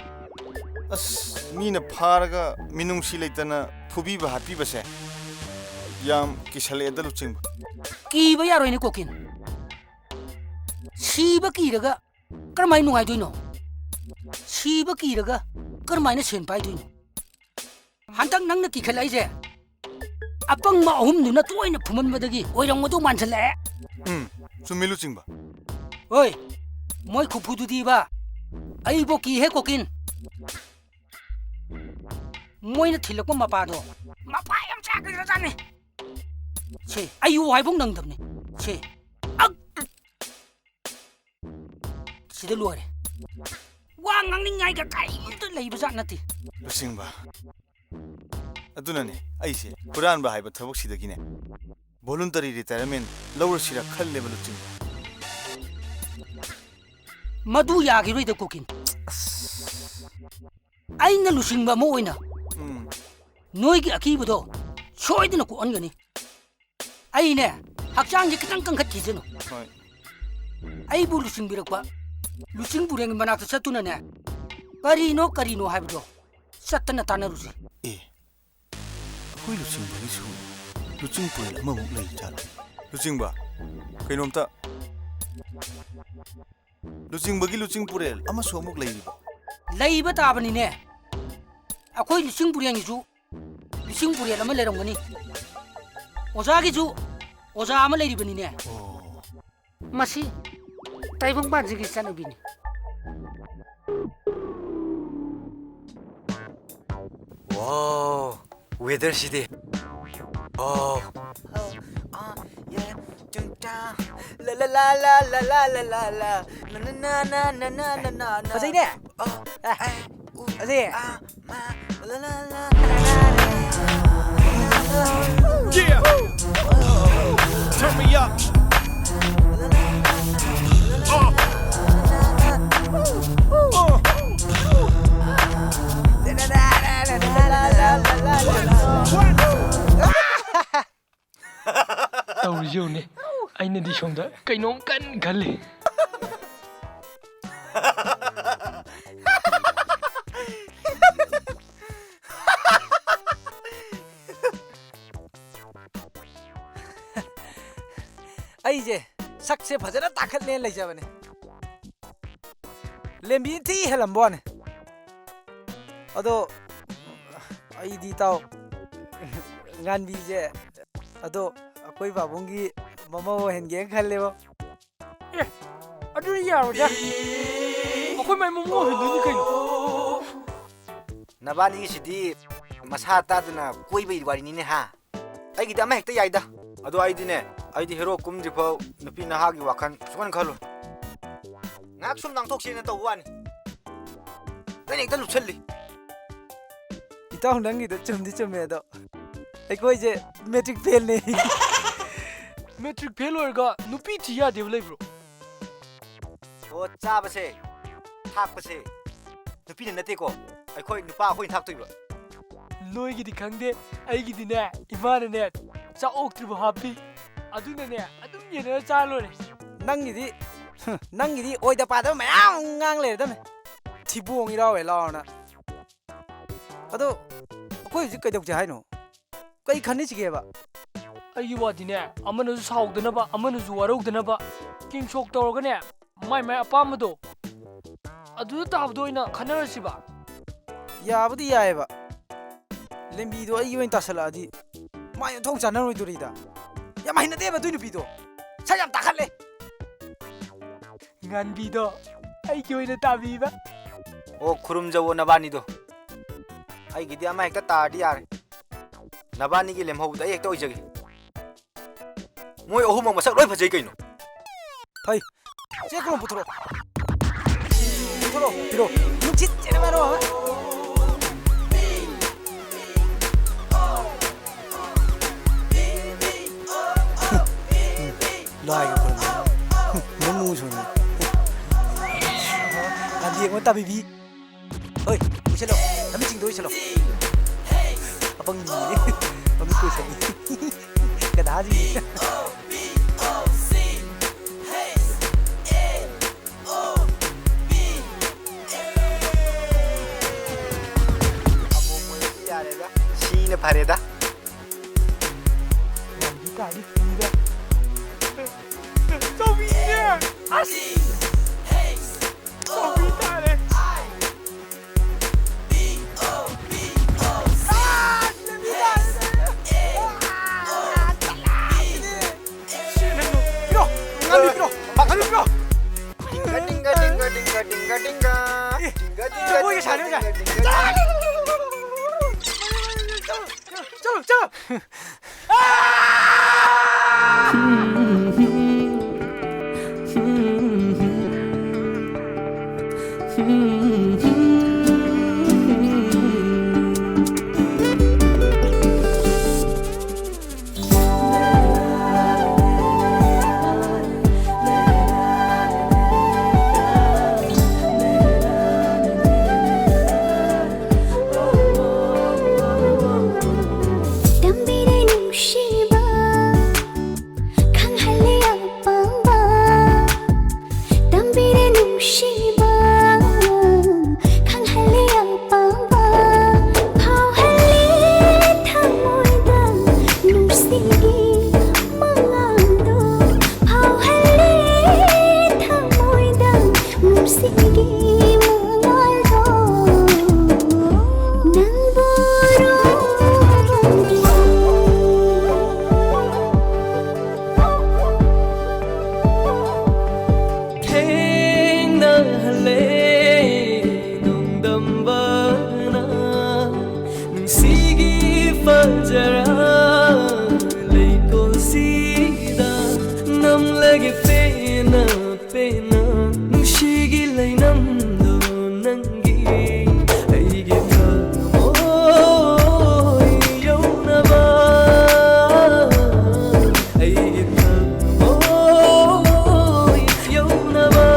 ꯑꯁ, ꯃꯤꯅ ꯐꯥꯔꯒ ꯃꯤꯅꯨꯡꯁꯤ ꯂꯩꯇꯅ ꯐꯨꯕꯤꯕ ꯍꯥꯠꯄꯤꯕꯁꯦ ꯌꯥꯝ ꯀꯤꯁꯜꯂꯛꯑꯦꯗ, ꯂꯨꯆꯤꯡꯕ꯫ ꯀꯤꯕ ꯌꯥꯔꯣꯏꯅꯦ, ꯀꯣꯀꯤꯟ꯫ ꯁꯤꯕ ꯀꯤꯔꯒ ꯀꯔꯝꯍꯥꯏꯅ ꯅꯨꯡꯉꯥꯏꯗꯣꯏꯅꯣ? ꯁꯤꯕ ꯀꯤꯔꯒ ꯀꯔꯝꯍꯥꯏꯅ ꯁꯦꯟ ꯄꯥꯏꯗꯣꯏꯅꯣ? ꯍꯟꯗꯛ ꯅꯪꯅ ꯀꯤꯈꯠꯂꯛꯏꯁꯦ ꯑꯄꯪꯕ ꯑꯍꯨꯝꯗꯨꯅ ꯇꯣꯏꯅ ꯐꯨꯃꯟꯕꯗꯒꯤ ꯑꯣꯏꯔꯝꯒꯗꯧ ꯃꯥꯟꯁꯤꯜꯂꯛꯑꯦ꯫ ꯎꯝ, ꯆꯨꯝꯃꯤ, ꯂꯨꯆꯤꯡꯕ꯫ ꯍꯣꯏ, ꯃꯣꯏ ꯈꯨꯐꯨꯗꯨꯗꯤꯕ, ꯑꯩꯕꯨ ꯀꯤꯍꯦ, ꯀꯣꯀꯤꯟ꯫ ꯃꯣꯏꯅ ꯊꯤꯜꯂꯛꯄ ꯃꯄꯥꯗꯣ ꯃꯄꯥ ꯌꯥꯝ ꯆꯥꯈ꯭ꯔꯖꯥꯠꯅꯤ꯫ ꯁꯦ, ꯑꯌꯨ ꯍꯥꯏꯐꯧ ꯅꯪꯗꯕꯅꯤ꯫ ꯁꯦ, ꯑꯛ! ꯁꯤꯗ ꯂꯣꯏꯔꯦ꯫ ꯋꯥ ꯉꯥꯡꯅꯤꯡꯉꯥꯏꯒ ꯀꯔꯤꯝꯇ ꯂꯩꯕꯖꯥꯠ ꯅꯠꯇꯦ꯫ ꯂꯨꯆꯤꯡꯕ, ꯑꯗꯨꯅꯅꯦ ꯑꯩꯁꯦ ꯍꯨꯔꯥꯟꯕ ꯍꯥꯏꯕ ꯊꯕꯛꯁꯤꯗꯒꯤꯅꯦ voluntary retirement ꯂꯧꯔꯁꯤꯔ ꯈꯜꯂꯦꯕ, ꯂꯨꯆꯤꯡꯕ꯫ ꯃꯗꯨ ꯌꯥꯈꯤꯔꯣꯏꯗ, ꯀꯣꯀꯤꯟ꯫ ꯑꯩꯅ ꯂꯨꯆꯤꯡꯕ ꯑꯃ ꯑꯣꯏꯅ ꯎꯝ꯫ ꯅꯣꯏꯒꯤ ꯑꯀꯤꯕꯗꯣ ꯁꯣꯏꯗꯅ ꯀꯣꯛꯍꯟꯒꯅꯤ꯫ ꯑꯩꯅꯦ, ꯍꯛꯆꯥꯡꯁꯦ ꯈꯤꯇꯪ ꯀꯟꯈꯠꯈꯤꯁꯅꯨ꯫ ꯍꯣꯏ꯫ ꯑꯩꯕꯨ ꯂꯨꯆꯤꯡꯕꯤꯔꯛꯄ ꯂꯨꯆꯤꯡ ꯄꯨꯔꯦꯜꯒꯤ ꯃꯅꯥꯛꯇ ꯆꯠꯇꯨꯅꯅꯦ, ꯀꯔꯤꯅꯣ ꯀꯔꯤꯅꯣ ꯍꯥꯏꯕꯗꯣ ꯆꯠꯇꯅ ꯇꯥꯟꯅꯔꯨꯁꯤ꯫ ꯑꯦ, ꯑꯩꯈꯣꯏ ꯂꯨꯆꯤꯡꯕꯒꯤꯁꯨ ꯂꯨꯆꯤꯡ ꯄꯨꯔꯦꯜ ꯑꯃꯃꯨꯛ ꯂꯩ ꯖꯥꯠꯂꯣ? ꯂꯨꯆꯤꯡꯕ, ꯀꯩꯅꯣꯝꯇ꯫ ꯂꯨꯆꯤꯡꯕꯒꯤ ꯂꯨꯆꯤꯡ ꯄꯨꯔꯦꯜ ꯑꯃꯁꯨ ꯑꯃꯨꯛ ꯂꯩꯔꯤꯕ? ꯂꯩꯕ ꯇꯥꯕꯅꯤꯅꯦ꯫ ꯑꯩꯈꯣꯏ ꯂꯨꯆꯤꯡ ꯄꯨꯔꯦꯜꯒꯤꯁꯨ ꯂꯨꯆꯤꯡ ꯄꯨꯔꯦꯜ ꯑꯃ ꯂꯩꯔꯝꯒꯅꯤ꯫ ꯑꯣꯖꯥꯒꯤꯁꯨ ꯑꯣꯖꯥ ꯑꯃ ꯂꯩꯔꯤꯕꯅꯤꯅꯦ꯫ ꯑꯣ꯫ ꯃꯁꯤ ꯇꯥꯏꯕꯪꯄꯥꯟꯁꯤꯒꯤ ꯆꯠꯅꯕꯤꯅꯤ꯫ ꯋꯥꯎ, weather ꯁꯤꯗꯤ꯫ ꯋꯥꯎ꯫ ꯐꯖꯩꯅꯦ꯫ ꯑꯗꯤ꯫ Yeah. Turn me up. Uh. Uh. ꯇꯧꯔꯤꯁꯤ ꯌꯦꯡꯉꯨꯅꯦ꯫ ꯑꯩꯅꯗꯤ ꯁꯣꯝꯗ ꯀꯩꯅꯣꯝ ꯀꯟꯅ ꯈꯜꯂꯤ꯫ ꯑꯩꯁꯦ ꯁꯛꯁꯦ ꯐꯖꯅ ꯇꯥꯈꯠꯂꯦꯅ ꯂꯩꯖꯕꯅꯦ꯫ ꯂꯦꯝꯕꯤ ꯊꯤ ꯍꯦꯜꯂꯝꯕ ꯋꯥꯅꯦ꯫ ꯑꯗꯣ ꯑꯩꯗꯤ ꯏꯇꯥꯎ ꯉꯥꯟꯕꯤꯁꯦ, ꯑꯗꯣ ꯑꯩꯈꯣꯏ ꯄꯥꯕꯨꯡꯒꯤ ꯃꯃꯧ ꯑꯣꯏꯍꯟꯒꯦꯅ ꯈꯜꯂꯦꯕꯣ꯫ ꯑꯦ, ꯑꯗꯨꯗꯤ ꯌꯥꯔꯣꯏꯗ꯫ ꯑꯩꯈꯣꯏ ꯃꯥꯏ ꯃꯃꯧ ꯑꯣꯏꯍꯟꯗꯣꯏꯅꯤ ꯀꯩꯅꯣ꯫ ꯅꯕꯥꯅꯤꯒꯤꯁꯤꯗꯤ ꯃꯁꯥ ꯇꯥꯗꯅ ꯀꯣꯏꯕꯒꯤ ꯋꯥꯔꯤꯅꯤꯅꯦ ꯍꯥ? ꯑꯩꯒꯤꯗꯤ ꯑꯃ ꯍꯦꯛꯇ ꯌꯥꯏꯗ꯫ ꯑꯗꯣ ꯑꯩꯗꯤꯅꯦ, ꯑꯩꯗꯤ ꯍꯦꯔꯣ ꯀꯨꯝꯗ꯭ꯔꯤꯐꯥꯎ ꯅꯨꯄꯤ ꯅꯍꯥꯒꯤ ꯋꯥꯈꯜ ꯁꯨꯛꯈꯟ ꯈꯜꯂꯣꯏ꯫ ꯉꯥꯏꯍꯥꯛ ꯁꯨꯝ ꯉꯥꯡꯊꯣꯛꯁꯦꯅ ꯇꯧꯕ ꯋꯥꯅꯤ꯫ ꯅꯪꯅ ꯍꯦꯛꯇ ꯂꯨꯞꯁꯜꯂꯤ꯫ ꯏꯇꯥꯎ, ꯅꯪꯒꯤꯗꯣ ꯆꯨꯝꯗꯤ ꯆꯨꯝꯃꯦ, ꯑꯗꯣ ꯑꯩꯈꯣꯏꯁꯦ ꯃꯦꯇ꯭ꯔꯤꯛ ꯐꯦꯜꯅꯦ꯫ ꯃꯦꯇ꯭ꯔꯤꯛ ꯐꯦꯜ ꯑꯣꯏꯔꯒ ꯅꯨꯄꯤ ꯊꯤ ꯌꯥꯗꯦꯕ ꯂꯩꯕ꯭ꯔꯣ? ꯑꯣ, ꯆꯥꯕꯁꯦ, ꯊꯥꯛꯄꯁꯦ ꯅꯨꯄꯤꯅ ꯅꯠꯇꯦꯀꯣ, ꯑꯩꯈꯣꯏ ꯅꯨꯄꯥ ꯑꯩꯈꯣꯏꯅ ꯊꯥꯛꯇꯣꯏꯕ꯫ ꯅꯣꯏꯒꯤꯗꯤ ꯈꯪꯗꯦ, ꯑꯩꯒꯤꯗꯤꯅꯦ, ꯏꯃꯥꯅꯅꯦ ꯆꯥꯛ ꯑꯣꯛꯇ꯭ꯔꯤꯕ ꯍꯥꯞꯄꯤ꯫ ꯑꯗꯨꯅꯅꯦ, ꯑꯗꯨꯝ ꯌꯦꯟꯅꯔ ꯆꯥ ꯂꯣꯏꯔꯦ꯫ ꯅꯪꯒꯤꯗꯤ ꯍꯨꯝ, ꯅꯪꯒꯤꯗꯤ ꯑꯣꯏꯗ ꯄꯥꯗꯕ ꯃꯌꯥꯝ ꯉꯥꯡ ꯂꯩꯔꯗꯝꯅꯦ꯫ ꯊꯤꯕꯣꯡ ꯏꯔꯥꯎꯋꯦ ꯂꯥꯎꯔꯅ꯫ ꯑꯗꯣ ꯑꯩꯈꯣꯏ ꯍꯧꯖꯤꯛ ꯀꯩꯗꯧꯁꯦ ꯍꯥꯏꯅꯣ? ꯀꯩ ꯈꯟꯅꯁꯤꯒꯦꯕ? ꯑꯩꯒꯤ ꯋꯥꯗꯤꯅꯦ, ꯑꯃꯅꯁꯨ ꯁꯥꯎꯗꯅꯕ, ꯑꯃꯅꯁꯨ ꯋꯥꯔꯧꯗꯅꯕ, ꯀꯤꯡ ꯁꯣꯛ ꯇꯧꯔꯒꯅꯦ, ꯃꯥꯏ ꯃꯥꯏ ꯑꯄꯥꯝꯕꯗꯣ ꯑꯗꯨꯗ ꯇꯥꯕꯗꯣ ꯑꯣꯏꯅ ꯈꯟꯅꯔꯁꯤꯕ꯫ ꯌꯥꯕꯨꯗꯤ ꯌꯥꯏꯌꯦꯕ꯫ ꯂꯦꯝꯕꯤꯗꯣ ꯑꯩꯒꯤ ꯑꯣꯏꯅ ꯇꯥꯁꯜꯂꯛꯑꯗꯤ ꯃꯥ ꯑꯣꯟꯊꯣꯛ ꯆꯥꯟꯅꯔꯣꯏꯗꯣꯔꯤꯗ꯫ ꯌꯥꯝ ꯍꯩꯅꯗꯦꯕ ꯑꯗꯨꯏ ꯅꯨꯄꯤꯗꯣ꯫ ꯁꯛ ꯌꯥꯝ ꯇꯥꯈꯠꯂꯦ꯫ ꯉꯥꯟꯕꯤꯗꯣ ꯑꯩꯒꯤ ꯑꯣꯏꯅ ꯇꯥꯕꯤꯕ꯫ ꯑꯣ, ꯈꯨꯔꯨꯝꯖꯧꯋꯣ ꯅꯕꯥꯅꯤꯗꯣ꯫ ꯑꯩꯒꯤꯗꯤ ꯑꯃ ꯍꯦꯛꯇ ꯇꯥꯔꯗꯤ ꯌꯥꯔꯦ꯫ ꯅꯕꯥꯅꯤꯒꯤ ꯂꯦꯝꯍꯧꯕꯗ ꯑꯩ ꯍꯦꯛꯇ ꯑꯣꯏꯖꯒꯦ꯫ ꯃꯣꯏ ꯑꯍꯨꯝꯃꯛ ꯃꯁꯛ ꯂꯣꯏ ꯐꯖꯩ ꯀꯩꯅꯣ꯫ ꯐꯩ꯫ ꯆꯦ ꯀꯣꯂꯣꯝ ꯄꯨꯊꯣꯔꯛꯑꯣ꯫ ꯄꯨꯊꯣꯔꯛꯑꯣ꯫ ꯄꯤꯔꯛꯑꯣ꯫ ꯅꯨꯡꯁꯤꯠ ꯆꯦꯅ ꯃꯔꯣ ꯑꯃ꯫ ꯂꯥꯏꯒ ꯈꯨꯔꯨꯝꯃꯤ꯫ ꯃꯃꯨ ꯁꯣꯟꯅꯤ꯫ ꯒꯥꯟꯙꯤ ꯑꯃ ꯇꯥꯕꯤꯕꯤ꯫ ꯍꯣꯏ, ꯀꯣꯏꯁꯜꯂꯣ꯫ ꯅꯃꯤꯠꯁꯤꯡꯗꯣ ꯀꯣꯏꯁꯜꯂꯣ꯫ ꯑꯄꯪꯕꯤꯅꯤ꯫ ꯃꯃꯤꯠ ꯀꯣꯏꯁꯜꯂꯤ꯫ ꯒꯙꯥꯁꯤꯡꯁꯦ꯫ ꯌꯥꯔꯦꯗ꯫ ꯁꯤꯅ ꯐꯔꯦꯗ꯫ ꯌꯥꯝꯗꯤ ꯇꯥꯗꯤ ꯊꯤꯗ꯫ ꯆꯥꯎꯕꯤꯅꯦ! ꯑꯁ! ꯆꯥꯎꯕꯤ ꯇꯥꯔꯦ! ꯁꯤ ꯅꯪꯗꯣ! ꯄꯤꯔꯣ! ꯉꯥꯅꯨ ꯄꯤꯔꯣ! ꯉꯥꯅꯨ ꯄꯤꯔꯣ! ꯇꯤꯡꯒ, ꯇꯤꯡꯒ, ꯇꯤꯡꯒ, ꯇꯤꯡꯒ, ꯇꯤꯡꯒ, ꯇꯤꯡꯒ꯫ ꯑꯦ, ꯇꯤꯡꯒ, ꯇꯤꯡꯒ, ꯃꯣꯏꯒ ꯇꯤꯡꯒ, ꯁꯥꯟꯅꯕ ꯇꯤꯡꯒ, ꯌꯥꯏ꯫ ꯇꯤꯡꯒ꯫ ꯆꯠꯂꯣ, ꯆꯠꯂꯣ꯫ ꯇꯝꯕꯤꯔꯦ ꯅꯨꯡꯁꯤꯕ, ꯈꯪꯍꯜꯂꯦ ꯑꯄꯥꯝꯕ꯫ ꯄꯦꯟꯅ ꯄꯦꯟꯅ ꯅꯨꯡꯁꯤꯒꯤ ꯂꯩꯅꯝꯗꯣ ꯅꯪꯒꯤ ꯑꯩꯒꯤ ꯊꯃꯣꯏ ꯌꯧꯅꯕ, ꯑꯩꯒꯤ ꯊꯃꯣꯏ ꯌꯧꯅꯕ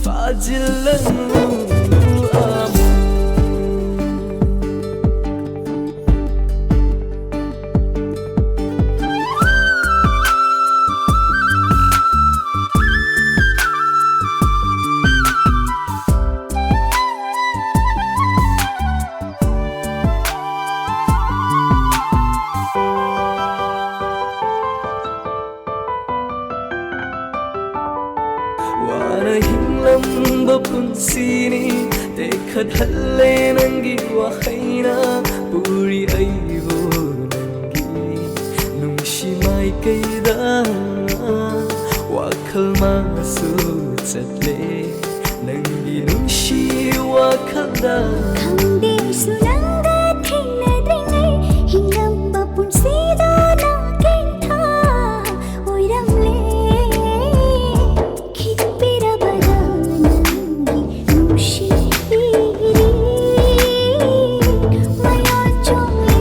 ꯐꯥꯖꯤꯜꯂꯅꯨ ꯑꯃꯨꯛ꯫ ꯋꯥꯅ ꯍꯤꯡꯂꯝꯕ ꯄꯨꯟꯁꯤꯅꯤ ꯇꯦꯛꯈꯠꯍꯜꯂꯦ ꯅꯪꯒꯤ ꯋꯥꯍꯩꯅ ꯄꯨꯔꯤ ꯑꯩꯕꯨ ꯅꯪꯒꯤ ꯅꯨꯡꯁꯤ ꯃꯥꯏꯀꯩꯗ ꯋꯥꯈꯜ ꯃꯥꯁꯨ ꯆꯠꯂꯦ ꯅꯪꯒꯤ ꯅꯨꯡꯁꯤ ꯋꯥꯈꯜꯗ ꯈꯪꯗꯦ ꯑꯩꯁꯨ ꯅꯪꯒ ꯊꯦꯡꯅꯗ꯭ꯔꯤꯉꯩ ꯍꯤꯡꯂꯝꯕ ꯄꯨꯟꯁꯤꯗꯣ ꯅꯥꯀꯦꯟꯊꯥ ꯑꯣꯏꯔꯝꯂꯦ꯫ ꯈꯤꯛꯄꯤꯔꯕꯗ ꯅꯪꯒꯤ ꯅꯨꯡꯁꯤ ꯏꯔꯤꯛ ꯃꯌꯥ ꯆꯣꯡꯂꯦ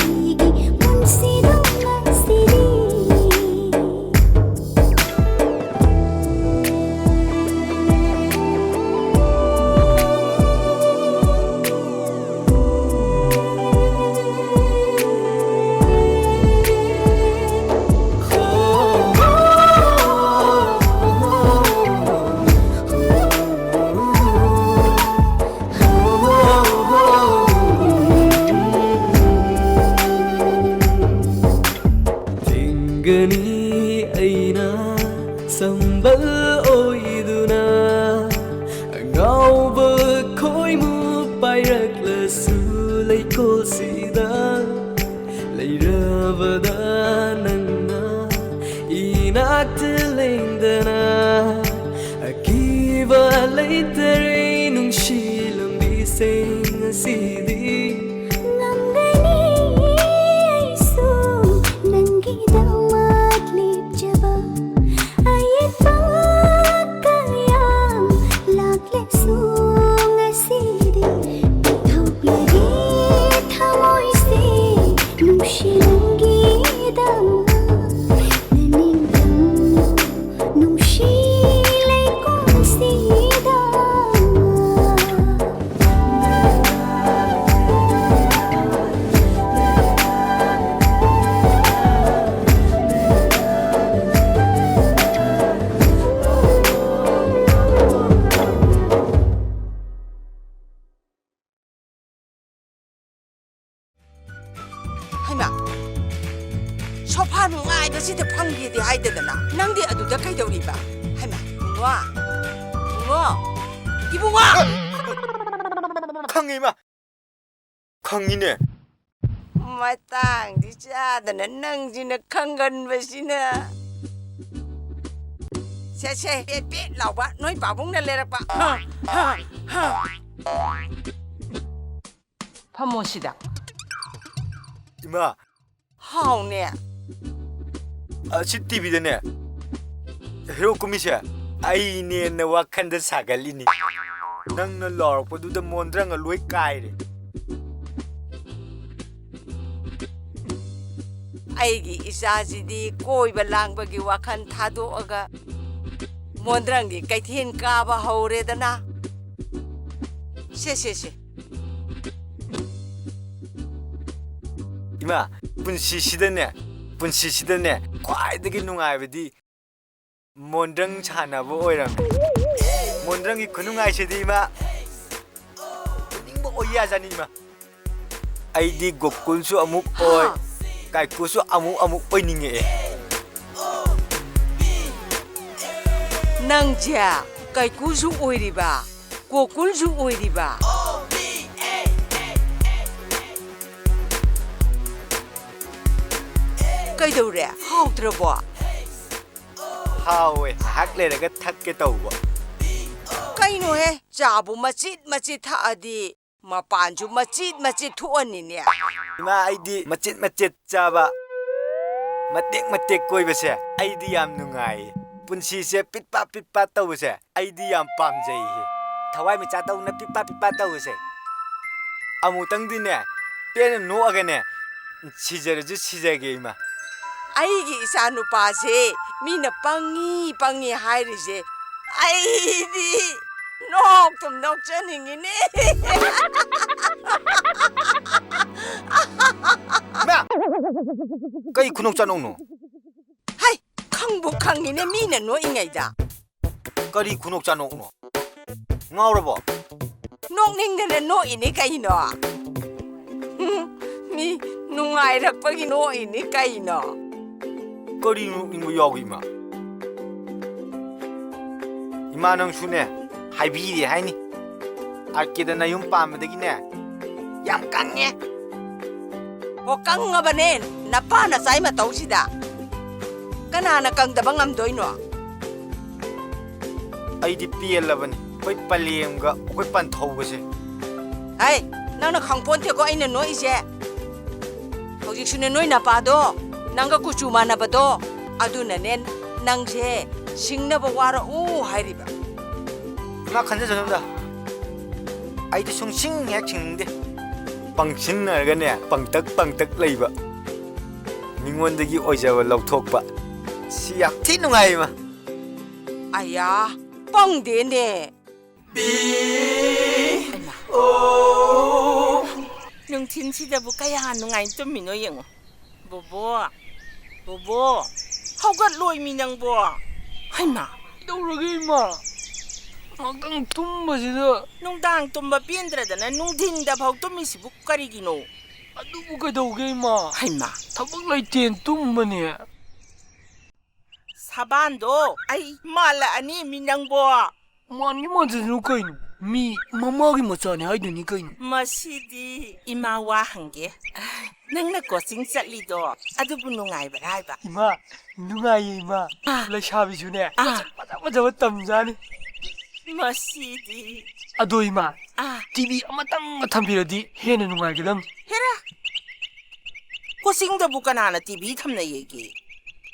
ꯑꯩꯒꯤ ꯄꯨꯟꯁꯤꯗꯣ ꯉꯁꯤꯗꯤ꯫ ꯊꯤꯡꯒꯅꯤ ꯑꯩꯅ ꯁꯝꯕꯜ ꯑꯣꯏꯗꯨꯅ ꯑꯉꯥꯎꯕ ꯈꯣꯏꯃꯨ ꯄꯥꯏꯔꯛꯂꯁꯨ ꯂꯩꯀꯣꯜꯁꯤꯗ ꯂꯩꯔꯕꯗ ꯅꯪꯅ ꯏꯅꯥꯛꯇ ꯂꯦꯡꯗꯅ ꯑꯀꯤꯕ ꯂꯩꯇꯔꯦ ꯅꯨꯡꯁꯤ ꯂꯝꯕꯤꯁꯤꯡ ꯑꯁꯤꯗꯤ ꯉꯝꯒꯅꯤ ꯑꯩꯁꯨ ꯅꯪꯒꯤꯗꯃꯛ ꯁꯤꯗ ꯐꯪꯒꯦꯗꯤ ꯍꯥꯏꯗꯗꯅ ꯅꯪꯗꯤ ꯑꯗꯨꯗ ꯀꯩꯗꯧꯔꯤꯕ? ꯍꯩꯃꯥ, ꯏꯕꯨꯡꯉꯣ, ꯏꯕꯨꯡꯉꯣ, ꯏꯕꯨꯡꯉꯣ! ꯈꯪꯉꯤ, ꯏꯃꯥ꯫ ꯈꯪꯉꯤꯅꯦ꯫ ꯃꯇꯥꯡꯗꯤ ꯆꯥꯗꯅ ꯅꯪꯁꯤꯅ ꯈꯪꯒꯟꯕꯁꯤꯅ꯫ ꯁꯦ, ꯁꯦ, ꯄꯦꯠ ꯄꯦꯠ ꯂꯥꯎꯕ ꯅꯣꯏ ꯄꯥꯕꯨꯡꯅ ꯂꯩꯔꯛꯄ꯫ ꯍ, ꯍ, ꯍ꯫ ꯐꯝꯃꯣ ꯁꯤꯗ꯫ ꯏꯃꯥ꯫ ꯍꯥꯎꯅꯦ꯫ ꯑꯁꯤ ꯇꯤꯚꯤꯗꯅꯦ ꯍꯦꯔꯣ ꯀꯨꯝꯃꯤꯁꯦ ꯑꯩꯅꯦꯅ ꯋꯥꯈꯟꯗ ꯁꯥꯒꯠꯂꯤꯅꯤ꯫ ꯅꯪꯅ ꯂꯥꯎꯔꯛꯄꯗꯨꯗ ꯃꯣꯟꯗ꯭ꯔꯪꯒ ꯂꯣꯏ ꯀꯥꯏꯔꯦ꯫ ꯑꯩꯒꯤ ꯏꯆꯥꯁꯤꯗꯤ ꯀꯣꯏꯕ ꯂꯥꯡꯕꯒꯤ ꯋꯥꯈꯜ ꯊꯥꯗꯣꯛꯑꯒ ꯃꯣꯟꯗ꯭ꯔꯪꯒꯤ ꯀꯩꯊꯦꯜ ꯀꯥꯕ ꯍꯧꯔꯦꯗꯅ꯫ ꯁꯦ, ꯁꯦ, ꯁꯦ꯫ ꯏꯃꯥ, ꯄꯨꯟꯁꯤꯁꯤꯗꯅꯦ, ꯄꯨꯟꯁꯤꯁꯤꯗꯅꯦ ꯈ꯭ꯋꯥꯏꯗꯒꯤ ꯅꯨꯡꯉꯥꯏꯕꯗꯤ ꯃꯣꯟꯗ꯭ꯔꯪ ꯁꯥꯟꯅꯕ ꯑꯣꯏꯔꯝꯃꯦ꯫ ꯃꯣꯟꯗ꯭ꯔꯪꯒꯤ ꯈꯨꯅꯨꯡꯉꯥꯏꯁꯤꯗꯤ, ꯏꯃꯥ, ꯎꯅꯤꯡꯕ ꯑꯣꯏ ꯌꯥꯖꯥꯠꯅꯤ, ꯏꯃꯥ꯫ ꯑꯩꯗꯤ ꯒꯣꯀꯨꯜꯁꯨ ꯑꯃꯨꯛ ꯑꯣꯏ, ꯍꯥ? ꯀꯥꯏꯀꯨꯁꯨ ꯑꯃꯨꯛ ꯑꯃꯨꯛ ꯑꯣꯏꯅꯤꯡꯉꯛꯑꯦ꯫ ꯅꯪꯁꯦ ꯀꯥꯏꯀꯨꯁꯨ ꯑꯣꯏꯔꯤꯕ, ꯒꯣꯀꯨꯜꯁꯨ ꯑꯣꯏꯔꯤꯕ꯫ ꯀꯩꯗꯧꯔꯦ? ꯍꯥꯎꯇ꯭ꯔꯕꯣ? ꯍꯥꯎꯋꯦ, ꯉꯥꯏꯍꯥꯛ ꯂꯩꯔꯒ ꯊꯛꯀꯦ ꯇꯧꯕ꯫ ꯀꯩꯅꯣꯍꯦ, ꯆꯥꯕꯨ ꯃꯆꯤꯠ ꯃꯆꯤꯠ ꯊꯛꯑꯗꯤ ꯃꯄꯥꯟꯁꯨ ꯃꯆꯤꯠ ꯃꯆꯤꯠ ꯊꯣꯛꯑꯅꯤꯅꯦ꯫ ꯏꯃꯥ, ꯑꯩꯗꯤ ꯃꯆꯤꯠ ꯃꯆꯤꯠ ꯆꯥꯕ, ꯃꯇꯦꯛ ꯃꯇꯦꯛ ꯀꯣꯏꯕꯁꯦ ꯑꯩꯗꯤ ꯌꯥꯝ ꯅꯨꯡꯉꯥꯏꯌꯦ꯫ ꯄꯨꯟꯁꯤꯁꯦ ꯄꯤꯠ ꯄꯥꯠ ꯄꯤꯠ ꯄꯥꯠ ꯇꯧꯕꯁꯦ ꯑꯩꯗꯤ ꯌꯥꯝ ꯄꯥꯝꯖꯩꯌꯦ꯫ ꯊꯋꯥꯏ ꯃꯤꯆꯥꯛꯇꯧꯅ ꯄꯤꯠ ꯄꯥꯠ ꯄꯤꯠ ꯄꯥꯠ ꯇꯧꯕꯁꯦ꯫ ꯑꯃꯨꯛꯇꯪꯗꯤꯅꯦ, ꯄꯦꯟꯅ ꯅꯣꯛꯑꯒꯅꯦ, ꯁꯤꯖꯔꯁꯨ ꯁꯤꯖꯒꯦ, ꯏꯃꯥ꯫ ꯑꯩꯒꯤ ꯏꯆꯥꯅꯨꯄꯥꯁꯦ ꯃꯤꯅ ꯄꯪꯉꯤ ꯄꯪꯉꯤ ꯍꯥꯏꯔꯤꯁꯦ ꯑꯩꯗꯤ ꯅꯣꯛꯇꯨꯝ ꯅꯣꯛꯆꯅꯤꯡꯉꯤꯅꯦ꯫ ꯏꯃꯥ! ꯀꯩ ꯈꯨꯅꯣꯛ ꯆꯥꯅꯣꯛꯅꯣ? ꯍꯩ, ꯈꯪꯕꯨ ꯈꯪꯉꯤꯅꯦ ꯃꯤꯅ ꯅꯣꯛꯏꯉꯩꯗ꯫ ꯀꯔꯤ ꯈꯨꯅꯣꯛ ꯆꯥꯅꯣꯛꯅꯣ? ꯉꯥꯎꯔꯕꯣ? ꯅꯣꯛꯅꯤꯡꯗꯅ ꯅꯣꯛꯏꯅꯤ ꯀꯩꯅꯣ꯫ ꯃꯤ ꯅꯨꯡꯉꯥꯏꯔꯛꯄꯒꯤ ꯅꯣꯛꯏꯅꯤ ꯀꯩꯅꯣ꯫ ꯀꯔꯤ ꯅꯣꯛꯅꯤꯡꯕ ꯌꯥꯎꯒꯦ, ꯏꯃꯥ? ꯏꯃꯥ, ꯅꯪꯁꯨꯅꯦ, ꯍꯥꯏꯕꯤꯔꯦ ꯍꯥꯏꯅꯤ꯫ ꯑꯥꯔ ꯀꯦꯗ ꯅꯌꯨꯝ ꯄꯥꯟꯕꯗꯒꯤꯅꯦ, ꯌꯥꯝ ꯀꯪꯉꯦ꯫ ꯑꯣ, ꯀꯪꯉꯕꯅꯦ, ꯅꯄꯥ ꯅꯆꯥꯏ ꯃꯇꯧꯁꯤꯗ꯫ ꯀꯅꯥꯅ ꯀꯪꯗꯕ ꯉꯝꯗꯣꯏꯅꯣ? ꯑꯩꯗꯤ ꯄꯦꯜꯂꯕꯅꯤ, ꯑꯩꯈꯣꯏ ꯄꯂꯦꯝꯒ ꯑꯩꯈꯣꯏ ꯄꯟꯊꯧꯒꯁꯦ꯫ ꯍꯩ, ꯅꯪꯅ ꯈꯪꯄꯣꯟꯇꯦꯀꯣ ꯑꯩꯅ ꯅꯣꯛꯏꯁꯦ꯫ ꯍꯧꯖꯤꯛꯁꯨꯅꯦ, ꯅꯣꯏ ꯅꯄꯥꯗꯣ, ꯅꯪꯒ ꯀꯨꯆꯨ ꯃꯥꯟꯅꯕꯗꯣ, ꯑꯗꯨꯅꯅꯦ ꯅꯪꯁꯦ ꯁꯤꯡꯅꯕ ꯋꯥꯔꯛꯎ ꯍꯥꯏꯔꯤꯕ꯫ ꯏꯃꯥ, ꯈꯟꯖꯁꯅꯨꯗ꯫ ꯑꯩꯗꯤ ꯁꯨꯡꯁꯤꯡ ꯍꯦꯛ ꯁꯤꯡꯅꯤꯡꯗꯦ꯫ ꯄꯪꯁꯤꯟꯅꯔꯒꯅꯦ, ꯄꯪꯇꯛ ꯄꯪꯇꯛ ꯂꯩꯕ꯫ ꯃꯤꯉꯣꯟꯗꯒꯤ ꯑꯣꯏꯖꯕ ꯂꯧꯊꯣꯛꯄ꯫ ꯁꯤ ꯌꯥꯝ ꯊꯤ ꯅꯨꯡꯉꯥꯏ, ꯏꯃꯥ꯫ ꯑꯌꯥ, ꯄꯪꯗꯦꯅꯦ꯫ ꯍꯩꯃꯥ꯫ ꯅꯨꯡꯊꯤꯟꯁꯤꯗꯕꯨ ꯀꯌꯥ ꯅꯨꯡꯉꯥꯏꯅ ꯇꯨꯝꯃꯤꯅꯣ ꯌꯦꯡꯉꯣ꯫ ꯕꯣꯕꯣ, ꯕꯣꯕꯣ, ꯍꯧꯒꯠꯂꯣꯏꯃꯤ ꯅꯪꯕꯣ꯫ ꯍꯩꯃꯥ꯫ ꯀꯩꯗꯧꯔꯒꯦ, ꯏꯃꯥ? ꯉꯥꯛꯇꯪ ꯇꯨꯝꯕꯁꯤꯗ꯫ ꯅꯨꯡꯗꯥꯡ ꯇꯨꯝꯕ ꯄꯦꯟꯗ꯭ꯔꯗꯅ ꯅꯨꯡꯊꯤꯟꯗ ꯐꯥꯎ ꯇꯨꯝꯃꯤꯁꯤꯕꯨ ꯀꯔꯤꯒꯤꯅꯣ? ꯑꯗꯨꯕꯨ ꯀꯩꯗꯧꯒꯦ, ꯏꯃꯥ? ꯍꯩꯃꯥ꯫ ꯊꯕꯛ ꯂꯩꯇꯦꯅ ꯇꯨꯝꯕꯅꯦ꯫ ꯁꯕꯥꯟꯗꯣ ꯑꯩ ꯃꯥꯜꯂꯛꯑꯅꯤ ꯃꯤ ꯅꯪꯕꯣ꯫ ꯃꯥꯟꯒꯤ ꯃꯥꯟꯖꯁꯅꯨ ꯀꯩꯅꯣ, ꯃꯤ ꯃꯃꯥꯒꯤ ꯃꯆꯥꯅꯦ ꯍꯥꯏꯗꯨꯅꯤ ꯀꯩꯅꯣ꯫ ꯃꯁꯤꯗꯤ ꯏꯃꯥ ꯋꯥ ꯍꯪꯒꯦ꯫ ꯅꯪꯅ ꯀꯣꯆꯤꯡ ꯆꯠꯂꯤꯗꯣ ꯑꯗꯨꯕꯨ ꯅꯨꯡꯉꯥꯏꯕ꯭ꯔꯥ ꯍꯥꯏꯕ? ꯏꯃꯥ, ꯅꯨꯡꯉꯥꯏꯌꯦ ꯏꯃꯥ꯫ ꯑꯥ꯫ ꯂꯩꯁꯥꯕꯤꯁꯨꯅꯦ, ꯑꯥ꯫ ꯃꯁꯛ ꯐꯖ ꯐꯖꯕ ꯇꯝꯖꯥꯅꯤ꯫ ꯃꯁꯤꯗꯤ꯫ ꯑꯗꯣ ꯏꯃꯥ, ꯑꯥ꯫ ꯇꯤ ꯚꯤ ꯑꯃꯇꯪꯒ ꯊꯝꯕꯤꯔꯗꯤ ꯍꯦꯟꯅ ꯅꯨꯡꯉꯥꯏꯒꯗꯝꯅꯤ꯫ ꯍꯦꯔꯥ, ꯀꯣꯆꯤꯡꯗꯕꯨ ꯀꯅꯥꯅ ꯇꯤ ꯚꯤ ꯊꯝꯅꯩꯌꯦꯒꯦ?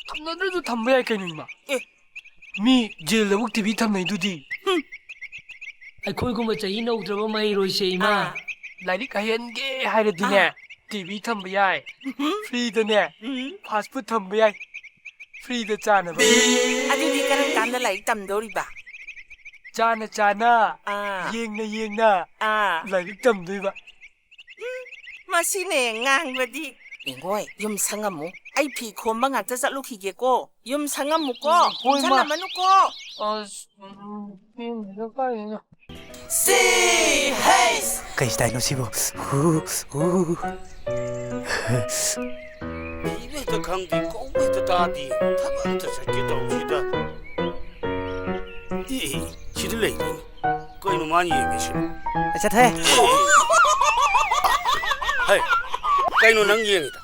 ꯊꯝꯅꯗ꯭ꯔꯁꯨ ꯊꯝꯕ ꯌꯥꯏ ꯀꯩꯅꯣ ꯏꯃꯥ꯫ ꯑꯦ꯫ ꯃꯤ ꯖꯦꯜꯗꯕꯨ ꯇꯤ ꯚꯤ ꯊꯝꯅꯩꯗꯨꯗꯤ꯫ ꯍꯨꯝ꯫ ꯑꯩꯈꯣꯏꯒꯨꯝꯕ ꯆꯍꯤ ꯅꯧꯗ꯭ꯔꯕ ꯃꯍꯩꯔꯣꯏꯁꯦ, ꯏꯃꯥ꯫ ꯑꯥ꯫ ꯂꯥꯏꯔꯤꯛ ꯍꯩꯍꯟꯒꯦ ꯍꯥꯏꯔꯗꯤꯅꯦ, ꯑꯥ꯫ ꯇꯤ ꯚꯤ ꯊꯝꯕ ꯌꯥꯏ꯫ ꯎꯝ꯫ ꯐ꯭ꯔꯤꯗꯅꯦ, ꯎꯝ꯫ ꯐꯥꯁ ꯐꯨꯗ ꯊꯝꯕ ꯌꯥꯏ꯫ ꯐ꯭ꯔꯤꯗ ꯆꯥꯅꯕ꯫ ꯑꯗꯨꯗꯤ ꯀꯔꯝ ꯀꯥꯟꯗ ꯂꯥꯏꯔꯤꯛ ꯇꯝꯗꯧꯔꯤꯕ? ꯆꯥꯅ ꯆꯥꯅ, ꯑꯥ꯫ ꯌꯦꯡꯅ ꯌꯦꯡꯅ ꯑꯥ꯫ ꯂꯥꯏꯔꯤꯛ ꯇꯝꯗꯣꯏꯕ꯫ ꯎꯝ, ꯃꯁꯤꯅꯦ ꯉꯥꯡꯕꯗꯤ꯫ ꯌꯦꯡꯒꯣꯏ, ꯌꯨꯝ ꯁꯪꯉꯝꯃꯨ꯫ ꯑꯩ ꯐꯤ ꯈꯣꯝꯕ ꯉꯥꯛꯇ ꯆꯠꯂꯨꯈꯤꯒꯦꯀꯣ꯫ ꯌꯨꯝ ꯁꯪꯉꯝꯃꯨꯀꯣ꯫ ꯎꯝ, ꯍꯣꯏ, ꯃꯥ꯫ ꯄꯨꯟꯁꯜꯂꯝꯃꯅꯨꯀꯣ꯫ ꯑꯁ, ꯎꯝ, ꯄꯦꯟꯗꯦꯗ ꯀꯥꯏꯗꯩꯅꯣ꯫ ꯁꯤ ꯍꯩꯁ꯫ ꯀꯩ ꯁ꯭ꯇꯥꯏꯜꯅꯣ ꯁꯤꯕꯣ? ꯍꯨ, ꯍꯨ꯫ ꯍꯦꯛꯇ ꯈꯪꯗꯦ, ꯀꯧꯕ ꯍꯦꯛꯇ ꯇꯥꯗꯦ꯫ ꯊꯕꯛ ꯑꯝꯇ ꯆꯠꯀꯦ ꯇꯧꯕꯁꯤꯗ꯫ ꯏ, ꯏ, ꯁꯤꯗ ꯂꯩꯔꯦꯅꯦ꯫ ꯀꯩꯅꯣ ꯃꯥꯅ ꯌꯦꯡꯉꯤꯁꯤ? ꯆꯠꯊꯣꯛꯑꯦ꯫ ꯍꯩ, ꯀꯩꯅꯣ ꯅꯪ ꯌꯦꯡꯉꯤꯗꯣ?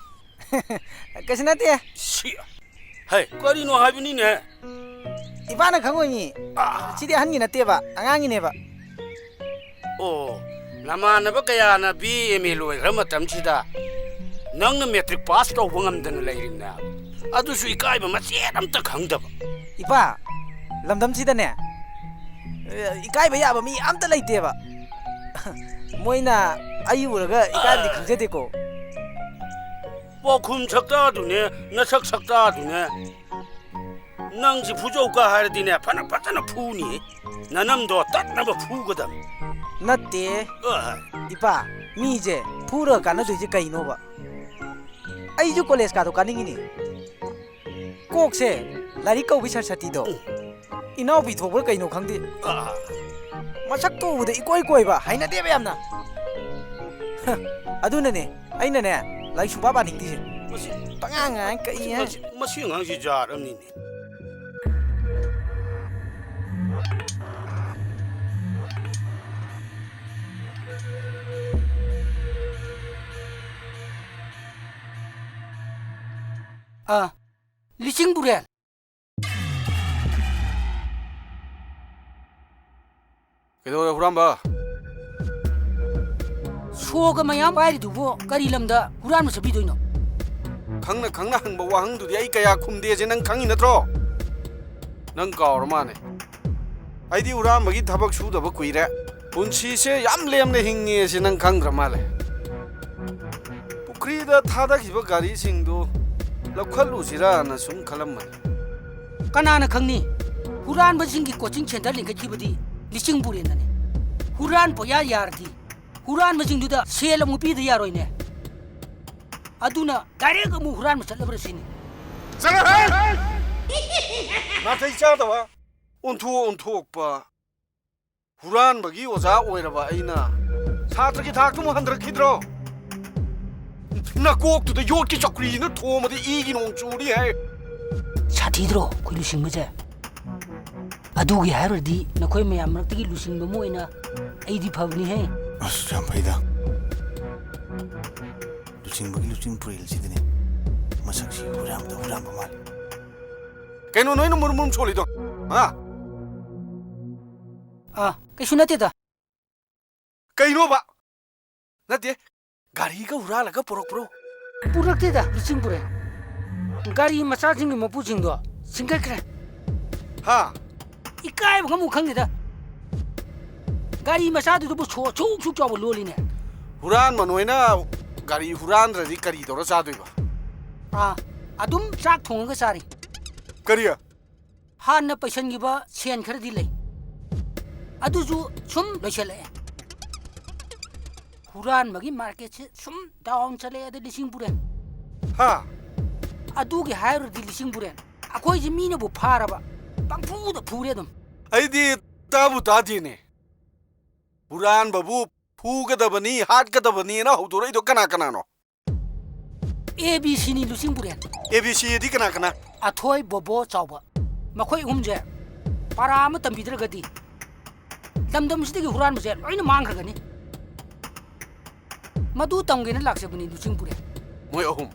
ꯀꯩꯁꯨ ꯅꯠꯇꯦ꯫ ꯁꯤ, ꯍꯩ, ꯀꯔꯤꯅꯣ ꯍꯥꯏꯕꯅꯤꯅꯦ? ꯏꯄꯥꯅ ꯈꯪꯉꯣꯏꯃꯤ꯫ ꯑꯥ꯫ ꯁꯤꯗꯤ ꯑꯍꯟꯒꯤ ꯅꯠꯇꯦꯕ, ꯑꯉꯥꯡꯒꯤꯅꯦꯕ꯫ ꯑꯣ, ꯅꯃꯥꯟꯅꯕ ꯀꯌꯥꯅ ꯕꯤ ꯑꯦ ꯑꯦꯝ ꯑꯦ ꯂꯣꯏꯈ꯭ꯔ ꯃꯇꯝꯁꯤꯗ ꯅꯪꯅ ꯃꯦꯇ꯭ꯔꯤꯛ ꯄꯥꯁ ꯇꯧꯕ ꯉꯝꯗꯅ ꯂꯩꯔꯤꯕꯅꯦ꯫ ꯑꯗꯨꯁꯨ ꯏꯀꯥꯏꯕ ꯃꯆꯦꯠ ꯑꯝꯇ ꯈꯪꯗꯕ꯫ ꯏꯄꯥ, ꯂꯝꯗꯝꯁꯤꯗꯅꯦ, ꯑꯦ, ꯏꯀꯥꯏꯕ ꯌꯥꯕ ꯃꯤ ꯑꯝꯇ ꯂꯩꯇꯦꯕ꯫ ꯃꯣꯏꯅ ꯑꯩ ꯎꯔꯒ ꯏꯀꯥꯏꯕꯗꯤ ꯈꯪꯖꯗꯦꯀꯣ꯫ ꯄꯥꯎꯈꯨꯝ ꯁꯛꯇꯥꯗꯨꯅꯦ, ꯅꯁꯛ ꯁꯛꯇꯥꯗꯨꯅꯦ꯫ ꯅꯪꯁꯤ ꯐꯨꯖꯧꯀ ꯍꯥꯏꯔꯗꯤꯅꯦ, ꯐꯅ ꯐꯖꯅ ꯐꯨꯅꯤ꯫ ꯅꯅꯝꯗꯣ ꯇꯠꯅꯕ ꯐꯨꯒꯗꯕ꯫ ꯅꯠꯇꯦ꯫ ꯑ꯫ ꯏꯄꯥ, ꯃꯤꯁꯦ ꯐꯨꯔꯒ ꯀꯥꯟꯅꯗꯣꯏꯁꯦ ꯀꯩꯅꯣꯕ? ꯑꯩꯁꯨ ꯀꯣꯂꯦꯖ ꯀꯥꯗꯣ ꯀꯥꯅꯤꯡꯉꯤꯅꯦ꯫ ꯀꯣꯛꯁꯦ ꯂꯥꯏꯔꯤꯛ ꯀꯧꯕꯤ ꯁꯔꯁꯇꯤꯗꯣ꯫ ꯎꯝ꯫ ꯏꯅꯥꯎꯄꯤ ꯊꯣꯛꯄ꯭ꯔꯥ ꯀꯩꯅꯣ ꯈꯪꯗꯦ꯫ ꯑ꯫ ꯃꯁꯛꯇꯣ ꯎꯕꯗ ꯏꯀꯣꯏ ꯀꯣꯏꯕ, ꯍꯩꯅꯗꯦꯕ ꯌꯥꯝꯅ꯫ ꯍ, ꯑꯗꯨꯅꯅꯦ ꯑꯩꯅꯅꯦ ꯂꯥꯏꯔꯤꯛ ꯁꯨꯡꯄꯥ ꯄꯥꯅꯤꯡꯗ꯭ꯔꯤꯁꯦ꯫ ꯃꯁꯤ, ꯄꯉꯥꯡ ꯉꯥꯡ ꯀꯩ ꯃꯁꯤ, ꯍꯥꯏ? ꯃꯁꯤ, ꯃꯁꯤ ꯑꯉꯥꯡꯁꯤ ꯖꯥꯠ ꯑꯃꯅꯤꯅꯦ꯫ ꯑ, ꯂꯤꯁꯤꯡ ꯕꯨꯔꯦꯟ꯫ ꯀꯩꯗꯧꯔꯦ ꯍꯨꯔꯥꯟꯕ? ꯁꯣꯒ ꯃꯌꯥꯝ ꯄꯥꯏꯔꯤꯗꯨꯕꯨ ꯀꯔꯤ ꯂꯝꯗ ꯍꯨꯔꯥꯟꯕ ꯆꯠꯄꯤꯗꯣꯏꯅꯣ? ꯈꯪꯅ ꯈꯪꯅ ꯍꯪꯕ ꯋꯥꯍꯪꯗꯨꯗꯤ ꯑꯩ ꯀꯌꯥ ꯈꯨꯝꯗꯦꯁꯦ ꯅꯪ ꯈꯪꯉꯤ ꯅꯠꯇ꯭ꯔꯣ? ꯅꯪ ꯀꯥꯎꯔ ꯃꯥꯜꯂꯦ꯫ ꯑꯩꯗꯤ ꯍꯨꯔꯥꯟꯕꯒꯤ ꯊꯕꯛ ꯁꯨꯗꯕ ꯀꯨꯏꯔꯦ꯫ ꯄꯨꯟꯁꯤꯁꯦ ꯌꯥꯝ ꯂꯦꯝꯅ ꯍꯤꯡꯉꯦꯁꯦ ꯅꯪ ꯈꯪꯗ꯭ꯔ ꯃꯥꯜꯂꯦ꯫ ꯄꯨꯈ꯭ꯔꯤꯗ ꯊꯥꯗꯈꯤꯕ ꯒꯥꯔꯤꯁꯤꯡꯗꯨ ꯂꯧꯈꯠꯂꯨꯁꯤꯔꯥꯅ ꯁꯨꯝ ꯈꯜꯂꯝꯕꯅꯤ꯫ ꯀꯅꯥꯅ ꯈꯪꯅꯤ? ꯍꯨꯔꯥꯟꯕꯁꯤꯡꯒꯤ ꯀꯣꯆꯤꯡ ꯁꯦꯟꯇꯔ ꯂꯤꯡꯈꯠꯈꯤꯕꯗꯤ ꯂꯤꯁꯤꯡ ꯕꯨꯔꯦꯟꯅꯅꯤ꯫ ꯍꯨꯔꯥꯟ ꯄꯣꯌꯥ ꯌꯥꯔꯗꯤ ꯍꯨꯔꯥꯟꯕꯁꯤꯡꯗꯨꯗ ꯁꯦꯜ ꯑꯃꯨꯛ ꯄꯤꯗ ꯌꯥꯔꯣꯏꯅꯦ꯫ ꯑꯗꯨꯅ ꯗꯥꯏꯔꯦꯛ ꯑꯃꯨꯛ ꯍꯨꯔꯥꯟꯕ ꯆꯠꯂꯕ꯭ꯔꯥ ꯁꯤꯅꯤ꯫ ꯆꯠꯂꯣꯍꯦ! ꯅꯥꯇꯩ ꯆꯥꯗꯕ! ꯑꯣꯟꯊꯣꯛ ꯑꯣꯟꯊꯣꯛꯄ! ꯍꯨꯔꯥꯟꯕꯒꯤ ꯑꯣꯖꯥ ꯑꯣꯏꯔꯕ ꯑꯩꯅ ꯁꯥꯇ꯭ꯔꯒꯤ ꯊꯥꯛꯇꯨ ꯑꯃꯨꯛ ꯍꯟꯊꯔꯛꯈꯤꯗ꯭ꯔꯣ? ꯅꯀꯣꯛꯇꯨꯗ ꯌꯣꯠꯀꯤ ꯆꯧꯀ꯭ꯔꯤꯅ ꯊꯣꯝꯃꯗꯤ ꯏꯒꯤ ꯅꯣꯡ ꯆꯨꯅꯤ ꯍꯥꯏ꯫ ꯁꯥꯊꯤꯗ꯭ꯔꯣ ꯑꯩꯈꯣꯏ ꯂꯨꯆꯤꯡꯕꯁꯦ? ꯑꯗꯨꯒꯤ ꯍꯥꯏꯔꯨꯔꯗꯤ ꯅꯈꯣꯏ ꯃꯌꯥꯝ ꯃꯔꯛꯇꯒꯤ ꯂꯨꯆꯤꯡꯕ ꯑꯃ ꯑꯣꯏꯅ ꯑꯩꯗꯤ ꯐꯕꯅꯤꯍꯦ꯫ ꯑꯁ, ꯌꯥꯝ ꯐꯩꯗ꯫ ꯂꯨꯆꯤꯡꯕꯒꯤ ꯂꯨꯆꯤꯡ ꯄꯨꯔꯦꯜꯁꯤꯗꯅꯦ ꯃꯁꯛꯁꯤ ꯍꯨꯔꯥꯟꯕꯗ ꯍꯨꯔꯥꯟꯕ ꯃꯥꯜꯂꯤ꯫ ꯀꯩꯅꯣ ꯅꯣꯏꯅ ꯃꯨꯔꯨꯝ ꯃꯨꯔꯨꯝ ꯁꯣꯜꯂꯤꯗꯣ? ꯍꯥ? ꯑꯥ, ꯀꯩꯁꯨ ꯅꯠꯇꯦꯗ꯫ ꯀꯩꯅꯣꯕ? ꯅꯠꯇꯦ, ꯒꯥꯔꯤꯒ ꯍꯨꯔꯥꯜꯂꯒ ꯄꯨꯔꯛꯄ꯭ꯔꯣ? ꯄꯨꯔꯛꯇꯦꯗ, ꯂꯨꯆꯤꯡ ꯄꯨꯔꯦ꯫ ꯒꯥꯔꯤ ꯃꯆꯥꯁꯤꯡꯒꯤ ꯃꯄꯨꯁꯤꯡꯗꯣ ꯆꯤꯡꯈꯠꯈ꯭ꯔꯦ꯫ ꯍꯥ? ꯏꯀꯥꯏꯕꯒ ꯑꯃꯨꯛ ꯈꯪꯗꯦꯗ꯫ ꯒꯥꯔꯤ ꯃꯆꯥꯗꯨꯗꯕꯨ ꯁꯣ ꯑꯁꯨꯛ ꯁꯨꯛ ꯆꯥꯎꯕ ꯂꯣꯜꯂꯤꯅꯦ꯫ ꯍꯨꯔꯥꯟꯕ ꯅꯣꯏꯅ ꯒꯥꯔꯤ ꯍꯨꯔꯥꯟꯗ꯭ꯔꯗꯤ ꯀꯔꯤ ꯇꯧꯔ ꯆꯥꯗꯣꯏꯕ? ꯑꯥ, ꯑꯗꯨꯝ ꯆꯥꯛ ꯊꯣꯡꯉꯒ ꯆꯥꯔꯤ꯫ ꯀꯔꯤ? ꯍꯥꯟꯅ ꯄꯩꯁꯟꯈꯤꯕ ꯁꯦꯟ ꯈꯔꯗꯤ ꯂꯩ, ꯑꯗꯨꯁꯨ ꯁꯨꯝ ꯂꯣꯏꯁꯜꯂꯛꯑꯦ꯫ ꯍꯨꯔꯥꯟꯕꯒꯤ ꯃꯥꯔꯀꯦꯠꯁꯦ ꯁꯨꯝ ꯗꯥꯎꯟ ꯆꯠꯂꯛꯑꯦ, ꯑꯗ ꯂꯤꯁꯤꯡ ꯄꯨꯔꯦ꯫ ꯍꯥ? ꯑꯗꯨꯒꯤ ꯍꯥꯏꯔꯨꯔꯗꯤ ꯂꯤꯁꯤꯡ ꯄꯨꯔꯦ꯫ ꯑꯩꯈꯣꯏꯁꯦ ꯃꯤꯅꯕꯨ ꯐꯥꯔꯕ ꯄꯪꯐꯨꯗ ꯐꯨꯔꯦ ꯑꯗꯨꯝ꯫ ꯑꯩꯗꯤ ꯇꯥꯕꯨ ꯇꯥꯗꯦꯅꯦ꯫ ꯍꯨꯔꯥꯟꯕꯕꯨ ꯐꯨꯒꯗꯕꯅꯤ, ꯍꯥꯠꯀꯗꯕꯅꯤꯅ ꯍꯧꯗꯣꯔꯛꯏꯗꯣ ꯀꯅꯥ ꯀꯅꯥꯅꯣ? ꯑꯦ ꯕꯤ ꯁꯤꯅꯤ ꯂꯨꯆꯤꯡ ꯄꯨꯔꯦꯟ꯫ ꯑꯦ ꯕꯤ ꯁꯤ ꯑꯗꯤ ꯀꯅꯥ ꯀꯅꯥ? ꯑꯊꯣꯏ, ꯕꯣꯕꯣ, ꯆꯥꯎꯕ꯫ ꯃꯈꯣꯏ ꯑꯍꯨꯝꯁꯦ ꯄꯥꯔꯥ ꯑꯃ ꯇꯝꯕꯤꯗ꯭ꯔꯒꯗꯤ ꯂꯝꯗꯝꯁꯤꯗꯒꯤ ꯍꯨꯔꯥꯟꯕꯁꯦ ꯂꯣꯏꯅ ꯃꯥꯡꯈ꯭ꯔꯒꯅꯤ꯫ ꯃꯗꯨ ꯇꯝꯒꯦꯅ ꯂꯥꯛꯆꯕꯅꯤ ꯂꯨꯆꯤꯡ ꯄꯨꯔꯦꯟ꯫ ꯃꯣꯏ ꯑꯍꯨꯝ?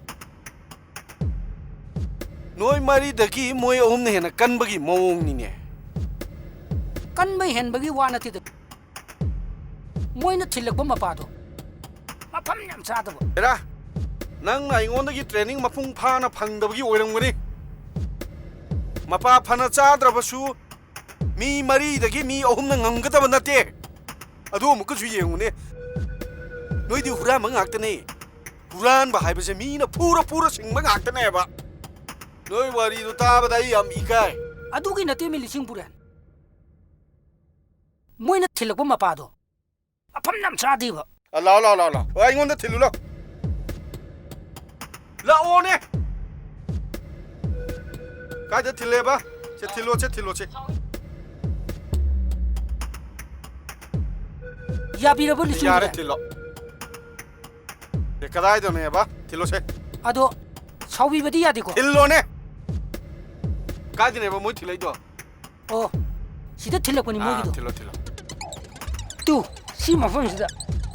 ꯅꯣꯏ ꯃꯔꯤꯗꯒꯤ ꯃꯣꯏ ꯑꯍꯨꯝꯅ ꯍꯦꯟꯅ ꯀꯟꯕꯒꯤ ꯃꯑꯣꯡꯅꯤꯅꯦ꯫ ꯀꯟꯕ ꯍꯦꯟꯕꯒꯤ ꯋꯥ ꯅꯠꯇꯦꯗ꯫ ꯃꯣꯏꯅ ꯊꯤꯜꯂꯛꯄ ꯃꯄꯥꯗꯣ ꯃꯐꯝ ꯌꯥꯝ ꯆꯥꯗꯕ꯫ ꯍꯦꯔꯥ, ꯅꯪꯅ ꯑꯩꯉꯣꯟꯗꯒꯤ ꯇ꯭ꯔꯦꯅꯤꯡ ꯃꯄꯨꯡ ꯐꯥꯅ ꯐꯪꯗꯕꯒꯤ ꯑꯣꯏꯔꯝꯒꯅꯤ꯫ ꯃꯄꯥ ꯐꯅ ꯆꯥꯗ꯭ꯔꯕꯁꯨ ꯃꯤ ꯃꯔꯤꯗꯒꯤ ꯃꯤ ꯑꯍꯨꯝꯅ ꯉꯝꯒꯗꯕ ꯅꯠꯇꯦ꯫ ꯑꯗꯨ ꯑꯃꯨꯛꯀꯁꯨ ꯌꯦꯡꯉꯨꯅꯦ꯫ ꯅꯣꯏꯗꯤ ꯍꯨꯔꯥꯟꯕ ꯉꯥꯛꯇꯅꯦ꯫ ꯍꯨꯔꯥꯟꯕ ꯍꯥꯏꯕꯁꯦ ꯃꯤꯅ ꯐꯨꯔ ꯐꯨꯔ ꯁꯤꯡꯕ ꯉꯥꯛꯇꯅꯦꯕ꯫ ꯅꯣꯏ ꯋꯥꯔꯤꯗꯣ ꯇꯥꯕꯗ ꯑꯩ ꯌꯥꯝ ꯏꯀꯥꯏ꯫ ꯑꯗꯨꯒꯤ ꯅꯠꯇꯦꯃꯤ ꯂꯤꯁꯤꯡ ꯄꯨꯔꯦꯟ꯫ ꯃꯣꯏꯅ ꯊꯤꯜꯂꯛꯄ ꯃꯄꯥꯗꯣ ꯃꯐꯝ ꯌꯥꯝ ꯆꯥꯗꯦꯕ꯫ ꯑ, ꯂꯥꯛꯑꯣ, ꯂꯥꯛꯑꯣ, ꯂꯥꯛꯑꯣ, ꯂꯥꯛꯑꯣ꯫ ꯑꯩꯉꯣꯟꯗ ꯊꯤꯜꯂꯨ, ꯂꯥꯛꯑꯣ꯫ ꯂꯥꯛꯑꯣꯅꯦ꯫ ꯀꯥꯏꯗ ꯊꯤꯜꯂꯦꯕ? ꯁꯦ ꯊꯤꯜꯂꯣ, ꯁꯦ ꯊꯤꯜꯂꯣ, ꯁꯦ꯫ ꯌꯥꯕꯤꯔꯕꯣ, ꯂꯤꯁꯤꯡ ꯌꯥꯔꯦ, ꯄꯨꯔꯦꯟ? ꯊꯤꯜꯂꯣ꯫ ꯑꯦ, ꯀꯗꯥꯏꯗꯅꯦꯕ? ꯊꯤꯜꯂꯣꯁꯦ꯫ ꯑꯗꯣ ꯁꯥꯎꯕꯤꯕꯗꯤ ꯌꯥꯗꯦꯀꯣ? ꯊꯤꯜꯂꯣꯅꯦ꯫ ꯀꯥꯏꯗꯅꯦꯕ ꯃꯣꯏ ꯊꯤꯜꯂꯛꯏꯗꯣ? ꯑꯣ, ꯁꯤꯗ ꯊꯤꯜꯂꯛꯄꯅꯤ ꯑꯥ, ꯃꯣꯏꯒꯤꯗꯣ꯫ ꯊꯤꯜꯂꯣ, ꯊꯤꯜꯂꯣ꯫ ꯇꯨ, ꯁꯤ ꯃꯐꯝꯁꯤꯗ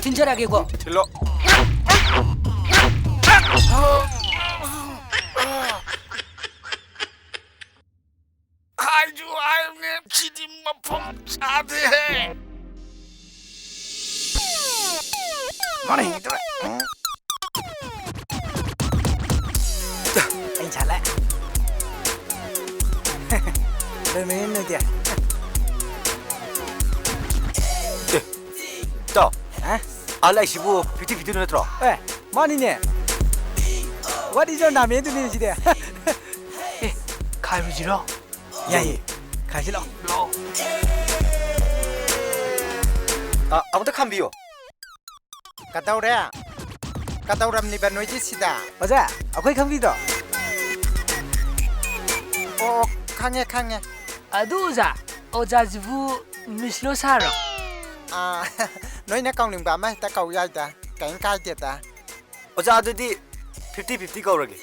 ꯊꯤꯟꯖꯔꯛꯑꯒꯦꯀꯣ꯫ ꯊꯤꯜꯂꯣ꯫ ꯍꯥꯏꯁꯨ ꯍꯥꯏꯕꯅꯦ, ꯁꯤꯗꯤ ꯃꯐꯝ ꯆꯥꯗꯦꯍꯦ꯫ ꯃꯥꯅ ꯍꯦꯟꯒꯦ ꯇꯧꯔꯦ꯫ ꯑꯩ ꯁꯥꯠꯂꯦ꯫ ꯂꯣꯏꯃꯌꯨꯝ ꯅꯣꯏꯗꯤ꯫ ꯑꯦ, ꯏꯇꯥꯎ꯫ ꯍꯥ? ꯑꯥ ꯂꯥꯛꯏꯁꯤꯕꯨ fifty fifty ꯅꯠꯇ꯭ꯔꯣ? ꯑꯦ, ꯃꯥꯅꯤꯅꯦ꯫ What is your name? ꯑꯗꯨꯅꯤꯅꯦ ꯁꯤꯗꯤ꯫ ꯑꯦ, ꯈꯥꯏꯔꯨꯁꯤꯔꯣ? ꯌꯥꯏꯌꯦ꯫ ꯈꯥꯏꯁꯤ ꯂꯥꯛꯑꯣ꯫ ꯑ, ꯑꯃꯨꯛꯇ ꯈꯥꯝꯕꯤꯌꯣ꯫ ꯀꯗꯧꯔꯦ? ꯀꯗꯧꯔꯝꯂꯤꯕ ꯅꯣꯏꯒꯤ ꯁꯤꯗ? ꯑꯣꯖꯥ, ꯑꯩꯈꯣꯏ ꯈꯪꯕꯤꯗ꯭ꯔꯣ? ꯑꯣ, ꯑꯣ, ꯈꯪꯉꯦ, ꯈꯪꯉꯦ꯫ ꯑꯗꯨ ꯑꯣꯖꯥ, ꯑꯣꯖꯥꯁꯤꯕꯨ ꯃꯤꯁꯂꯣ ꯁꯥꯔꯣ? ꯑꯥ, ꯅꯣꯏꯅ ꯀꯧꯅꯤꯡꯕ ꯑꯃ ꯍꯦꯛꯇ ꯀꯧ ꯌꯥꯏꯗ, ꯀꯩꯝ ꯀꯥꯏꯗꯦꯗ꯫ ꯑꯣꯖꯥ, ꯑꯗꯨꯗꯤ fifty fifty ꯀꯧꯔꯒꯦ꯫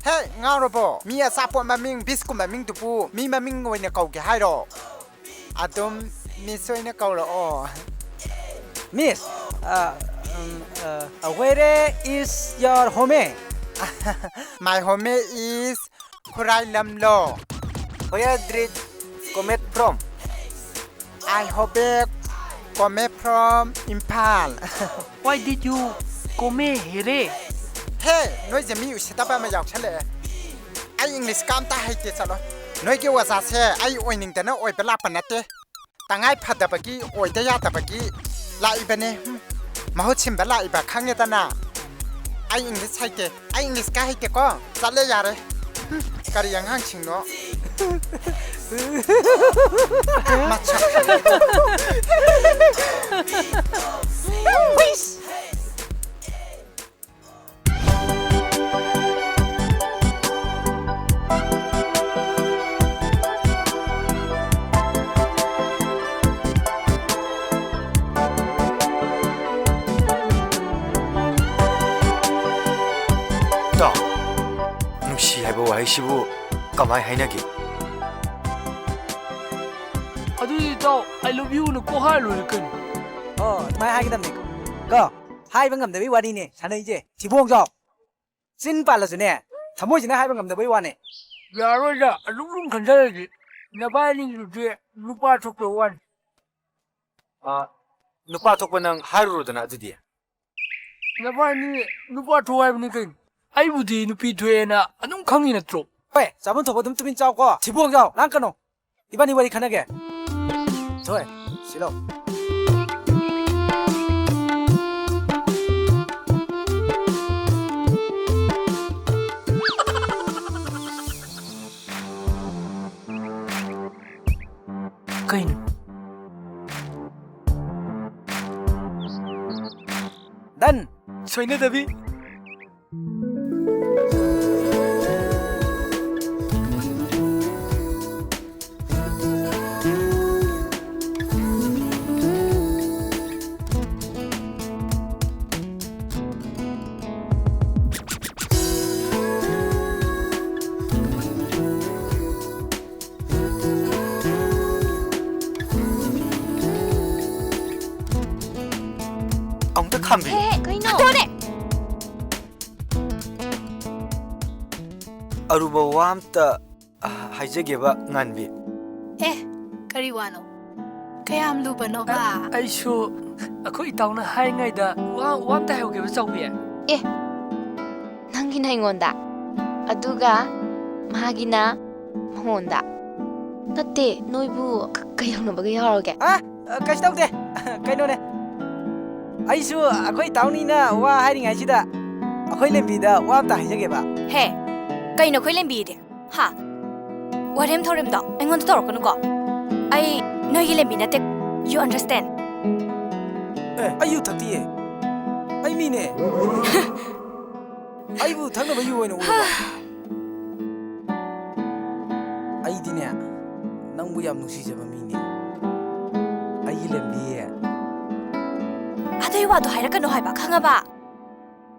ꯍꯦ, ꯉꯥꯎꯔꯕꯣ? ꯃꯤ ꯑꯆꯥꯄꯣꯠ ꯃꯃꯤꯡ, ꯕꯤꯁꯀꯨꯝꯕ ꯃꯃꯤꯡꯗꯨꯕꯨ ꯃꯤ ꯃꯃꯤꯡ ꯑꯣꯏꯅ ꯀꯧꯒꯦ ꯍꯥꯏꯔꯣ? ꯑꯗꯨꯝ ꯃꯤꯁ ꯑꯣꯏꯅ ꯀꯧꯔꯛꯑꯣ꯫ Miss, uh, um, uh, where is your home? My home is Khurai ꯂꯝꯂꯣ꯫ Where did come from? I have come from Imphal. Why did you come here? ꯍꯦ, ꯅꯣꯏꯁꯦ ꯃꯤ ꯎꯁꯤꯠꯇꯕ ꯑꯃ ꯌꯥꯎꯁꯜꯂꯛꯑꯦ꯫ ꯑꯩ ꯏꯪꯂꯤꯁꯀ ꯑꯝꯇ ꯍꯩꯇꯦ, ꯆꯠꯂꯣ꯫ ꯅꯣꯏꯒꯤ ꯑꯣꯖꯥꯁꯦ ꯑꯩ ꯑꯣꯏꯅꯤꯡꯗꯅ ꯑꯣꯏꯕ ꯂꯥꯛꯄ ꯅꯠꯇꯦ꯫ ꯇꯉꯥꯏ ꯐꯗꯕꯒꯤ, ꯑꯣꯏꯗ ꯌꯥꯗꯕꯒꯤ ꯂꯥꯛꯏꯕꯅꯦ꯫ ꯍꯨꯝ, ꯃꯍꯨꯠ ꯁꯤꯟꯕ ꯂꯥꯛꯏꯕ ꯈꯪꯉꯦꯗꯅ꯫ ꯑꯩ ꯏꯪꯂꯤꯁ ꯍꯩꯇꯦ꯫ ꯑꯩ ꯏꯪꯂꯤꯁꯀ ꯍꯩꯇꯦꯀꯣ꯫ ꯆꯠꯂꯦ ꯌꯥꯔꯦ꯫ ꯍꯨꯝ, ꯀꯔꯤ ꯑꯉꯥꯡꯁꯤꯡꯅꯣ꯫ ꯃꯁꯛ꯫ ꯀꯃꯥꯏ ꯍꯥꯏꯅꯒꯦ? ꯑꯗꯨꯗꯤ ꯏꯇꯥꯎ, "I love you" ꯅ ꯀꯣꯛ ꯍꯥꯏꯔ ꯂꯣꯏꯔꯦ ꯀꯩꯅꯣ꯫ ꯑꯣ, ꯑꯗꯨꯃꯥꯏꯅ ꯍꯥꯏꯒꯗꯕꯅꯤ꯫ ꯀꯣ, ꯍꯥꯏꯕ ꯉꯝꯗꯕꯩ ꯋꯥꯔꯤꯅꯦ ꯁꯥꯟꯅꯩꯁꯦ꯫ ꯊꯤꯕꯣꯡꯖꯥꯎ꯫ ꯆꯤꯟ ꯄꯥꯜꯂꯁꯨꯅꯦ, ꯊꯃꯣꯏꯁꯤꯅ ꯍꯥꯏꯕ ꯉꯝꯗꯕꯩ ꯋꯥꯅꯦ꯫ ꯌꯥꯔꯣꯏꯗ, ꯑꯗꯨꯝ ꯁꯨꯝ ꯈꯟꯖꯔꯗꯤ ꯅꯕꯥꯅꯤꯒꯤꯗꯨꯗꯤ ꯅꯨꯄꯥ ꯊꯣꯛꯇꯕ ꯋꯥꯅꯤ꯫ ꯑ, ꯅꯨꯄꯥ ꯊꯣꯛꯄ ꯅꯪ ꯍꯥꯏꯔꯨꯔꯣꯗꯅ ꯑꯗꯨꯗꯤ꯫ ꯅꯕꯥꯅꯤ ꯅꯨꯄꯥ ꯊꯣꯛ ꯍꯥꯏꯕꯅꯤ ꯀꯩꯅꯣ? ꯑꯩꯕꯨꯗꯤ ꯅꯨꯄꯤ ꯊꯣꯛꯑꯦꯅ ꯑꯗꯨꯝ ꯈꯪꯉꯤ ꯅꯠꯇ꯭ꯔꯣ? ꯍꯣꯏ, ꯆꯥꯐꯝ ꯊꯣꯛꯄ ꯑꯗꯨꯝ ꯇꯨꯃꯤꯟ ꯆꯥꯎꯀꯣ꯫ ꯊꯤꯕꯣꯡꯖꯥꯎ, ꯂꯥꯡꯀꯅꯣ꯫ ꯏꯕꯥꯅꯤ ꯋꯥꯔꯤ ꯈꯟꯅꯒꯦ꯫ ꯊꯣꯏ, ꯁꯤꯂꯧ꯫ ꯀꯩꯅꯣ? Done! ꯁꯣꯏꯅꯗꯕꯤ꯫ ꯑꯃꯨꯛꯇ ꯈꯥꯝꯕꯤꯌꯨ꯫ ꯍꯦ, ꯍꯦ, ꯀꯩꯅꯣ? ꯍꯟꯗꯣꯛꯑꯣꯅꯦ! ꯑꯔꯨꯕ ꯋꯥ ꯑꯝꯇ, ꯑ, ꯍꯥꯏꯖꯒꯦꯕ, ꯉꯥꯟꯕꯤ꯫ ꯑꯦ, ꯀꯔꯤ ꯋꯥꯅꯣ? ꯀꯌꯥꯝ ꯂꯨꯕꯅꯣꯕ? ꯑ-, ꯑꯩꯁꯨ ꯑꯩꯈꯣꯏ ꯏꯇꯥꯎꯅ ꯍꯥꯏꯔꯤꯉꯩꯗ ꯋꯥ, ꯋꯥ ꯑꯝꯇ ꯍꯥꯏꯍꯧꯒꯦꯕ, ꯆꯥꯎꯕꯤ꯫ ꯑꯦ, ꯅꯪꯒꯤꯅ ꯑꯩꯉꯣꯟꯗ, ꯑꯗꯨꯒ ꯃꯥꯒꯤꯅ ꯃꯉꯣꯟꯗ꯫ ꯅꯠꯇꯦ, ꯅꯣꯏꯕꯨ ꯀ-, ꯀꯩꯗꯧꯅꯕꯒ ꯌꯥꯎꯔꯒꯦ? ꯑ, ꯑ, ꯀꯩꯁꯨ ꯇꯧꯗꯦ꯫ ꯀꯩꯅꯣꯅꯦ, ꯑꯩꯁꯨ ꯑꯩꯈꯣꯏ ꯏꯇꯥꯎꯅꯤꯅ ꯋꯥ ꯍꯥꯏꯔꯤꯉꯩꯁꯤꯗ ꯑꯩꯈꯣꯏ ꯂꯦꯝꯕꯤꯗ ꯋꯥ ꯑꯝꯇ ꯍꯥꯏꯖꯒꯦꯕ꯫ ꯍꯦ, ꯀꯩꯅꯣ ꯑꯩꯈꯣꯏ ꯂꯦꯝꯕꯤꯗꯤ? ꯍꯥ? ꯋꯥꯔꯦꯝ ꯊꯧꯔꯦꯝꯗꯣ ꯑꯩꯉꯣꯟꯗ ꯇꯧꯔꯛꯀꯅꯨꯀꯣ꯫ ꯑꯩ ꯅꯣꯏꯒꯤ ꯂꯦꯝꯕꯤ ꯅꯠꯇꯦ꯫ You understand? ꯑꯦ, ꯑꯩ ꯌꯨ ꯊꯛꯇꯤꯌꯦ꯫ ꯑꯩ ꯃꯤꯅꯦ꯫ ꯑꯩꯕꯨ ꯊꯛꯅꯕ ꯌꯨ ꯑꯣꯏꯅ ꯎꯔꯕ? ꯑꯩꯗꯤꯅꯦ, ꯅꯪꯕꯨ ꯌꯥꯝ ꯅꯨꯡꯁꯤꯖꯕ ꯃꯤꯅꯦ꯫ ꯑꯩꯒꯤ ꯂꯦꯝꯕꯤ꯫ ꯑꯗꯨꯏ ꯋꯥꯗꯣ ꯍꯥꯏꯔꯛꯀꯅꯨ ꯍꯥꯏꯕ, ꯈꯪꯉꯕ?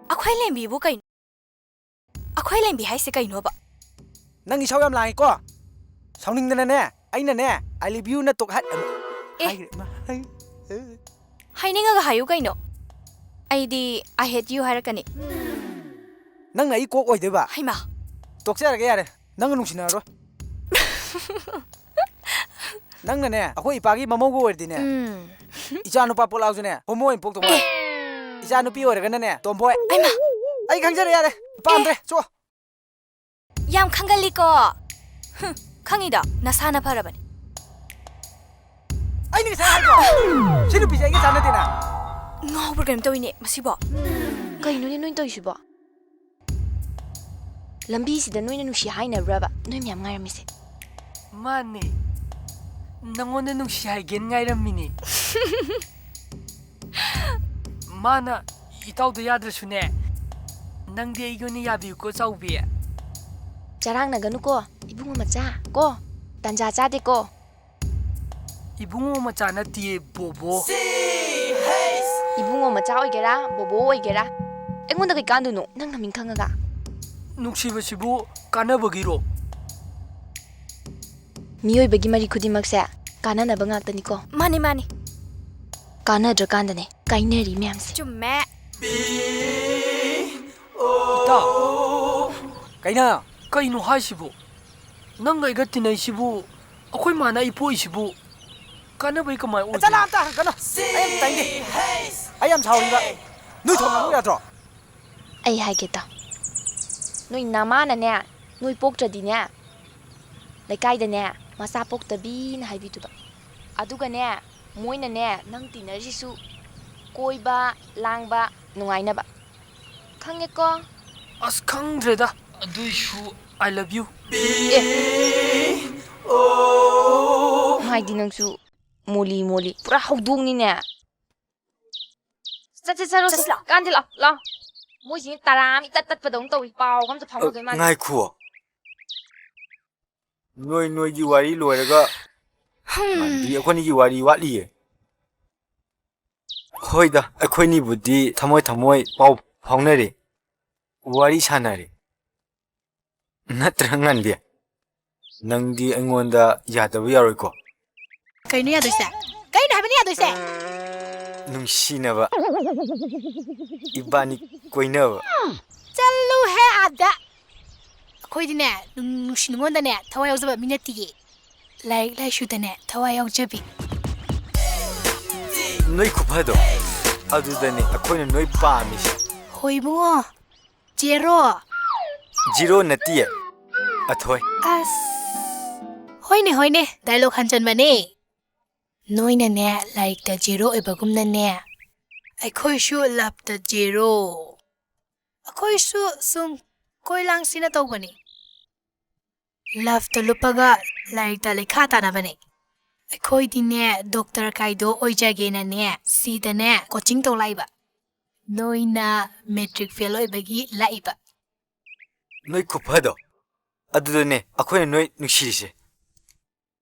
ꯑꯩꯈꯣꯏ ꯂꯦꯝꯕꯤꯕꯨ ꯀꯩꯅꯣ? ꯑꯩꯈꯣꯏ ꯂꯦꯝꯕꯤ ꯍꯥꯏꯁꯦ ꯀꯩꯅꯣꯕ? ꯅꯪ ꯏꯁꯧ ꯌꯥꯝ ꯂꯥꯡꯉꯤꯀꯣ꯫ ꯁꯥꯎꯅꯤꯡꯗꯅꯅꯦ, ꯑꯩꯅꯅꯦ, "I love you" ꯅ ꯇꯣꯛ ꯍꯥꯏ-, ꯑꯦ꯫ ꯍꯥꯏꯈ꯭ꯔꯦ꯫ ꯏꯃꯥ, ꯍꯥꯏ-, ꯑꯦ꯫ ꯍꯥꯏꯅꯤꯡꯉꯒ ꯍꯥꯏꯌꯨ ꯀꯩꯅꯣ꯫ ꯑꯩꯗꯤ "I hate you" ꯍꯥꯏꯔꯛꯀꯅꯤ꯫ ꯅꯪꯅ ꯑꯩ ꯀꯣꯛ ꯑꯣꯏꯗꯣꯏꯕ? ꯍꯩꯃꯥ꯫ ꯇꯣꯛꯆꯔꯒꯦ ꯌꯥꯔꯦ꯫ ꯅꯪꯒ ꯅꯨꯡꯁꯤꯅꯔꯔꯣꯏ꯫ ꯅꯪꯅꯅꯦ, ꯑꯩꯈꯣꯏ ꯏꯄꯥꯒꯤ ꯃꯃꯧꯒ ꯑꯣꯏꯔꯗꯤꯅꯦ, ꯎꯝ꯫ ꯏꯆꯥ ꯅꯨꯄꯥ ꯄꯣꯛꯂꯛꯑꯁꯨꯅꯦ, ꯍꯣꯃꯣ ꯑꯣꯏꯅ ꯄꯣꯛꯇꯧ ꯃꯥꯜꯂꯦ꯫ ꯑꯦ꯫ ꯏꯆꯥ ꯅꯨꯄꯤ ꯑꯣꯏꯔꯒꯅꯅꯦ, ꯇꯣꯝꯕꯣꯏ꯫ ꯑꯩꯃꯥ꯫ ꯑꯩ ꯈꯪꯖꯔꯦ, ꯌꯥꯔꯦ꯫ ꯄꯥꯝꯗ꯭ꯔꯦ, ꯑꯦ꯫ ꯆꯣ꯫ ꯌꯥꯝ ꯈꯪꯒꯜꯂꯤꯀꯣ꯫ ꯍꯨꯝ, ꯈꯪꯉꯤꯗꯣ, ꯅꯁꯥꯅ ꯐꯔꯕꯅꯤ꯫ ꯑꯩꯅ ꯉꯁꯥꯏ ꯍꯥꯏꯗ꯭ꯔꯣ? ꯁꯤ ꯅꯨꯄꯤꯁꯦ ꯑꯩꯒ ꯆꯥꯟꯅꯗꯦꯅ꯫ ꯉꯥꯎꯕ꯭ꯔꯥ ꯀꯩꯅꯣꯝ ꯇꯧꯏꯅꯦ ꯃꯁꯤꯕꯣ꯫ ꯀꯩꯅꯣꯅꯦ ꯅꯣꯏ ꯇꯧꯔꯤꯁꯤꯕꯣ? ꯂꯝꯕꯤꯁꯤꯗ ꯅꯣꯏꯅ ꯅꯨꯡꯁꯤ ꯍꯥꯏꯅꯕ꯭ꯔꯕ ꯅꯣꯏ ꯃꯌꯥꯝ ꯉꯥꯏꯔꯝꯃꯤꯁꯦ? ꯃꯥꯅꯦ꯫ ꯅꯪꯉꯣꯟꯗ ꯅꯨꯡꯁꯤ ꯍꯥꯏꯒꯦꯅ ꯉꯥꯏꯔꯝꯃꯤꯅꯦ꯫ ꯃꯥꯅ ꯏꯇꯥꯎꯗ ꯌꯥꯗ꯭ꯔꯁꯨꯅꯦ, ꯅꯪꯗꯤ ꯑꯩꯒꯤ ꯑꯣꯏꯅ ꯌꯥꯕꯤꯌꯨꯀꯣ, ꯆꯥꯎꯕꯤ꯫ ꯆꯔꯥꯡꯅꯒꯅꯨꯀꯣ, ꯏꯕꯨꯡꯉꯣ ꯃꯆꯥ, ꯀꯣ꯫ ꯇꯟꯖꯥ ꯆꯥꯗꯦꯀꯣ꯫ ꯏꯕꯨꯡꯉꯣ ꯃꯆꯥ ꯅꯠꯇꯤꯌꯦ, ꯕꯣꯕꯣ꯫ ꯏꯕꯨꯡꯉꯣ ꯃꯆꯥ ꯑꯣꯏꯒꯦꯔꯥ, ꯕꯣꯕꯣ ꯑꯣꯏꯒꯦꯔꯥ, ꯑꯩꯉꯣꯟꯗ ꯀꯩ ꯀꯥꯟꯗꯣꯏꯅꯣ, ꯅꯪ ꯅꯃꯤꯡ ꯈꯪꯉꯒ? ꯅꯨꯡꯁꯤꯕꯁꯤꯕꯨ ꯀꯥꯟꯅꯕꯒꯤꯔꯣ? ꯃꯤꯑꯣꯏꯕꯒꯤ ꯃꯔꯤ ꯈꯨꯗꯤꯡꯃꯛꯁꯦ ꯀꯥꯟꯅꯅꯕ ꯉꯥꯛꯇꯅꯤꯀꯣ꯫ ꯃꯥꯅꯤ, ꯃꯥꯅꯤ꯫ ꯀꯥꯟꯅꯗ꯭ꯔꯀꯥꯟꯗꯅꯦ ꯀꯥꯏꯅꯔꯤ ꯃꯌꯥꯝꯁꯦ꯫ ꯆꯨꯝꯃꯦ꯫ ꯏꯇꯥꯎ꯫ ꯀꯩꯅꯣ? ꯀꯩꯅꯣ ꯍꯥꯏꯁꯤꯕꯨ? ꯅꯪꯒ ꯑꯩꯒ ꯇꯤꯟꯅꯩꯁꯤꯕꯨ, ꯑꯩꯈꯣꯏ ꯃꯥꯅ ꯑꯩ ꯄꯣꯛꯏꯁꯤꯕꯨ ꯀꯥꯟꯅꯕꯩ ꯀꯃꯥꯏ ꯑꯣꯏꯗꯣꯏꯅꯣ? ꯆꯠꯂ ꯑꯝꯇ ꯍꯪꯉꯛꯀꯅꯨ꯫ ꯑꯩ ꯌꯥꯝ ꯇꯥꯏꯅꯤꯡꯗꯦ꯫ ꯑꯩ ꯌꯥꯝ ꯁꯥꯎꯔꯤꯕ꯫ ꯅꯣꯏ ꯊꯣꯛ ꯉꯥꯡꯉꯨ ꯌꯥꯗ꯭ꯔꯣ? ꯑꯩ ꯍꯥꯏꯒꯦ ꯇꯥꯎ꯫ ꯅꯣꯏ ꯅꯃꯥꯅꯅꯦ, ꯅꯣꯏ ꯄꯣꯛꯇ꯭ꯔꯗꯤꯅꯦ, ꯂꯩꯀꯥꯏꯗꯅꯦ ꯃꯆꯥ ꯄꯣꯛꯇꯕꯤꯅ ꯍꯥꯏꯕꯤꯗꯨꯕ꯫ ꯑꯗꯨꯒꯅꯦ, ꯃꯣꯏꯅꯅꯦ ꯅꯪ ꯇꯤꯟꯅꯔꯤꯁꯤꯁꯨ ꯀꯣꯏꯕ, ꯂꯥꯡꯕ, ꯅꯨꯡꯉꯥꯏꯅꯕ꯫ ꯈꯪꯉꯦꯀꯣ? ꯑꯁ, ꯈꯪꯗ꯭ꯔꯦꯗ꯫ ꯑꯗꯨꯏꯁꯨ "I love you"꯫ ꯑꯦ꯫ ꯃꯥꯏꯗꯤ ꯅꯪꯁꯨ ꯃꯣꯂꯤ ꯃꯣꯂꯤ꯫ ꯄꯨꯔꯥ ꯍꯧꯗꯣꯡꯅꯤꯅꯦ꯫ ꯆꯠꯁꯤ ꯆꯠꯂꯣ꯫ ꯆꯠꯁꯤ ꯂꯥꯛꯑꯣ꯫ ꯀꯥꯟꯗꯤ ꯂꯥꯛꯑꯣ, ꯂꯥꯛꯑꯣ꯫ ꯃꯣꯏꯁꯤ ꯇꯔꯥ ꯑꯃ ꯏꯇꯠ ꯇꯠꯄꯗꯧꯅ ꯇꯧꯏ꯫ ꯄꯥꯎꯒ ꯑꯝꯇ ꯐꯥꯎꯅꯗꯣꯏ ꯃꯥꯟꯗꯦ꯫ ꯉꯥꯏꯈꯨꯑꯣ꯫ ꯅꯣꯏ, ꯅꯣꯏꯒꯤ ꯋꯥꯔꯤ ꯂꯣꯏꯔꯒ ꯍꯝ꯫ ꯃꯥꯟꯕꯤ, ꯑꯩꯈꯣꯏꯅꯤꯒꯤ ꯋꯥꯔꯤ ꯋꯥꯠꯂꯤꯌꯦ꯫ ꯍꯣꯏꯗ, ꯑꯩꯈꯣꯏꯅꯤꯕꯨꯗꯤ ꯊꯃꯣꯏ ꯊꯃꯣꯏ ꯄꯥꯎ ꯐꯥꯎꯅꯔꯦ, ꯋꯥꯔꯤ ꯁꯥꯟꯅꯔꯦ꯫ ꯅꯠꯇ꯭ꯔ, ꯉꯥꯟꯕꯤ? ꯅꯪꯗꯤ ꯑꯩꯉꯣꯟꯗ ꯌꯥꯗꯕ ꯌꯥꯔꯣꯏꯀꯣ? ꯀꯩꯅꯣ ꯌꯥꯗꯣꯏꯁꯦ? ꯀꯩꯅꯣ ꯍꯥꯏꯕꯅꯤ ꯌꯥꯗꯣꯏꯁꯦ? ꯅꯨꯡꯁꯤꯅꯕ꯫ ꯏꯕꯥꯅꯤ ꯀꯣꯏꯅꯕ꯫ ꯆꯠꯂꯨꯍꯦ ꯑꯥꯗ꯫ ꯑꯩꯈꯣꯏꯗꯤꯅꯦ, ꯅꯨꯡ- ꯅꯨꯡꯁꯤ ꯅꯨꯡꯉꯣꯟꯗꯅꯦ ꯊꯋꯥꯏ ꯌꯥꯎꯖꯕ ꯃꯤ ꯅꯠꯇꯤꯌꯦ꯫ ꯂꯥꯏꯔꯤꯛ ꯂꯥꯏꯁꯨꯗꯅꯦ ꯊꯋꯥꯏ ꯌꯥꯎꯖꯕꯤ꯫ ꯅꯣꯏ ꯈꯨꯐꯗꯣ ꯑꯗꯨꯗꯅꯦ ꯑꯩꯈꯣꯏꯅ ꯅꯣꯏ ꯄꯥꯝꯃꯤꯁꯦ꯫ ꯍꯣꯏ ꯏꯕꯨꯡꯉꯣ, ꯖꯦꯔꯣ꯫ ꯖꯤꯔꯣ ꯅꯠꯇꯤꯌꯦ, ꯑꯊꯣꯏ꯫ ꯑꯁ, ꯍꯣꯏꯅꯦ ꯍꯣꯏꯅꯦ, ꯗꯥꯏꯂꯣꯛ ꯍꯟꯖꯟꯕꯅꯦ꯫ ꯅꯣꯏꯅꯅꯦ ꯂꯥꯏꯔꯤꯛꯇ ꯖꯦꯔꯣ ꯑꯣꯏꯕꯒꯨꯝꯅꯅꯦ, ꯑꯩꯈꯣꯏꯁꯨ ꯂꯞꯇ ꯖꯦꯔꯣ꯫ ꯑꯩꯈꯣꯏꯁꯨ ꯁꯨꯝ ꯀꯣꯏ ꯂꯥꯡꯁꯤꯅ ꯇꯧꯕꯅꯤ꯫ ꯂꯞꯇ ꯂꯨꯞꯄꯒ ꯂꯥꯏꯔꯤꯛꯇ ꯂꯩꯈꯥ ꯇꯥꯅꯕꯅꯤ꯫ ꯑꯩꯈꯣꯏꯗꯤꯅꯦ ꯗꯣꯛꯇꯔ ꯀꯥꯏꯗꯣ ꯑꯣꯏꯖꯒꯦꯅꯅꯦ ꯁꯤꯗꯅꯦ ꯀꯣꯆꯤꯡ ꯇꯧ ꯂꯥꯛꯏꯕ꯫ ꯅꯣꯏꯅ ꯃꯦꯇ꯭ꯔꯤꯛ ꯐꯦꯜ ꯑꯣꯏꯕꯒꯤ ꯂꯥꯛꯏꯕ꯫ ꯅꯣꯏ ꯈꯨꯐꯗꯣ ꯑꯗꯨꯗꯅꯦ ꯑꯩꯈꯣꯏꯅ ꯅꯣꯏ ꯅꯨꯡꯁꯤꯔꯤꯁꯦ꯫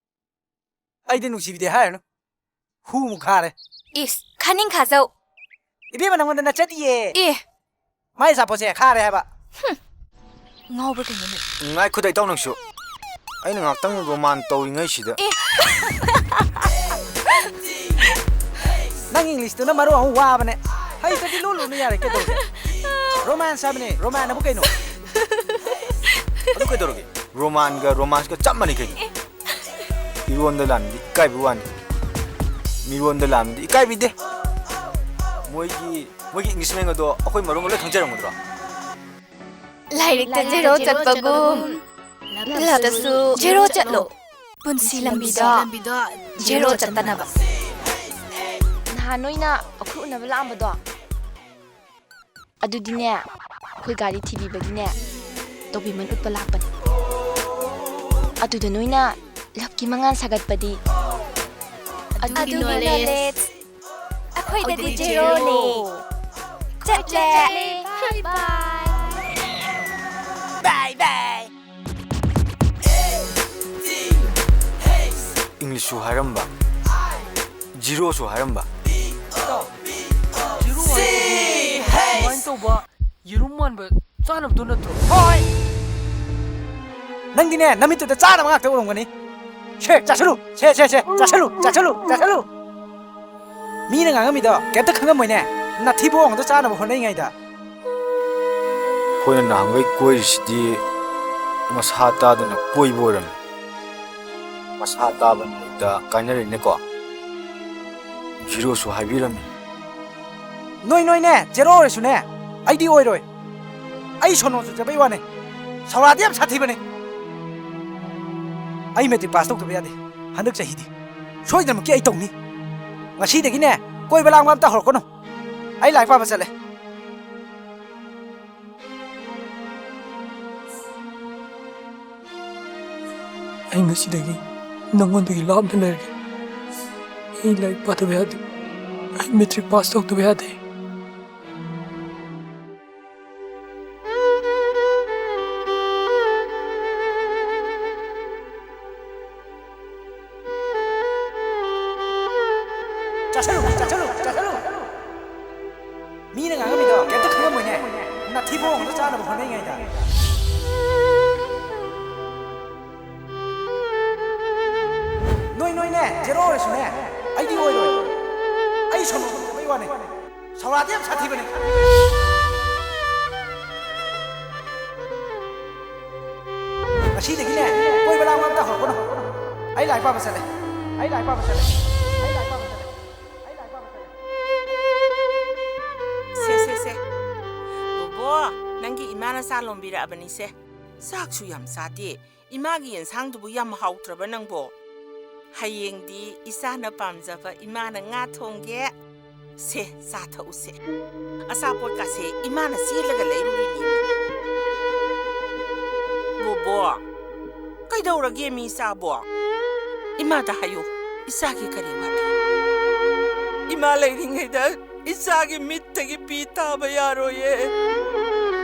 ꯑꯩꯗꯤ ꯅꯨꯡꯁꯤꯕꯤꯗꯦ ꯍꯥꯏꯔꯅꯨ꯫ ꯍꯨꯃꯨꯛ ꯈꯥꯔꯦ꯫ ꯏꯁ, ꯈꯥꯅꯤꯡ ꯈꯥꯖꯧ꯫ ꯏꯕꯦꯝꯃ, ꯅꯪꯉꯣꯟꯗ ꯅꯠꯆꯗꯤꯌꯦ꯫ ꯑꯦ, ꯃꯥꯏ ꯑꯆꯥꯄꯣꯠꯁꯦ ꯈꯥꯔꯦ ꯍꯥꯏꯕ꯫ ꯉꯥꯎꯕ꯭ꯔꯥ ꯀꯩꯅꯣꯅꯦ? ꯉꯥꯏꯈꯣꯗ ꯏꯇꯥꯎ ꯅꯪꯁꯨ꯫ ꯑꯩꯅ ꯉꯥꯛꯇꯪ ꯔꯣꯃꯥꯟ ꯇꯧꯔꯤꯉꯩꯁꯤꯗ꯫ ꯑꯦ꯫ ꯅꯪ ꯏꯪꯂꯤꯁꯇꯨꯅ ꯃꯔꯣꯟ ꯑꯃ ꯋꯥꯕꯅꯦ꯫ ꯍꯩꯇ꯭ꯔꯗꯤ ꯂꯣꯜꯂꯨꯅꯨ ꯌꯥꯔꯦ, ꯀꯩꯗꯧꯔꯒꯦ? ꯔꯣꯃꯥꯟꯁ ꯍꯥꯏꯕꯅꯦ, ꯔꯣꯃꯥꯟ ꯑꯕꯨ ꯀꯩꯅꯣ? ꯑꯗꯨ ꯀꯩꯗꯧꯔꯒꯦ? ꯔꯣꯃꯥꯟꯒ ꯔꯣꯃꯥꯟꯁꯀ ꯆꯞ ꯃꯥꯟꯅꯩ ꯀꯩꯅꯣ? ꯏꯔꯣꯟꯗ ꯂꯥꯟꯗꯤ ꯏꯀꯥꯏꯕ ꯋꯥꯅꯤ꯫ ꯃꯤꯔꯣꯟꯗ ꯂꯥꯟꯗꯤ ꯏꯀꯥꯏꯕꯤꯗꯦ꯫ ꯃꯣꯏꯒꯤ ꯃꯣꯏꯒꯤ ꯏꯪꯂꯤꯁ ꯃꯌꯦꯡ ꯑꯗꯣ ꯑꯩꯈꯣꯏ ꯃꯔꯣꯟꯒ ꯂꯣꯏ ꯈꯪꯖꯔꯝꯒꯗ꯭ꯔꯣ? ꯂꯥꯏꯔꯤꯛꯇ ꯖꯦꯔꯣ ꯆꯠꯄꯒꯨꯝ, ꯂꯞꯇꯁꯨ ꯖꯦꯔꯣ ꯆꯠꯂꯣ꯫ ꯄꯨꯟꯁꯤ ꯂꯝꯕꯤꯗ ꯖꯦꯔꯣ ꯆꯠꯇꯅꯕ꯫ ꯅꯍꯥꯟ ꯅꯣꯏꯅ ꯑꯩꯈꯣꯏ ꯎꯅꯕ ꯂꯥꯛꯑꯝꯕꯗꯣ, ꯑꯗꯨꯗꯤꯅꯦ, ꯑꯩꯈꯣꯏ ꯒꯥꯔꯤ ꯊꯤꯕꯤꯕꯒꯤꯅꯦ, ꯇꯧꯕꯤꯃꯜ ꯎꯠꯄ ꯂꯥꯛꯄꯅꯦ꯫ ꯑꯗꯨꯗ ꯅꯣꯏꯅ ꯂꯞꯀꯤ ꯃꯉꯥꯜ ꯁꯥꯒꯠꯄꯗꯤ꯫ ꯑꯗꯨꯒꯤ ꯑꯗꯨꯒꯤ knowledge knowledge ꯑꯩꯈꯣꯏꯗꯗꯤ ꯖꯦꯔꯣꯅꯦ꯫ ꯆꯠꯂꯦ꯫ Bye bye꯫ ꯏꯪꯂꯤꯁꯁꯨ ꯍꯥꯏꯔꯝꯕ, ꯖꯤꯔꯣꯁꯨ ꯍꯥꯏꯔꯝꯕ꯫ ꯖꯤꯔꯣ ꯍꯥꯏꯁꯤꯕꯨ ꯑꯗꯨꯃꯥꯏꯅ ꯇꯧꯕ ꯌꯦꯔꯨꯝ ꯃꯥꯟꯕ ꯆꯥꯅꯕꯗꯣ ꯅꯠꯇ꯭ꯔꯣ? ꯅꯪꯗꯤꯅꯦ, ꯅꯃꯤꯠꯇꯨꯗ ꯆꯥꯅꯕ ꯉꯥꯛꯇ ꯎꯔꯝꯒꯅꯤ꯫ ꯁꯦ, ꯆꯥꯁꯤꯜꯂꯨ꯫ ꯁꯦ, ꯁꯦ, ꯁꯦ, ꯆꯥꯁꯤꯜꯂꯨ, ꯆꯥꯁꯤꯜꯂꯨ, ꯆꯥꯁꯤꯜꯂꯨ꯫ ꯃꯤꯅ ꯉꯥꯡꯉꯝꯃꯤꯗꯣ ꯀꯩꯝꯇ ꯈꯪꯉꯝꯃꯣꯏꯅꯦ, ꯅꯊꯤꯕꯣꯡꯗꯣ ꯆꯥꯅꯕ ꯍꯣꯠꯅꯔꯤꯉꯩꯗ꯫ ꯑꯩꯈꯣꯏꯅ ꯅꯍꯥꯟꯈꯩ ꯀꯣꯏꯔꯤꯁꯤꯗꯤ ꯃꯁꯥ ꯇꯥꯗꯅ ꯀꯣꯏꯕ ꯑꯣꯏꯔꯝꯃꯤ꯫ ꯃꯁꯥ ꯇꯥꯕ ꯅꯨꯃꯤꯠꯇ ꯀꯥꯏꯅꯔꯤꯅꯦꯀꯣ꯫ ꯖꯤꯔꯣꯁꯨ ꯍꯥꯏꯕꯤꯔꯝꯃꯤ꯫ ꯅꯣꯏ, ꯅꯣꯏꯅꯦ, ꯖꯦꯔꯣ ꯑꯣꯏꯔꯁꯨꯅꯦ, ꯑꯩꯗꯤ ꯑꯣꯏꯔꯣꯏ꯫ ꯑꯩ ꯁꯣꯅꯣ ꯆꯨꯖꯕꯩ ꯋꯥꯅꯦ꯫ ꯁꯧꯔꯥꯗꯤ ꯌꯥꯝ ꯁꯥꯊꯤꯕꯅꯦ꯫ ꯑꯩ ꯃꯦꯇ꯭ꯔꯤꯛ ꯄꯥꯁ ꯇꯧꯗꯕ ꯌꯥꯗꯦ ꯍꯟꯗꯛ ꯆꯍꯤꯗꯤ꯫ ꯁꯣꯏꯗꯅꯃꯛꯀꯤ ꯑꯩ ꯇꯧꯅꯤ꯫ ꯉꯁꯤꯗꯒꯤꯅꯦ, ꯀꯣꯏꯕ ꯂꯥꯡꯕ ꯑꯝꯇ ꯍꯧꯔꯛꯀꯅꯨ꯫ ꯑꯩ ꯂꯥꯏꯔꯤꯛ ꯄꯥꯕ ꯆꯠꯂꯦ꯫ ꯑꯩ ꯉꯁꯤꯗꯒꯤ ꯅꯪꯉꯣꯟꯗꯒꯤ ꯂꯥꯞꯅ ꯂꯩꯔꯒꯦ꯫ ꯑꯩ ꯂꯥꯏꯔꯤꯛ ꯄꯥꯗꯕ ꯌꯥꯗꯦ꯫ ꯑꯩ ꯃꯦꯇ꯭ꯔꯤꯛ ꯄꯥꯁ ꯇꯧꯗꯕ ꯌꯥꯗꯦ꯫ ꯆꯥꯁꯜꯂꯨ, ꯆꯥꯁꯜꯂꯨ, ꯆꯥꯁꯜꯂꯨ꯫ ꯃꯤꯅ ꯉꯥꯡꯉꯝꯃꯤꯗꯣ ꯀꯩꯝꯇ ꯈꯪꯉꯝꯃꯣꯏꯅꯦ, ꯅꯊꯤꯕꯣꯡꯗꯣ ꯆꯥꯅꯕ ꯍꯣꯠꯅꯔꯤꯉꯩꯗ꯫ ꯅꯣꯏ, ꯅꯣꯏꯅꯦ, ꯖꯦꯔꯣ ꯑꯣꯏꯔꯁꯨꯅꯦ, ꯑꯩꯗꯤ ꯑꯣꯏꯔꯣꯏ꯫ ꯑꯩ ꯁꯣꯅꯣ ꯆꯨꯖꯕꯩ ꯋꯥꯅꯦ꯫ ꯁꯧꯔꯥꯗꯤ ꯌꯥꯝ ꯁꯥꯊꯤꯕꯅꯦ꯫ ꯉꯁꯤꯗꯒꯤꯅꯦ, ꯀꯣꯏꯕ ꯂꯥꯡꯕ ꯑꯝꯇ ꯍꯧꯔꯛꯀꯅꯨ꯫ ꯑꯩ ꯂꯥꯏꯔꯤꯛ ꯄꯥꯕ ꯆꯠꯂꯦ꯫ ꯑꯩ ꯂꯥꯏꯔꯤꯛ ꯄꯥꯕ ꯆꯠꯂꯦ꯫ ꯑꯩ ꯂꯥꯏꯔꯤꯛ ꯄꯥꯕ ꯆꯠꯂꯦ꯫ ꯑꯩ ꯂꯥꯏꯔꯤꯛ ꯄꯥꯕ ꯆꯠꯂꯦ꯫ ꯁꯦ, ꯁꯦ, ꯁꯦ꯫ ꯕꯣꯕꯣ, ꯅꯪꯒꯤ ꯏꯃꯥꯅ ꯆꯥ ꯂꯣꯟꯕꯤꯔꯛꯑꯕꯅꯤꯁꯦ꯫ ꯆꯥꯛꯁꯨ ꯌꯥꯝ ꯆꯥꯗꯦ꯫ ꯏꯃꯥꯒꯤ ꯌꯦꯟꯁꯥꯡꯗꯨꯕꯨ ꯌꯥꯝ ꯍꯥꯎꯇ꯭ꯔꯕ ꯅꯪꯕꯣ? ꯍꯌꯦꯡꯗꯤ ꯏꯆꯥꯅ ꯄꯥꯝꯖꯕ ꯏꯃꯥꯅ ꯉꯥ ꯊꯣꯡꯒꯦ꯫ ꯁꯦ, ꯆꯥ ꯊꯛꯎꯁꯦ꯫ ꯑꯆꯥꯄꯣꯠꯀꯥꯁꯦ ꯏꯃꯥꯅ ꯆꯦꯜꯂꯒ ꯂꯩꯔꯨꯔꯤꯅꯤ꯫ ꯕꯣꯕꯣ, ꯀꯩꯗꯧꯔꯒꯦ ꯃꯤ ꯏꯆꯥꯕꯣ? ꯏꯃꯥꯗ ꯍꯥꯏꯌꯨ, ꯏꯆꯥꯒꯤ ꯀꯔꯤ ꯋꯥꯠꯂꯤ? ꯏꯃꯥ ꯂꯩꯔꯤꯉꯩꯗ ꯏꯆꯥꯒꯤ ꯃꯤꯠꯇꯒꯤ ꯄꯤ ꯇꯥꯕ ꯌꯥꯔꯣꯏꯌꯦ꯫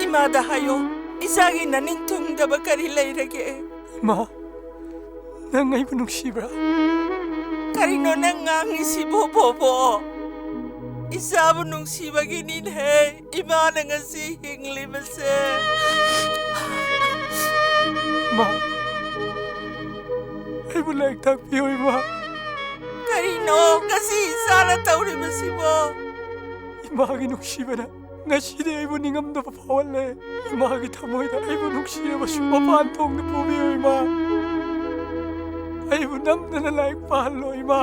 ꯏꯃꯥꯗ ꯍꯥꯏꯌꯣ, ꯏꯆꯥꯒꯤ ꯅꯅꯤꯡ ꯊꯨꯡꯗꯕ ꯀꯔꯤ ꯂꯩꯔꯒꯦ? ꯏꯃꯥ, ꯅꯪ ꯑꯩꯕꯨ ꯅꯨꯡꯁꯤꯕ꯭ꯔꯥ? ꯀꯔꯤꯅꯣ ꯅꯪ ꯉꯥꯡꯉꯤꯁꯤꯕꯣ, ꯕꯣꯕꯣ? ꯏꯆꯥꯕꯨ ꯅꯨꯡꯁꯤꯕꯒꯤꯅꯤꯅꯦꯍꯦ ꯏꯃꯥꯅ ꯉꯁꯤ ꯍꯤꯡꯂꯤꯕꯁꯦ꯫ ꯏꯃꯥ, ꯑꯩꯕꯨ ꯂꯥꯏꯔꯤꯛ ꯇꯥꯛꯄꯤꯌꯨ, ꯏꯃꯥ꯫ ꯀꯔꯤꯅꯣ ꯉꯁꯤ ꯏꯆꯥꯅ ꯇꯧꯔꯤꯕꯁꯤꯕꯣ? ꯏꯃꯥꯒꯤ ꯅꯨꯡꯁꯤꯕꯅ ꯉꯁꯤꯗꯤ ꯑꯩꯕꯨ ꯅꯤꯡꯉꯝꯗꯕ ꯐꯥꯎꯍꯜꯂꯦ꯫ ꯏꯃꯥꯒꯤ ꯊꯃꯣꯏꯗ ꯑꯩꯕꯨ ꯅꯨꯡꯁꯤꯔꯕꯁꯨ ꯃꯄꯥꯟ ꯊꯣꯡꯗ ꯄꯨꯕꯤꯌꯨ, ꯏꯃꯥ꯫ ꯑꯩꯕꯨ ꯅꯝꯗꯅ ꯂꯥꯏꯔꯤꯛ ꯄꯥꯍꯜꯂꯣ, ꯏꯃꯥ꯫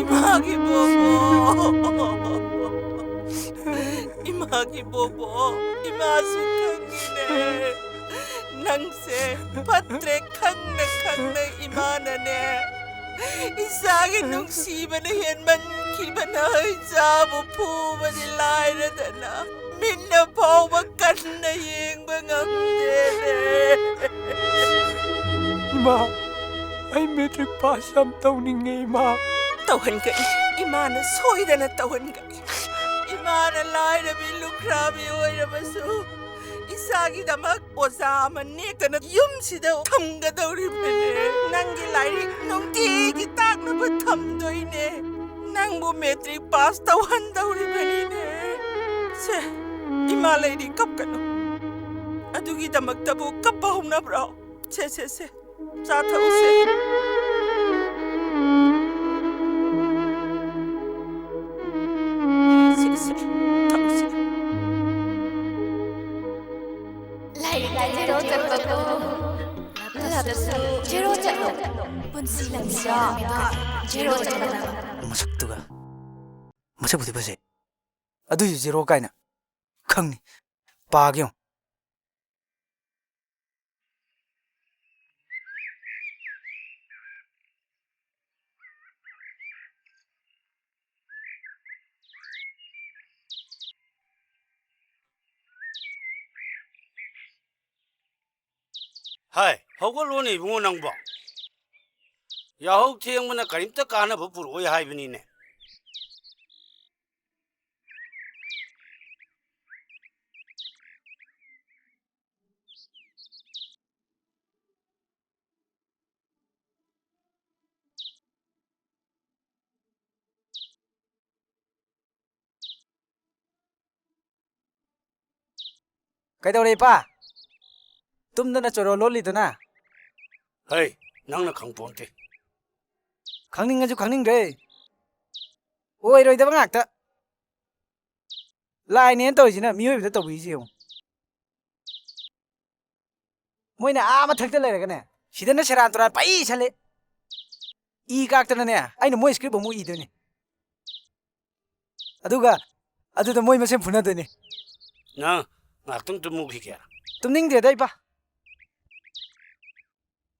ꯏꯃꯥꯒꯤ ꯕꯣꯕꯣ꯫ ꯏꯃꯥꯒꯤ ꯕꯣꯕꯣ꯫ ꯏꯃꯥꯁꯨ ꯈꯪꯉꯤꯅꯦ꯫ ꯅꯪꯁꯦ ꯐꯠꯇ꯭ꯔꯦ ꯈꯪꯅ ꯈꯪꯅ ꯏꯃꯥꯅꯅꯦ꯫ ꯏꯆꯥꯒꯤ ꯅꯨꯡꯁꯤꯕꯅ ꯍꯦꯟꯃꯟꯈꯤꯕꯅ ꯏꯆꯥꯕꯨ ꯐꯨꯕꯗꯤ ꯂꯥꯏꯔꯗꯅ ꯃꯤꯠꯅ ꯐꯥꯎꯕ ꯀꯟꯅ ꯌꯦꯡꯕ ꯉꯝꯗꯦꯅꯦ꯫ ꯏꯃꯥ, ꯑꯩ ꯃꯦꯇ꯭ꯔꯤꯛ ꯄꯥꯁ ꯌꯥꯝ ꯇꯧꯅꯤꯡꯉꯦ, ꯏꯃꯥ꯫ ꯇꯧꯍꯟꯒꯅꯤ꯫ ꯏꯃꯥꯅ ꯁꯣꯏꯗꯅ ꯇꯧꯍꯟꯒꯅꯤ꯫ ꯏꯃꯥꯅ ꯂꯥꯏꯔꯕꯤ ꯂꯨꯈ꯭ꯔꯥꯕꯤ ꯑꯣꯏꯔꯕꯁꯨ ꯏꯆꯥꯒꯤꯗꯃꯛ ꯑꯣꯖꯥ ꯑꯃ ꯅꯦꯛꯇꯅ ꯌꯨꯝꯁꯤꯗ ꯊꯝꯒꯗꯧꯔꯤꯕꯅꯦ꯫ ꯅꯪꯒꯤ ꯂꯥꯏꯔꯤꯛ ꯅꯨꯡꯇꯤꯒꯤ ꯇꯥꯛꯅꯕ ꯊꯝꯗꯣꯏꯅꯦ꯫ ꯅꯪꯕꯨ ꯃꯦꯇ꯭ꯔꯤꯛ ꯄꯥꯁ ꯇꯧꯍꯟꯗꯧꯔꯤꯕꯅꯤꯅꯦ꯫ ꯁꯦ, ꯏꯃꯥ ꯂꯩꯔꯤ, ꯀꯞꯀꯅꯨ꯫ ꯑꯗꯨꯒꯤꯗꯃꯛꯇꯕꯨ ꯀꯞꯄ ꯍꯧꯅꯕ꯭ꯔꯣ? ꯁꯦ, ꯁꯦ, ꯁꯦ꯫ ꯆꯥ ꯊꯛꯎꯁꯦ꯫ ꯁꯦ, ꯁꯦ, ꯊꯛꯎꯁꯦ꯫ ꯂꯥꯏꯔꯤꯛꯇ ꯖꯦꯔꯣ ꯆꯠꯄꯀꯣ꯫ ꯂꯥꯏꯔꯤꯛꯇꯁꯨ ꯖꯦꯔꯣ ꯆꯠꯂꯣ꯫ ꯄꯨꯟꯁꯤ ꯂꯝꯕꯤꯗ ꯖꯦꯔꯣ ꯆꯠꯂꯣ꯫ ꯃꯁꯛꯇꯨꯒ꯫ ꯃꯁꯛꯄꯨꯗꯤ ꯐꯖꯩ꯫ ꯑꯗꯨꯏꯁꯨ ꯖꯦꯔꯣ ꯀꯥꯏꯅ ꯈꯪꯅꯤ꯫ ꯄꯥꯒꯦ ꯌꯦꯡꯉꯨ꯫ ꯍꯥꯏ, ꯍꯧꯒꯠꯂꯣꯅꯦ ꯏꯕꯨꯡꯉꯣ ꯅꯪꯕꯣ꯫ ꯌꯥꯍꯧ ꯊꯦꯡꯕꯅ ꯀꯔꯤꯝꯇ ꯀꯥꯟꯅꯕ ꯄꯨꯔꯛꯑꯣꯏ ꯍꯥꯏꯕꯅꯤꯅꯦ꯫ ꯀꯩꯗꯧꯔꯦ, ꯏꯄꯥ? ꯇꯨꯝꯗꯅ ꯆꯣꯏꯔꯣꯜ ꯂꯣꯜꯂꯤꯗꯨꯅ? ꯍꯩ, ꯅꯪꯅ ꯈꯪꯄꯣꯟꯇꯦ꯫ ꯈꯪꯅꯤꯡꯉꯁꯨ ꯈꯪꯅꯤꯡꯗ꯭ꯔꯦ꯫ ꯑꯣꯏꯔꯣꯏꯗꯕ ꯉꯥꯛꯇ꯫ ꯂꯥꯏꯅꯦꯅ ꯇꯧꯔꯤꯁꯤꯅ ꯃꯤꯑꯣꯏꯕꯗ ꯇꯧꯕꯤꯔꯤꯁꯤ ꯌꯦꯡꯉꯨ꯫ ꯃꯣꯏꯅ ꯑꯥ ꯃꯊꯛꯇ ꯂꯩꯔꯒꯅꯦ, ꯁꯤꯗꯅ ꯁꯦꯔꯥꯟ ꯇꯨꯔꯥꯟ ꯄꯩ ꯁꯜꯂꯦ꯫ ꯏ ꯀꯥꯛꯇꯅꯅꯦ, ꯑꯩꯅ ꯃꯣꯏ script ꯑꯃꯨꯛ ꯏꯗꯣꯏꯅꯦ꯫ ꯑꯗꯨꯒ ꯑꯗꯨꯗ ꯃꯣꯏ ꯃꯁꯦꯟ ꯐꯨꯅꯗꯣꯏꯅꯦ꯫ ꯅꯪ ꯉꯥꯏꯍꯥꯛꯇꯪ ꯇꯨꯝꯃꯨꯈꯤꯒꯦ꯫ ꯇꯨꯝꯅꯤꯡꯗꯦꯗ, ꯏꯄꯥ꯫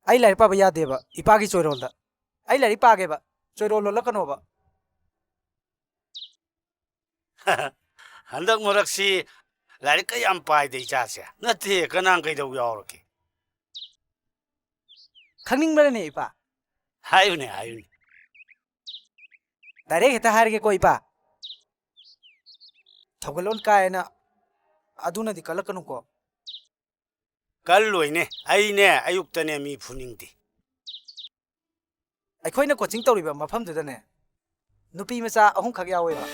ꯑꯩ ꯂꯥꯏꯔꯤꯛ ꯄꯥꯕ ꯌꯥꯗꯦꯕ, ꯏꯄꯥꯒꯤ ꯆꯣꯏꯔꯣꯜꯗ꯫ ꯑꯩ ꯂꯥꯏꯔꯤꯛ ꯄꯥꯒꯦꯕ, ꯆꯣꯏꯔꯣꯜ ꯂꯣꯜꯂꯛꯀꯅꯣꯕ꯫ ꯍꯟꯗꯛ ꯃꯔꯛꯁꯤ ꯂꯥꯏꯔꯤꯛꯀ ꯌꯥꯝ ꯄꯥꯏꯗ ꯏꯆꯥꯁꯦ꯫ ꯅꯠꯇꯦ, ꯀꯅꯥ ꯀꯩꯗꯧ ꯌꯥꯎꯔꯒꯦ? ꯈꯪꯅꯤꯡꯕ꯭ꯔꯅꯦ, ꯏꯄꯥ? ꯍꯥꯏꯌꯨꯅꯦ, ꯍꯥꯏꯌꯨꯅꯦ꯫ Direct ꯍꯦꯛꯇ ꯍꯥꯏꯔꯒꯦꯀꯣ, ꯏꯄꯥ꯫ ꯊꯧꯒꯜꯂꯣꯟ ꯀꯥꯏꯅ ꯑꯗꯨꯅꯗꯤ ꯀꯜꯂꯛꯀꯅꯨꯀꯣ꯫ ꯀꯜꯂꯣꯏꯅꯦ꯫ ꯑꯩꯅꯦ, ꯑꯌꯨꯛꯇꯅꯦ ꯃꯤ ꯐꯨꯅꯤꯡꯗꯦ꯫ ꯑꯩꯈꯣꯏꯅ coaching ꯇꯧꯔꯤꯕ ꯃꯐꯝꯗꯨꯗꯅꯦ, ꯅꯨꯄꯤ ꯃꯆꯥ ꯑꯍꯨꯝꯈꯛ ꯌꯥꯎꯋꯦꯕ꯫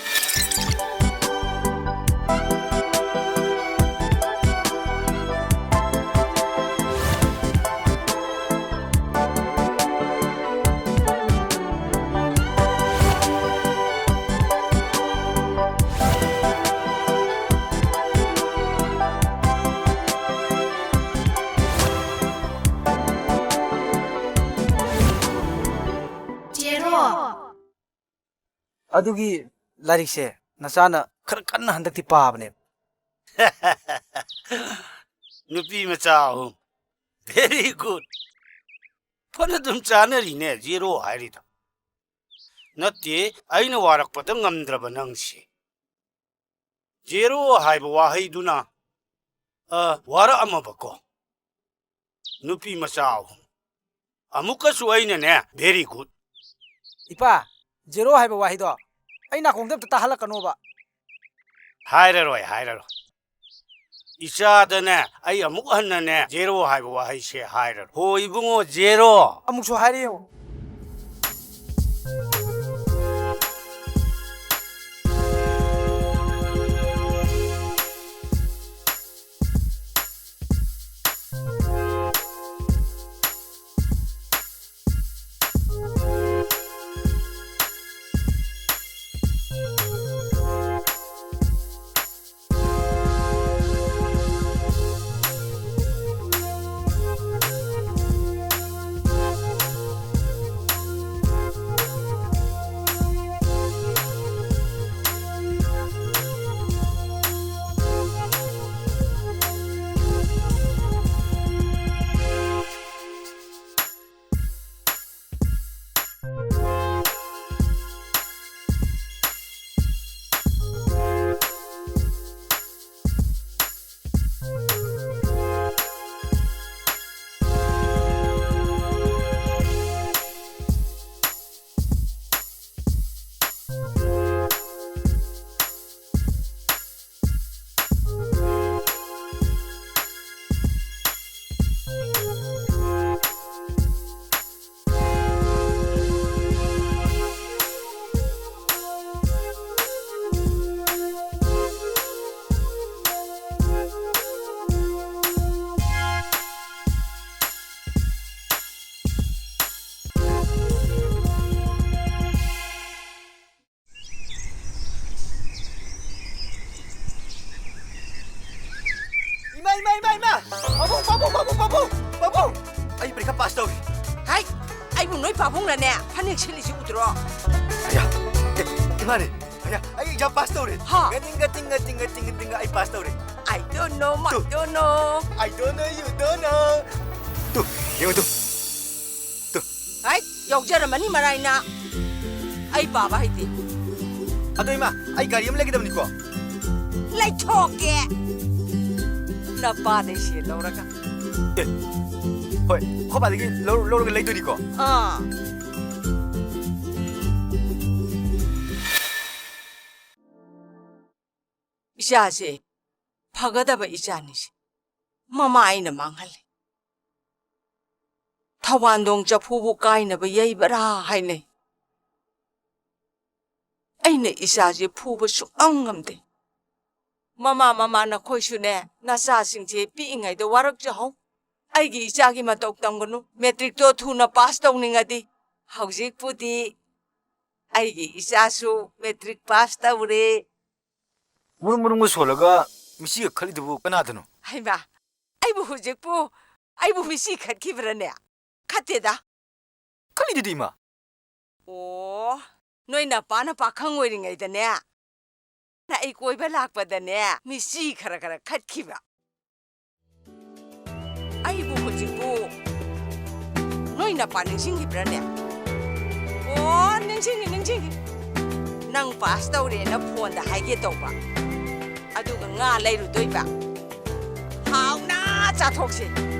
ꯆꯦꯔꯣ꯫ ꯑꯗꯨꯒꯤ ꯂꯥꯏꯔꯤꯛꯁꯦ ꯅꯆꯥꯅ ꯈꯔ ꯀꯟꯅ ꯍꯟꯗꯛꯇꯤ ꯄꯥꯕꯅꯦꯕ꯫ ꯅꯨꯄꯤ ꯃꯆꯥ ꯑꯍꯨꯝ꯫ Very good. ꯐꯅ ꯑꯗꯨꯝ ꯆꯥꯅꯔꯤꯅꯦ, zero ꯍꯥꯏꯔꯤꯗꯣ꯫ ꯅꯠꯇꯦ, ꯑꯩꯅ ꯋꯥꯔꯛꯄꯗ ꯉꯝꯗ꯭ꯔꯕ ꯅꯪꯁꯦ꯫ Zero ꯍꯥꯏꯕ ꯋꯥꯍꯩꯗꯨꯅ, ꯑ, ꯋꯥꯔꯛꯑꯝꯃꯕꯀꯣ꯫ ꯅꯨꯄꯤ ꯃꯆꯥ ꯑꯍꯨꯝ꯫ ꯑꯃꯨꯛꯀꯁꯨ ꯑꯩꯅꯅꯦ, very good. ꯏꯄꯥ, zero ꯍꯥꯏꯕ ꯋꯥꯍꯩꯗꯣ ꯑꯩ ꯅꯥꯀꯣꯡꯗ ꯑꯝꯇ ꯇꯥꯍꯜꯂꯛꯀꯅꯣꯕ꯫ ꯍꯥꯏꯔꯔꯣꯏ, ꯍꯥꯏꯔꯔꯣꯏ꯫ ꯏꯆꯥꯗꯅꯦ, ꯑꯩ ꯑꯃꯨꯛ ꯍꯟꯅꯅꯦ, zero ꯍꯥꯏꯕ ꯋꯥꯍꯩꯁꯦ ꯍꯥꯏꯔꯔꯣꯏ꯫ ꯍꯣ ꯏꯕꯨꯡꯉꯣ, zero꯫ ꯑꯃꯨꯛꯁꯨ ꯍꯥꯏꯔꯦ ꯌꯦꯡꯉꯣ꯫ ꯄꯥꯁ ꯇꯧꯔꯦ꯫ ꯍꯥꯏ, ꯑꯩꯕꯨ ꯅꯣꯏ ꯄꯥꯕꯨꯡꯅꯅꯦ ꯐꯅꯦꯛ ꯁꯦꯠꯂꯤꯁꯤ ꯎꯗ꯭ꯔꯣ? ꯑꯌꯥ, ꯑꯦ, ꯏꯃꯥꯅꯦ, ꯑꯌꯥ, ꯑꯩ ꯑꯦꯛꯖꯥꯝ ꯄꯥꯁ ꯇꯧꯔꯦ꯫ ꯍꯥ? ꯉꯇꯤꯡ, ꯉꯇꯤꯡ, ꯉꯇꯤꯡ, ꯉꯇꯤꯡ, ꯉꯇꯤꯡ, ꯑꯩ ꯄꯥꯁ ꯇꯧꯔꯦ꯫ I don't know, I don't know. I don't know, you don't know. Two, ꯌꯦꯡꯉꯨ ꯇꯨ꯫ ꯇꯨ꯫ ꯍꯥꯏ, ꯌꯥꯎꯖꯔꯝꯃꯅꯤ ꯃꯔꯥꯏꯅ꯫ ꯑꯩ ꯄꯥꯕ ꯍꯩꯇꯦ꯫ ꯑꯗꯣ ꯏꯃꯥ, ꯑꯩ ꯒꯥꯔꯤ ꯑꯃ ꯂꯩꯒꯗꯕꯅꯤꯀꯣ? ꯂꯩꯊꯣꯛꯀꯦ꯫ ꯅꯄꯥꯗꯩ ꯁꯦꯜ ꯂꯧꯔꯒ꯫ ꯑꯦ, ꯍꯣꯏ, ꯑꯩꯈꯣꯏ ꯄꯥꯗꯒꯤ ꯂꯧ-, ꯂꯧꯔꯒ ꯂꯩꯗꯣꯏꯅꯤꯀꯣ? ꯑꯥ꯫ ꯏꯆꯥꯁꯦ ꯐꯒꯗꯕ ꯏꯆꯥꯅꯤꯁꯦ ꯃꯃꯥ ꯑꯩꯅ ꯃꯥꯡꯍꯜꯂꯦ꯫ ꯊꯧꯕꯥꯟꯗꯣꯡ ꯆꯐꯨꯕꯨ ꯀꯥꯏꯅꯕ ꯌꯩꯕꯔꯥ ꯍꯥꯏꯅꯩ꯫ ꯑꯩꯅ ꯏꯆꯥꯁꯦ ꯐꯨꯕ ꯁꯨꯛꯉꯝ ꯉꯝꯗꯦ꯫ ꯃꯃꯥ, ꯃꯃꯥ, ꯅꯈꯣꯏꯁꯨꯅꯦ, ꯅꯆꯥꯁꯤꯡꯁꯦ ꯄꯤꯛꯏꯉꯩꯗ ꯋꯥꯔꯛꯆꯍꯧ꯫ ꯑꯩꯒꯤ ꯏꯆꯥꯒꯤ ꯃꯇꯧ ꯇꯝꯒꯅꯨ꯫ ꯃꯦꯇ꯭ꯔꯤꯛꯇꯣ ꯊꯨꯅ ꯄꯥꯁ ꯇꯧꯅꯤꯡꯉꯗꯤ꯫ ꯍꯧꯖꯤꯛꯄꯨꯗꯤ ꯑꯩꯒꯤ ꯏꯆꯥꯁꯨ ꯃꯦꯇ꯭ꯔꯤꯛ ꯄꯥꯁ ꯇꯧꯔꯦ꯫ ꯃꯨꯔꯨꯝ ꯃꯨꯔꯨꯝꯒ ꯁꯣꯜꯂꯒ ꯃꯤꯆꯤꯒ ꯈꯠꯂꯤꯗꯨꯕꯨ ꯀꯅꯥꯗꯅꯣ? ꯍꯩꯃꯥ, ꯑꯩꯕꯨ ꯍꯧꯖꯤꯛꯄꯨ, ꯑꯩꯕꯨ ꯃꯤꯆꯤ ꯈꯠꯈꯤꯕ꯭ꯔꯅꯦ? ꯈꯠꯇꯦꯗ꯫ ꯈꯠꯂꯤꯗꯨꯗꯤ, ꯏꯃꯥ꯫ ꯑꯣ, ꯅꯣꯏ ꯅꯄꯥꯅ ꯄꯥꯈꯪ ꯑꯣꯏꯔꯤꯉꯩꯗꯅꯦ, ꯅ ꯑꯩ ꯀꯣꯏꯕ ꯂꯥꯛꯄꯗꯅꯦ, ꯃꯤꯆꯤ ꯈꯔ ꯈꯔ ꯈꯠꯈꯤꯕ꯫ ꯑꯩꯕꯨ ꯍꯧꯖꯤꯛꯄꯨ ꯅꯣꯏ ꯅꯄꯥ ꯅꯤꯡꯁꯤꯡꯈꯤꯕ꯭ꯔꯥꯅꯦ? ꯑꯣ, ꯅꯤꯡꯁꯤꯡꯉꯤ, ꯅꯤꯡꯁꯤꯡꯉꯤ꯫ ꯅꯪ ꯄꯥꯁ ꯇꯧꯔꯦꯅ ꯐꯣꯟꯗ ꯍꯥꯏꯒꯦ ꯇꯧꯕ꯫ ꯑꯗꯨꯒ ꯉꯥ ꯂꯩꯔꯨꯗꯣꯏꯕ꯫ ꯍꯥꯎꯅ ꯆꯥꯊꯣꯛꯁꯦ꯫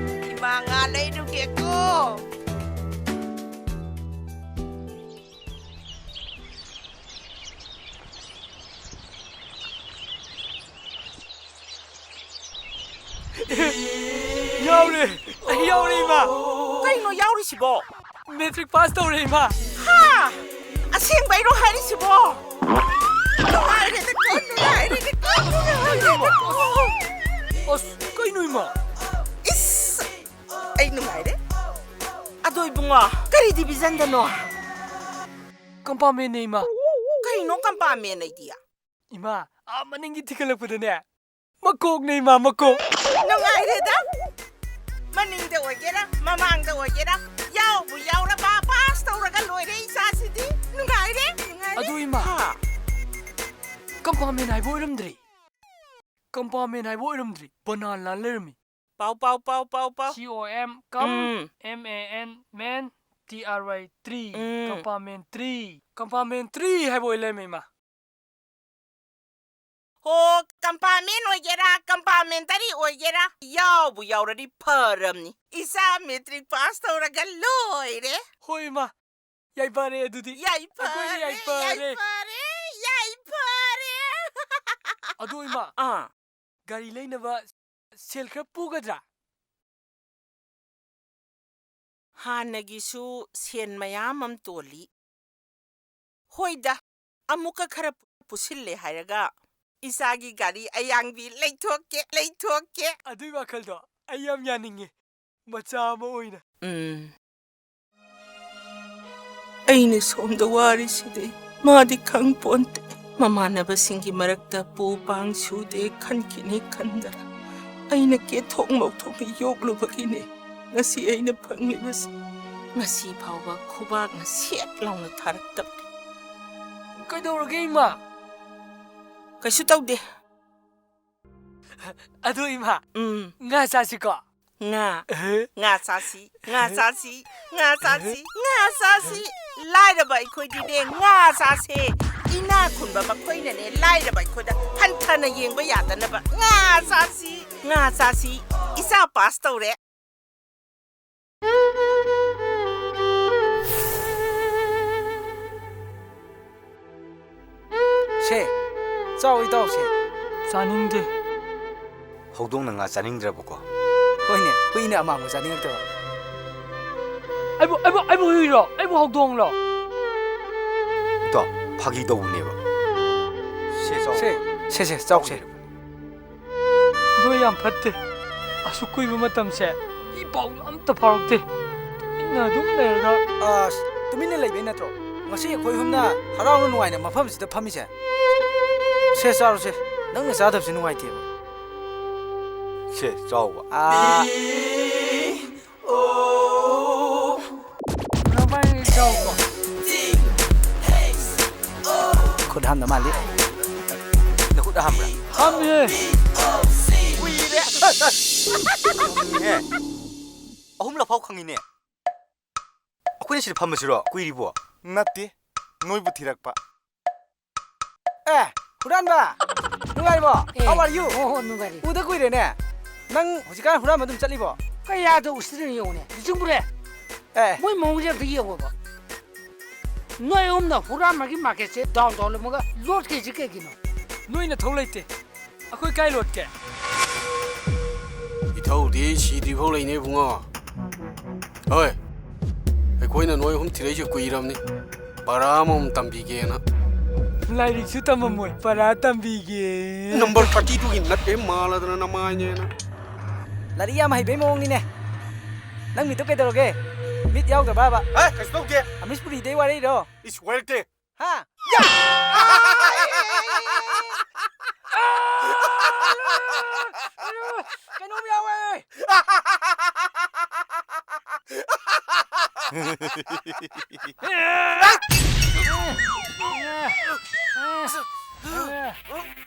ꯏꯃꯥ, ꯉꯥ ꯂꯩꯔꯨꯒꯦꯀꯣ꯫ ꯌꯥꯎꯔꯦ! ꯑꯩ ꯌꯥꯎꯔꯦ, ꯏꯃꯥ! ꯀꯩꯅꯣ ꯌꯥꯎꯔꯤꯁꯤꯕꯣ? ꯃꯦꯇ꯭ꯔꯤꯛ ꯄꯥꯁ ꯇꯧꯔꯦ, ꯏꯃꯥ! ꯍꯥ? ꯑꯁꯦꯡꯕꯩꯔꯣ ꯍꯥꯏꯔꯤꯁꯤꯕꯣ? ꯅꯨꯡꯉꯥꯏꯔꯦꯗꯀꯣ, ꯅꯨꯡꯉꯥꯏꯔꯦꯗꯀꯣ, ꯅꯨꯡꯉꯥꯏꯔꯦꯗꯀꯣ! ꯑꯁ, ꯀꯩꯅꯣ, ꯏꯃꯥ? ꯏꯁ! ꯑꯩ ꯅꯨꯡꯉꯥꯏꯔꯦ꯫ ꯑꯗꯣ ꯏꯕꯨꯡꯉꯣ, ꯀꯔꯤ ꯗꯤꯕꯤꯖꯟꯗꯅꯣ? ꯀꯝꯄꯥꯔꯠꯃꯦꯟꯅꯦ, ꯏꯃꯥ꯫ ꯀꯩꯅꯣ ꯀꯝꯄꯥꯔꯠꯃꯦꯟ ꯑꯩꯗꯤ? ꯏꯃꯥ, ꯑꯥ ꯃꯅꯤꯡꯒꯤ ꯊꯤꯒꯠꯂꯛꯄꯗꯅꯦ, ꯃꯀꯣꯛꯅꯦ, ꯏꯃꯥ, ꯃꯀꯣꯛ꯫ ꯅꯨꯡꯉꯥꯏꯔꯦꯗ꯫ ꯃꯅꯤꯡꯗ ꯑꯣꯏꯒꯦꯔꯥ, ꯃꯃꯥꯡꯗ ꯑꯣꯏꯒꯦꯔꯥ, ꯌꯥꯎꯕꯨ ꯌꯥꯎꯔꯕ, ꯄꯥꯁ ꯇꯧꯔꯒ ꯂꯣꯏꯔꯦ ꯏꯆꯥꯁꯤꯗꯤ꯫ ꯅꯨꯡꯉꯥꯏꯔꯦ, ꯅꯨꯡꯉꯥꯏꯔꯦ꯫ ꯑꯗꯨ ꯏꯃꯥ, ꯍꯥ? ꯀꯝꯄꯥꯔꯠꯃꯦꯟ ꯍꯥꯏꯕ ꯑꯣꯏꯔꯝꯗ꯭ꯔꯦ꯫ ꯀꯝꯄꯥꯔꯠꯃꯦꯟ ꯍꯥꯏꯕ ꯑꯣꯏꯔꯝꯗ꯭ꯔꯦ꯫ ꯕꯅꯥꯟ ꯂꯥꯟ ꯂꯩꯔꯝꯃꯤ꯫ ꯄꯥꯎ, ꯄꯥꯎ, ꯄꯥꯎ, ꯄꯥꯎ, ꯄꯥꯎ꯫ C O M, com, um. M A N, man, T R Y, tree꯫ Um. ꯀꯝꯄꯥꯔꯠꯃꯦꯟ tree꯫ ꯀꯝꯄꯥꯔꯠꯃꯦꯟ tree ꯍꯥꯏꯕ ꯑꯣꯏ ꯂꯩꯔꯝꯃꯦ, ꯏꯃꯥ꯫ ꯍꯣ, ꯀꯝꯄꯥꯔꯠꯃꯦꯟ ꯑꯣꯏꯒꯦꯔꯥ, ꯀꯝꯄꯥꯔꯠꯃꯦꯟꯇꯔꯤ ꯑꯣꯏꯒꯦꯔꯥ, ꯌꯥꯎꯕꯨ ꯌꯥꯎꯔꯗꯤ ꯐꯔꯝꯅꯤ꯫ ꯏꯆꯥ ꯃꯦꯇ꯭ꯔꯤꯛ ꯄꯥꯁ ꯇꯧꯔꯒ ꯂꯣꯏꯔꯦ꯫ ꯍꯣꯏ, ꯏꯃꯥ꯫ ꯌꯥꯏꯐꯔꯦ ꯑꯗꯨꯗꯤ꯫ ꯌꯥꯏꯐꯔꯦ, ꯑꯩꯈꯣꯏꯗꯤ ꯌꯥꯏꯐꯔꯦ꯫ ꯌꯥꯏꯐꯔꯦ, ꯌꯥꯏꯐꯔꯦ꯫ ꯑꯗꯨ ꯏꯃꯥ, ꯑꯥ꯫ ꯒꯥꯔꯤ ꯂꯩꯅꯕ ꯁꯦꯜ ꯈꯔ ꯄꯨꯒꯗ꯭ꯔꯥ? ꯍꯥꯟꯅꯒꯤꯁꯨ ꯁꯦꯟ ꯃꯌꯥꯝ ꯑꯃ ꯇꯣꯜꯂꯤ꯫ ꯍꯣꯏꯗ, ꯑꯃꯨꯛꯀ ꯈꯔ ꯄꯨꯁꯤꯜꯂꯦ ꯍꯥꯏꯔꯒ ꯏꯆꯥꯒꯤ ꯒꯥꯔꯤ ꯑꯌꯥꯡꯕꯤ ꯂꯩꯊꯣꯛꯀꯦ, ꯂꯩꯊꯣꯛꯀꯦ꯫ ꯑꯗꯨꯏ ꯋꯥꯈꯜꯗꯣ ꯑꯩ ꯌꯥꯝ ꯌꯥꯅꯤꯡꯉꯦ, ꯃꯆꯥ ꯑꯃ ꯑꯣꯏꯅ꯫ ꯎꯝ꯫ ꯑꯩꯅ ꯁꯣꯝꯗ ꯋꯥꯔꯤꯁꯤꯗꯤ ꯃꯥꯗꯤ ꯈꯪꯄꯣꯟꯇꯦ꯫ ꯃꯃꯥꯟꯅꯕꯁꯤꯡꯒꯤ ꯃꯔꯛꯇ ꯄꯨ ꯄꯥꯡ ꯁꯨꯗꯦ ꯈꯟꯈꯤꯅꯤ ꯈꯟꯗꯅ ꯑꯩꯅ ꯀꯦꯊꯣꯛ ꯃꯧꯊꯣꯛꯅ ꯌꯣꯛꯂꯨꯕꯒꯤꯅꯦ ꯉꯁꯤ ꯑꯩꯅ ꯐꯪꯂꯤꯕꯁꯤ꯫ ꯉꯁꯤ ꯐꯥꯎꯕ ꯈꯨꯕꯥꯛꯅ ꯁꯦꯠ ꯂꯥꯎꯅ ꯊꯥꯔꯛꯇꯕꯅꯤ꯫ ꯀꯩꯗꯧꯔꯒꯦ, ꯏꯃꯥ? ꯀꯩꯁꯨ ꯇꯧꯗꯦ꯫ ꯑꯗꯨ, ꯏꯃꯥ, ꯎꯝ꯫ ꯉꯥ ꯆꯥꯁꯤꯀꯣ? ꯉꯥ꯫ ꯑꯍꯦ꯫ ꯉꯥ ꯆꯥꯁꯤ, ꯉꯥ ꯆꯥꯁꯤ, ꯉꯥ ꯆꯥꯁꯤ, ꯉꯥ ꯆꯥꯁꯤ꯫ ꯂꯥꯏꯔꯕ ꯑꯩꯈꯣꯏꯗꯤꯅꯦ, ꯉꯥ ꯆꯥꯁꯦ꯫ ꯏꯅꯥꯛ ꯈꯨꯟꯕ ꯃꯈꯣꯏꯅꯅꯦ, ꯂꯥꯏꯔꯕ ꯑꯩꯈꯣꯏꯗ ꯍꯟꯊꯅ ꯌꯦꯡꯕ ꯌꯥꯗꯅꯕ꯫ ꯉꯥ ꯆꯥꯁꯤ, ꯉꯥ ꯆꯥꯁꯤ꯫ ꯏꯆꯥ ꯄꯥꯁ ꯇꯧꯔꯦ꯫ ꯁꯦ, ꯆꯥꯎ ꯏꯇꯥꯎ, ꯁꯦ꯫ ꯆꯥꯅꯤꯡꯗꯦ꯫ ꯍꯧꯗꯣꯡꯅ ꯉꯥ ꯆꯥꯅꯤꯡꯗ꯭ꯔꯕꯀꯣ? ꯍꯣꯏꯅꯦ, ꯍꯨꯏꯅ ꯑꯃꯥꯡꯕ ꯆꯥꯅꯤꯡꯉꯛꯇꯕ꯫ ꯑꯩꯕꯨ, ꯑꯩꯕꯨ, ꯑꯩꯕꯨ ꯍꯨꯏꯔꯣ? ꯑꯩꯕꯨ ꯍꯧꯗꯣꯡꯂꯣ? ꯏꯇꯥꯎ, ꯐꯥꯒꯤ ꯇꯧꯕꯅꯦꯕ꯫ ꯁꯦ, ꯆꯥꯎ꯫ ꯁꯦ, ꯁꯦ, ꯁꯦ, ꯆꯥꯎꯁꯦ꯫ ꯅꯣꯏ ꯌꯥꯝ ꯐꯠꯇꯦ꯫ ꯑꯁꯨꯛ ꯀꯨꯏꯕ ꯃꯇꯝꯁꯦ ꯏ ꯄꯥꯎ ꯑꯝꯇ ꯐꯥꯎꯔꯛꯇꯦ꯫ ꯇꯨꯃꯤꯟꯅ ꯑꯗꯨꯝ ꯂꯩꯔꯒ꯫ ꯑꯁ, ꯇꯨꯃꯤꯟꯅ ꯂꯩꯕꯩ ꯅꯠꯇ꯭ꯔꯣ ꯉꯁꯤ ꯑꯩꯈꯣꯏ ꯑꯍꯨꯝꯅ ꯍꯔꯥꯎꯅ ꯅꯨꯡꯉꯥꯏꯅ ꯃꯐꯝꯁꯤꯗ ꯐꯝꯃꯤꯁꯦ? ꯁꯦ, ꯆꯥꯔꯣꯁꯦ꯫ ꯅꯪꯅ ꯆꯥꯗꯕꯁꯦ ꯅꯨꯡꯉꯥꯏꯇꯦꯕ꯫ ꯁꯦ, ꯆꯥꯎꯕ꯫ ꯑꯥ꯫ ꯈꯨꯠ ꯍꯥꯝꯗ ꯃꯥꯜꯂꯤ꯫ ꯅꯈꯨꯠ ꯍꯥꯝꯕ꯭ꯔꯥ? ꯍꯥꯝꯃꯤꯌꯦ꯫ ꯀꯨꯏꯔꯦ꯫ ꯑꯦ, ꯑꯍꯨꯝꯂꯛ ꯐꯥꯎ ꯈꯪꯉꯤꯅꯦ꯫ ꯑꯩꯈꯣꯏꯅ ꯁꯤꯗ ꯐꯝꯕꯁꯤꯔꯣ? ꯀꯨꯏꯔꯤꯕꯣ? ꯅꯠꯇꯦ, ꯅꯣꯏꯕꯨ ꯊꯤꯔꯛꯄ꯫ ꯑꯦ, ꯍꯨꯔꯥꯟꯕ! ꯅꯨꯡꯉꯥꯏꯔꯤꯕꯣ? ꯑꯦ, How are you? ꯍꯣ, ꯍꯣ, ꯅꯨꯡꯉꯥꯏꯔꯤ꯫ ꯎꯗ ꯀꯨꯏꯔꯦꯅꯦ꯫ ꯅꯪ ꯍꯧꯖꯤꯛꯀꯥꯟ ꯍꯨꯔꯥꯟꯕ ꯑꯗꯨꯝ ꯆꯠꯂꯤꯕꯣ? ꯀꯌꯥꯗ ꯎꯁꯤꯠꯇ꯭ꯔꯤꯅꯣ ꯌꯦꯡꯉꯨꯅꯦ, ꯕꯤꯁꯅꯨꯄꯨꯔꯦ꯫ ꯑꯦ꯫ ꯃꯣꯏ ꯃꯑꯣꯡꯁꯦ ꯑꯝꯇ ꯌꯦꯡꯉꯣꯕ꯫ ꯅꯣꯏ ꯑꯍꯨꯝꯅ ꯍꯨꯔꯥꯟꯕꯒꯤ marketꯁꯦ down ꯇꯧꯍꯜꯂꯝꯃꯒ ꯂꯣꯠꯈꯤꯁꯤ ꯀꯩꯒꯤꯅꯣ? ꯅꯣꯏ ꯅꯊꯧ ꯂꯩꯇꯦ꯫ ꯑꯩꯈꯣꯏ ꯀꯥꯏ ꯂꯣꯠꯀꯦ? ꯏꯊꯧꯗꯤ ꯁꯤꯗ꯭ꯔꯤꯐꯥꯎ ꯂꯩꯅꯦ ꯏꯕꯨꯡꯉꯣ꯫ ꯍꯣꯏ, ꯑꯩꯈꯣꯏꯅ ꯅꯣꯏ ꯑꯍꯨꯝ ꯊꯤꯔꯛꯏꯁꯦ ꯀꯨꯏꯔꯕꯅꯤ, ꯄꯔꯥ ꯑꯃꯃꯝ ꯇꯝꯕꯤꯒꯦꯅ꯫ ꯂꯥꯏꯔꯤꯛꯁꯨ ꯇꯝꯃꯝꯃꯣꯏ, ꯄꯔꯥ ꯇꯝꯕꯤꯒꯦ꯫ Number thirty twoꯒꯤ ꯅꯠꯇꯦ ꯃꯥꯜꯂꯗꯅ ꯅꯃꯥꯏꯅꯦꯅ꯫ ꯂꯥꯏꯔꯤꯛ ꯌꯥꯝ ꯍꯩꯕꯩ ꯃꯑꯣꯡꯅꯤꯅꯦ꯫ ꯅꯪ ꯃꯤꯠꯇꯣ ꯀꯩꯗꯧꯔꯒꯦ? ꯃꯤꯠ ꯌꯥꯎꯗ꯭ꯔꯕꯕ? ꯑꯦ, ꯀꯩꯁꯨ ꯇꯧꯗꯦ꯫ ꯑꯃꯤꯁ ꯄꯨꯔꯤꯗꯩ ꯋꯥꯔꯤꯔꯣ? ꯏꯁ, ꯋꯥꯏꯔꯛꯇꯦ꯫ ꯍꯥ? ꯌꯥ! ꯀꯩꯅꯣꯝ ꯌꯥꯎꯋꯦ!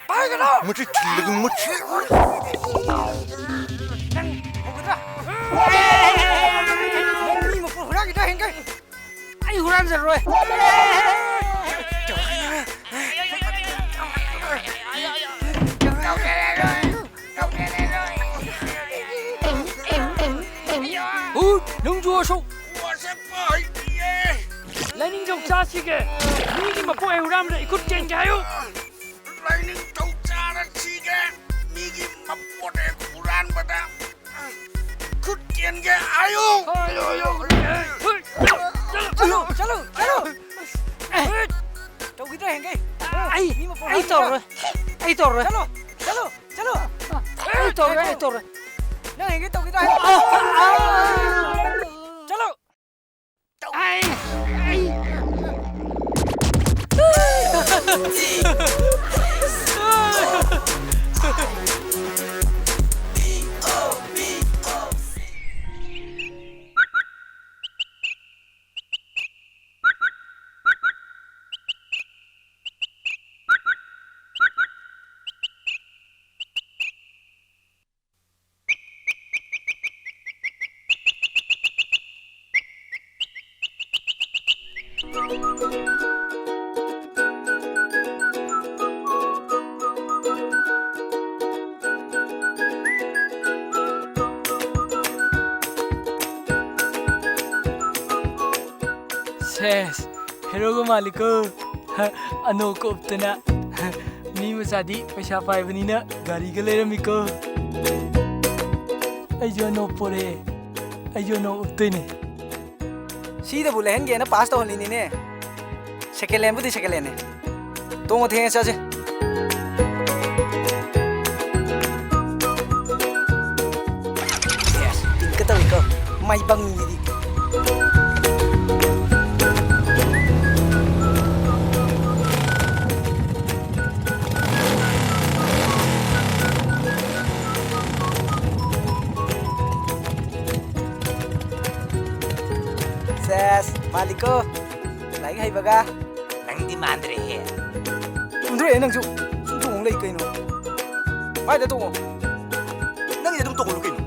ꯄꯥꯏꯒꯅꯣ! ꯃꯁꯤ ꯊꯤꯜꯂꯒ ꯃꯁꯤ ꯅꯪ ꯍꯧꯒꯗ꯭ꯔꯥ? ꯅꯪ ꯃꯤ ꯃꯄꯣꯠ ꯍꯨꯔꯥꯟꯒꯦ ꯇꯧ ꯍꯦꯟꯒꯩ! ꯑꯩ ꯍꯨꯔꯥꯟꯖꯔꯣꯏ꯫ ꯍꯨ, ꯅꯨꯡꯖꯨ ꯑꯁꯨꯛ꯫ ꯋꯥꯁꯛꯄ ꯍꯩꯇꯤꯌꯦ꯫ ꯂꯥꯏꯅꯤꯡꯊꯧ ꯆꯥꯁꯤꯒꯦ꯫ ꯃꯤꯒꯤ ꯃꯄꯣꯠ ꯍꯦꯛ ꯍꯨꯔꯥꯟꯕꯗ ꯏꯈꯨꯠ ꯀꯦꯟꯒꯦ ꯍꯥꯏꯌꯨ꯫ ꯂꯥꯏꯅꯤꯡꯊꯧ ꯆꯥꯔꯁꯤꯒꯦ꯫ ꯃꯤꯒꯤ ꯃꯄꯣꯠ ꯍꯦꯛ ꯍꯨꯔꯥꯟꯕꯗ ꯈꯨꯠ ꯀꯦꯟꯒꯦ ꯍꯥꯏꯌꯨ꯫ ꯆꯠꯂꯨ, ꯆꯠꯂꯨ, ꯆꯠꯂꯨ꯫ ꯑꯦ, ꯇꯧꯈꯤꯗ꯭ꯔꯥ ꯍꯦꯟꯒꯩ? ꯑꯩ, ꯃꯤ ꯃꯄꯣꯠ ꯑꯩ ꯍꯥꯠꯂꯤꯗ꯭ꯔꯥ? ꯇꯧꯔꯣꯏ꯫ ꯑꯩ ꯇꯧꯔꯣꯏ꯫ ꯆꯠꯂꯣ, ꯆꯠꯂꯣ, ꯆꯠꯂꯣ꯫ ꯑꯩ ꯇꯧꯔꯣꯏ, ꯑꯩ ꯇꯧꯔꯣꯏ꯫ ꯅꯪ ꯍꯦꯟꯒꯩ ꯇꯧꯈꯤꯗ꯭ꯔꯥ ꯍꯥꯏꯌꯨ꯫ ꯑꯥ, ꯑꯥ꯫ ꯆꯠꯂꯣ꯫ ꯑꯩ, ꯑꯩ꯫ ꯁꯦꯁ, ꯍꯦꯔꯣꯒ ꯃꯥꯜꯂꯤꯀꯣ꯫ ꯑꯅꯣꯛꯀ ꯎꯞꯇꯅ꯫ ꯃꯤ ꯃꯆꯥꯗꯤ ꯄꯩꯁꯥ ꯄꯥꯏꯕꯅꯤꯅ ꯒꯥꯔꯤꯒ ꯂꯩꯔꯝꯃꯤꯀꯣ꯫ ꯑꯩꯁꯨ ꯑꯅꯣꯛ ꯄꯣꯔꯛꯑꯦ꯫ ꯑꯩꯁꯨ ꯑꯅꯣꯛ ꯎꯞꯇꯣꯏꯅꯦ꯫ ꯁꯤꯗꯕꯨ ꯂꯩꯍꯟꯒꯦꯅ ꯄꯥꯁ ꯇꯧꯍꯜꯂꯤꯅꯤꯅꯦ꯫ ꯁꯦꯀꯦꯟ ꯍꯦꯟꯕꯨꯗꯤ ꯁꯦꯀꯦꯟ ꯍꯦꯟꯅꯦ꯫ ꯇꯣꯡꯉꯣ, ꯊꯦꯡꯉꯦ, ꯆꯠꯁꯦ꯫ ꯁꯦꯁ, ꯇꯤꯡꯀ ꯇꯧꯏꯀꯣ, ꯃꯥꯏ ꯄꯪꯉꯤꯁꯤꯗꯤ꯫ ꯁꯦꯁ, ꯃꯥꯜꯂꯤꯀꯣ꯫ ꯂꯥꯏꯔꯤꯛ ꯍꯩꯕꯒ꯫ ꯅꯪꯗꯤ ꯃꯥꯟꯗ꯭ꯔꯦꯍꯦ꯫ ꯆꯨꯝꯗ꯭ꯔꯣ? ꯅꯪꯁꯨ ꯁꯨꯝ ꯇꯣꯡꯉ ꯂꯩ ꯀꯩꯅꯣ? ꯃꯥꯏꯗ ꯇꯣꯡꯉꯣ꯫ ꯅꯪꯗꯤ ꯑꯗꯨꯝ ꯇꯣꯡꯉꯨ ꯀꯩꯅꯣ?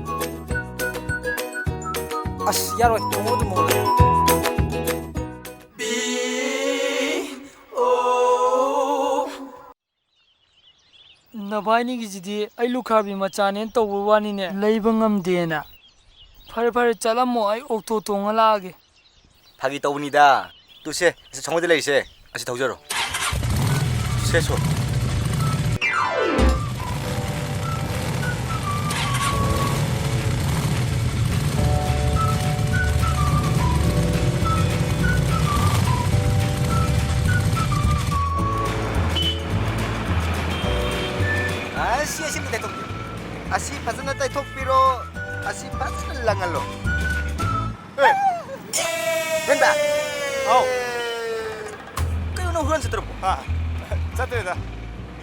ꯑꯁ, ꯌꯥꯔꯣꯏ꯫ ꯇꯣꯡꯉꯣ ꯑꯗꯨꯝ ꯃꯉꯣꯟꯗ꯫ ꯅꯕꯥꯏꯅꯤꯒꯤꯁꯤꯗꯤ ꯑꯩ ꯂꯨꯈ꯭ꯔꯥꯕꯤ ꯃꯆꯥꯅꯦꯅ ꯇꯧꯕ ꯋꯥꯅꯤꯅꯦ, ꯂꯩꯕ ꯉꯝꯗꯦꯅ꯫ ꯐꯔꯦ, ꯐꯔꯦ, ꯆꯠꯂꯝꯃꯣ, ꯑꯩ ꯑꯣꯛꯇꯣ ꯇꯣꯡꯉ ꯂꯥꯛꯑꯒꯦ꯫ ꯐꯥꯒꯤ ꯇꯧꯕꯅꯤꯗ꯫ ꯇꯨꯁꯦ, ꯑꯁꯤ ꯁꯪꯒꯣꯏꯗ ꯂꯩꯔꯤꯁꯦ, ꯑꯁꯤ ꯊꯧꯖꯔꯣ꯫ ꯁꯦ, ꯁꯣ꯫ ꯑꯁꯤ, ꯑꯁꯤ ꯑꯝꯇ ꯇꯩꯊꯣꯛꯄꯤꯔꯣ꯫ ꯑꯁꯤ ꯐꯖꯅ ꯇꯩꯊꯣꯛꯄꯤꯔꯣ꯫ ꯑꯁꯤ ꯐꯖꯅ ꯂꯪꯍꯜꯂꯣ꯫ ꯑꯦ! ꯍꯦꯟꯗ! ꯍꯥꯎ꯫ ꯀꯩꯅꯣ ꯅꯪ ꯍꯨꯔꯥꯟ ꯆꯠꯇ꯭ꯔꯕꯣ? ꯑꯥ, ꯆꯠꯇ꯭ꯔꯦꯗ꯫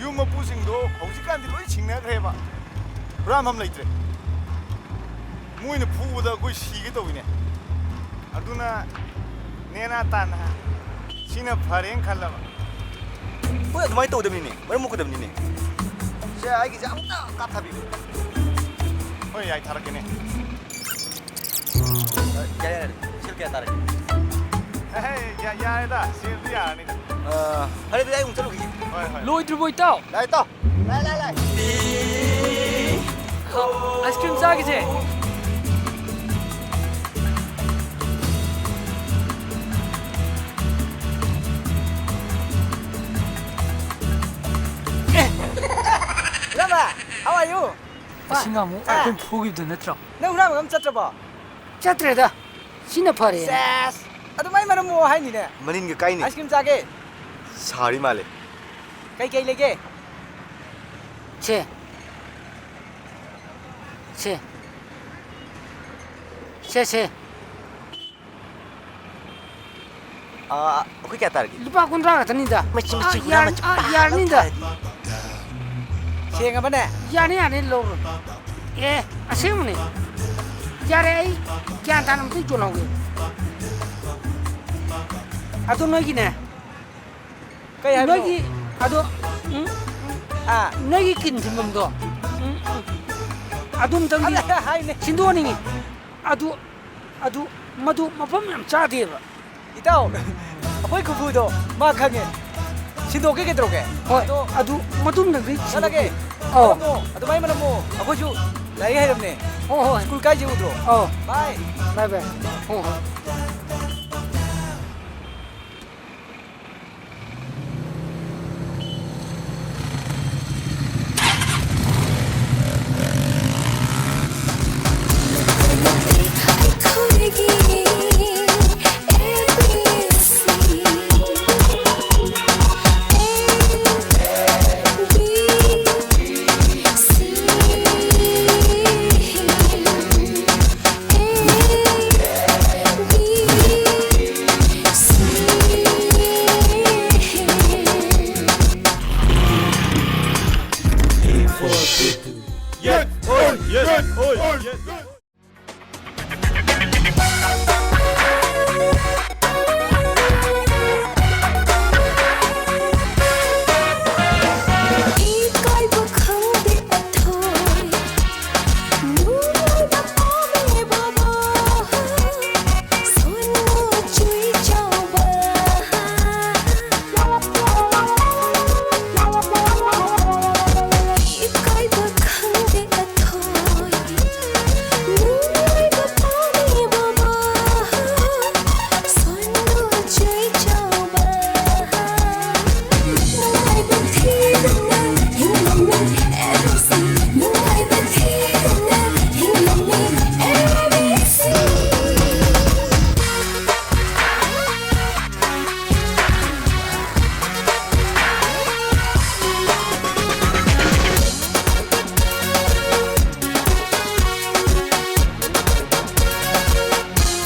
ꯌꯨꯝ ꯃꯄꯨꯁꯤꯡꯗꯣ ꯍꯧꯖꯤꯛꯀꯥꯟꯗꯤ ꯂꯣꯏ ꯁꯤꯡꯅꯈ꯭ꯔꯦꯕ꯫ ꯍꯨꯔꯥꯟꯐꯝ ꯂꯩꯇ꯭ꯔꯦ꯫ ꯃꯣꯏꯅ ꯐꯨꯕꯗ ꯑꯩꯈꯣꯏ ꯁꯤꯒꯦ ꯇꯧꯋꯤꯅꯦ꯫ ꯑꯗꯨꯅ ꯅꯦꯅꯥ ꯇꯥꯅ ꯁꯤꯅ ꯐꯔꯦꯅ ꯈꯜꯂꯕ꯫ ꯍꯣꯏ, ꯑꯗꯨꯃꯥꯏꯅ ꯇꯧꯒꯗꯕꯅꯤꯅꯦ꯫ ꯃꯔꯝ ꯃꯣꯛꯀꯗꯕꯅꯤꯅꯦ꯫ ꯁꯦ, ꯑꯩꯒꯤꯁꯦ ꯑꯃꯨꯛꯇ ꯀꯥꯞꯊꯕꯤꯌꯨ꯫ ꯍꯣꯏ, ꯌꯥꯏ, ꯊꯥꯔꯛꯀꯦꯅꯦ꯫ ꯌꯥꯔꯦ, ꯌꯥꯔꯦ꯫ ꯁꯦꯜ ꯀꯌꯥ ꯇꯥꯔꯒꯦ? ꯑꯦꯍꯦ, ꯌꯥ-, ꯌꯥꯔꯦꯗ, ꯁꯦꯝꯗꯤ ꯌꯥꯔꯅꯤꯗ꯫ ꯑ, ꯐꯔꯦ, ꯑꯗꯨꯗꯤ ꯑꯩ ꯑꯃꯨꯛ ꯆꯠꯂꯨꯈꯤꯒꯦ꯫ ꯍꯣꯏ, ꯍꯣꯏ꯫ ꯂꯣꯏꯗ꯭ꯔꯤꯕꯣ, ꯏꯇꯥꯎ? ꯂꯥꯛꯑꯦ, ꯏꯇꯥꯎ꯫ ꯂꯥꯛꯑꯦ, ꯂꯥꯛꯑꯦ, ꯂꯥꯛꯑꯦ꯫ ꯑꯥꯏꯁ ꯀ꯭ꯔꯤꯝ ꯆꯥꯈꯤꯁꯦ꯫ ꯏꯌꯥꯝꯕ, how are you? ꯑꯁꯤ ꯉꯥꯃꯨ ꯑꯥ꯫ ꯑꯩꯈꯣꯏ ꯐꯨꯈꯤꯕꯗꯨ ꯅꯠꯇ꯭ꯔꯣ? ꯅꯪ ꯍꯨꯔꯥꯟꯕꯒ ꯑꯝ ꯆꯠꯇ꯭ꯔꯕꯣ? ꯆꯠꯇ꯭ꯔꯦꯗ꯫ ꯁꯤꯅ ꯐꯔꯦꯅ꯫ ꯁꯦꯁ! ꯑꯗꯨꯃꯥꯏ ꯃꯔꯝ ꯃꯣꯛꯑꯣ ꯍꯥꯏꯅꯤꯅꯦ꯫ ꯃꯅꯤꯟꯒ ꯀꯥꯏꯅꯤ꯫ ꯑꯥꯏꯁ ꯀ꯭ꯔꯤꯝ ꯆꯥꯒꯦ꯫ ꯁꯥꯔꯤ ꯃꯥꯜꯂꯦ꯫ ꯀꯩ ꯀꯩ ꯂꯩꯒꯦ? ꯁꯦ꯫ ꯁꯦ꯫ ꯁꯦ, ꯁꯦ꯫ ꯑꯥ, ꯑꯩꯈꯣꯏ ꯀꯌꯥ ꯇꯥꯔꯒꯦ? ꯂꯨꯄꯥ ꯀꯨꯟꯊ꯭ꯔꯥ ꯈꯛꯇꯅꯤꯗ꯫ ꯃꯆꯤꯟ, ꯃꯆꯤꯟ ꯑꯥ, ꯍꯨꯔꯥꯟ ꯌꯥꯔ-, ꯃꯆꯤꯟ ꯑꯥ, ꯄꯥ ꯌꯥꯔꯅꯤꯗ꯫ ꯁꯦꯡꯉꯕꯅꯦ? ꯌꯥꯅꯤ, ꯌꯥꯅꯤ, ꯂꯧꯔꯣ꯫ ꯑꯦ, ꯑꯁꯦꯡꯕꯅꯦ꯫ ꯌꯥꯔꯦ, ꯑꯩ ꯒ꯭ꯌꯥꯟ ꯇꯥꯅ ꯑꯝꯇ ꯌꯣꯜꯍꯧꯒꯦ꯫ ꯑꯗꯨ ꯅꯣꯏꯒꯤꯅꯦ꯫ ꯀꯩ ꯍꯥꯏꯕꯅꯣ? ꯅꯣꯏꯒꯤ, ꯑꯗꯣ, ꯎꯝ, ꯑꯥ꯫ ꯅꯣꯏꯒꯤ ꯀꯤꯟ ꯊꯤꯟꯐꯝꯗꯣ, ꯎꯝ, ꯎꯝ, ꯑꯗꯨꯝꯇꯪꯗꯤ ꯑꯗ ꯍꯥꯏꯅꯦ꯫ ꯁꯤꯟꯗꯣꯛꯍꯟꯅꯤꯡꯉꯤ꯫ ꯑꯗꯨ, ꯑꯗꯨ, ꯃꯗꯨ ꯃꯐꯝ ꯌꯥꯝ ꯆꯥꯗꯦꯕ꯫ ꯏꯇꯥꯎ, ꯑꯩꯈꯣꯏ ꯈꯨꯐꯨꯗꯣ ꯃꯥ ꯈꯪꯉꯦ꯫ ꯁꯤꯟꯗꯣꯛꯀꯦ ꯀꯩꯗꯧꯔꯒꯦ? ꯍꯣꯏ, ꯑꯗꯣ ꯑꯗꯨ ꯃꯇꯨꯡꯗꯗꯤ ꯆꯠꯂꯒꯦ꯫ ꯑꯧ꯫ ꯃꯔꯝꯃꯣ, ꯑꯗꯨꯃꯥꯏ ꯃꯔꯝꯃꯣ꯫ ꯑꯩꯈꯣꯏꯁꯨ ꯂꯥꯏꯔꯤꯛ ꯍꯩꯔꯝꯅꯦ꯫ ꯍꯣꯏ, ꯍꯣꯏ꯫ ꯁ꯭ꯀꯨꯜ ꯀꯥꯏꯁꯦ ꯎꯗ꯭ꯔꯣ? ꯑꯧ꯫ ꯕꯥꯏ꯫ ꯕꯥꯏ, ꯕꯥꯏ꯫ ꯍꯣꯏ, ꯍꯣꯏ꯫